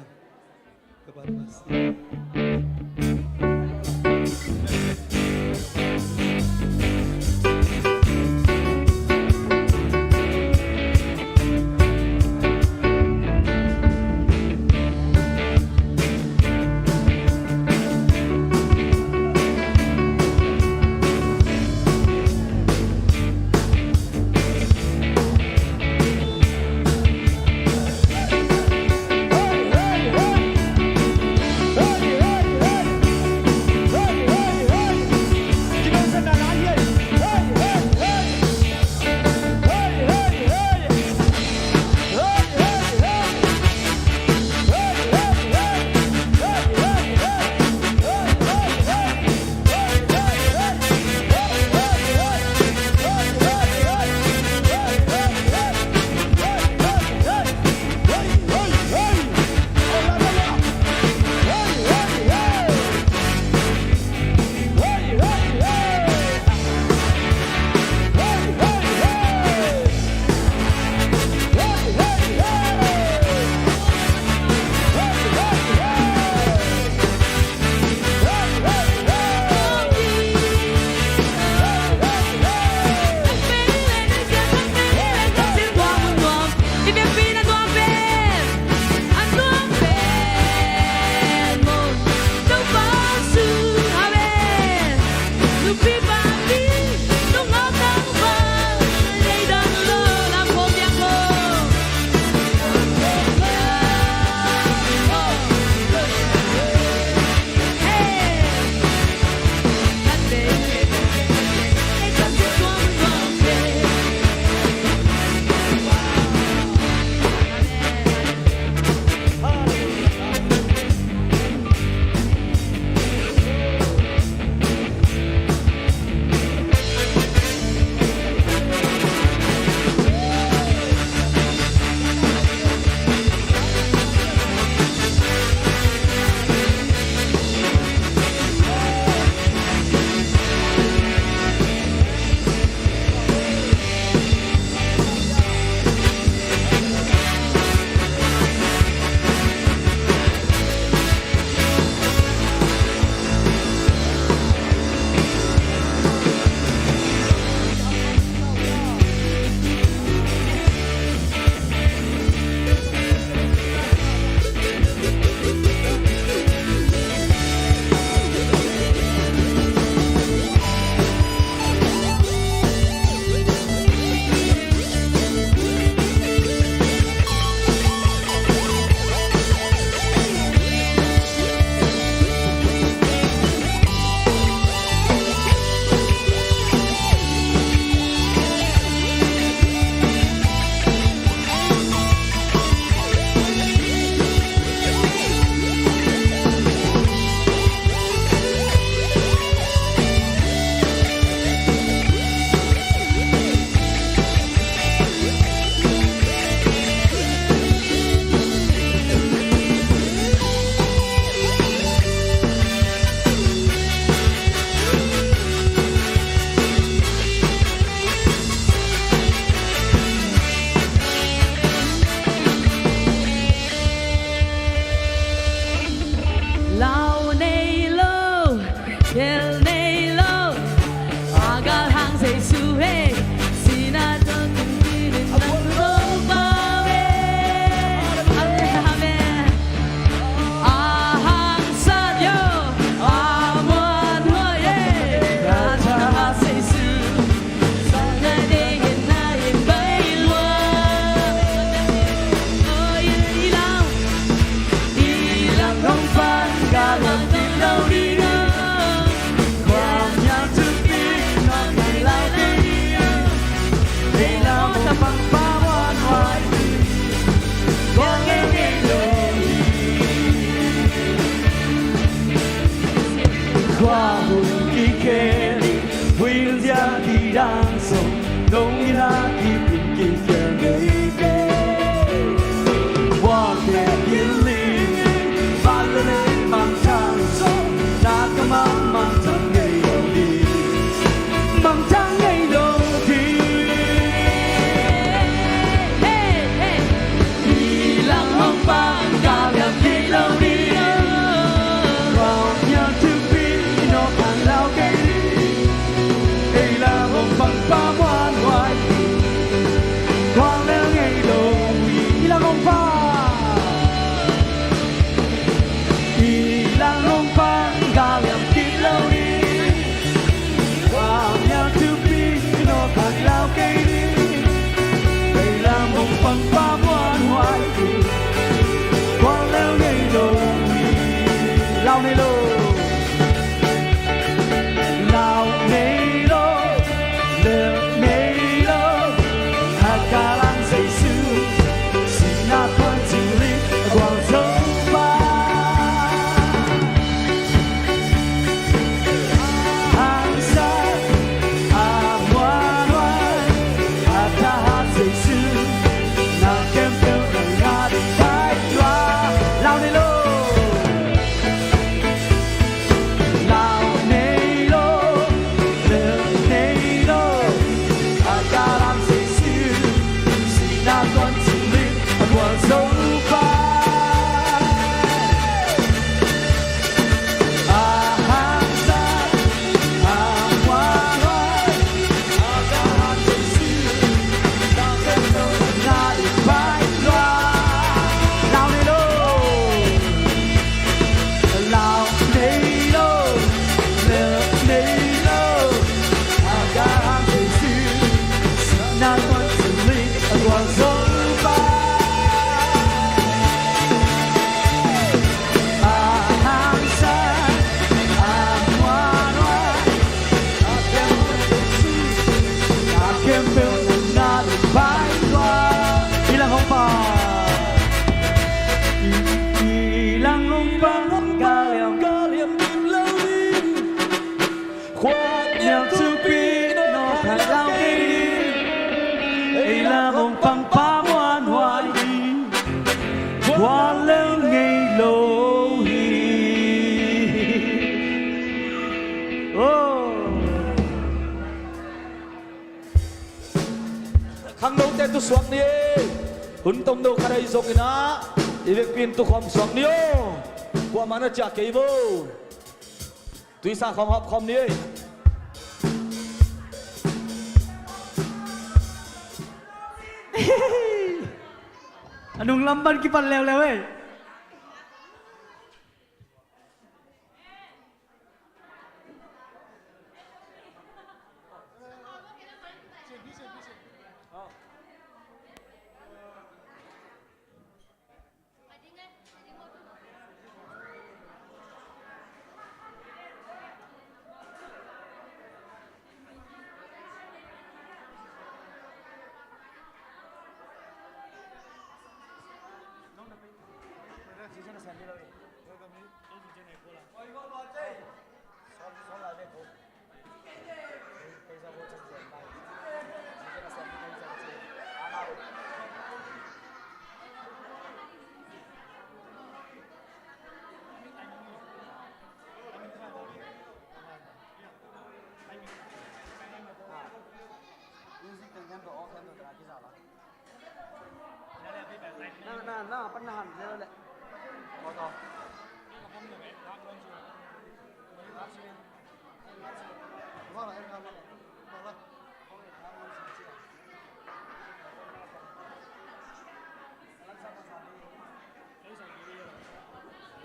Khua hun kikhen, huiziat i dang sung, nong ina kipin kikhen ngei kei. Wang kek in ling, van le lei mangthang sung, na ka mang mangthang ngei lo ding. Mangthang ngei lo ding. Hey, hey. I lang hong pang ka liam kei lo ding. Khuamial thupi nawk khan lau kei ding. Ei lang hong pang pa muanhuai ding. Khuamial ngei lo ding. I lang hong pang. I lang hong pang ka liam kei lo ding. Khuamial thupi nawk khan lau kei ding. Ei lang hong pang pa muanhuai ding. Khuamial ngei lo ding. Lau nei lo. Lau nei lo. Lau nei lo. A ka lang Jesu. Sihna tuan cing lik a guang zo pa. Hangsan a muanhuai a thahat Jesu, na khempeuh na ngah ding pai lua. Lau nei lo. Lau nei lo, lau nei lo. A ka lang Jesu, sihna tuan cing lik a guang zo pa. Khuamial thupi nawk khan lau kei ding. Ei lang hong pang pa muanhuai ding. Khuamial ngei lo hi. Oh. Khangnote tu suak ni ei. Hun tomno khat ahi zongin ah, i vekpi in tu khawm suak ni aw. Kuamah na ciah kei vo. Tuisa khawng hawp khawm ni ei. A nung lam pan kipan leuleu ei. Music teng khempeuh aw khempeuh tena kiza la. Na, na, na, pan na han leh leh. Aw, tawh.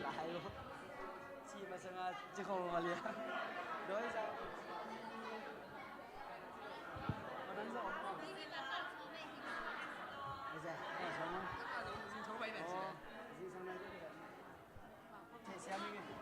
Lai lo. Ci masanga ci khong ma lia. Doi sa. Madan sa. Ai sa, ai sa ma. Oh, ci sa ma. Ci sa ma.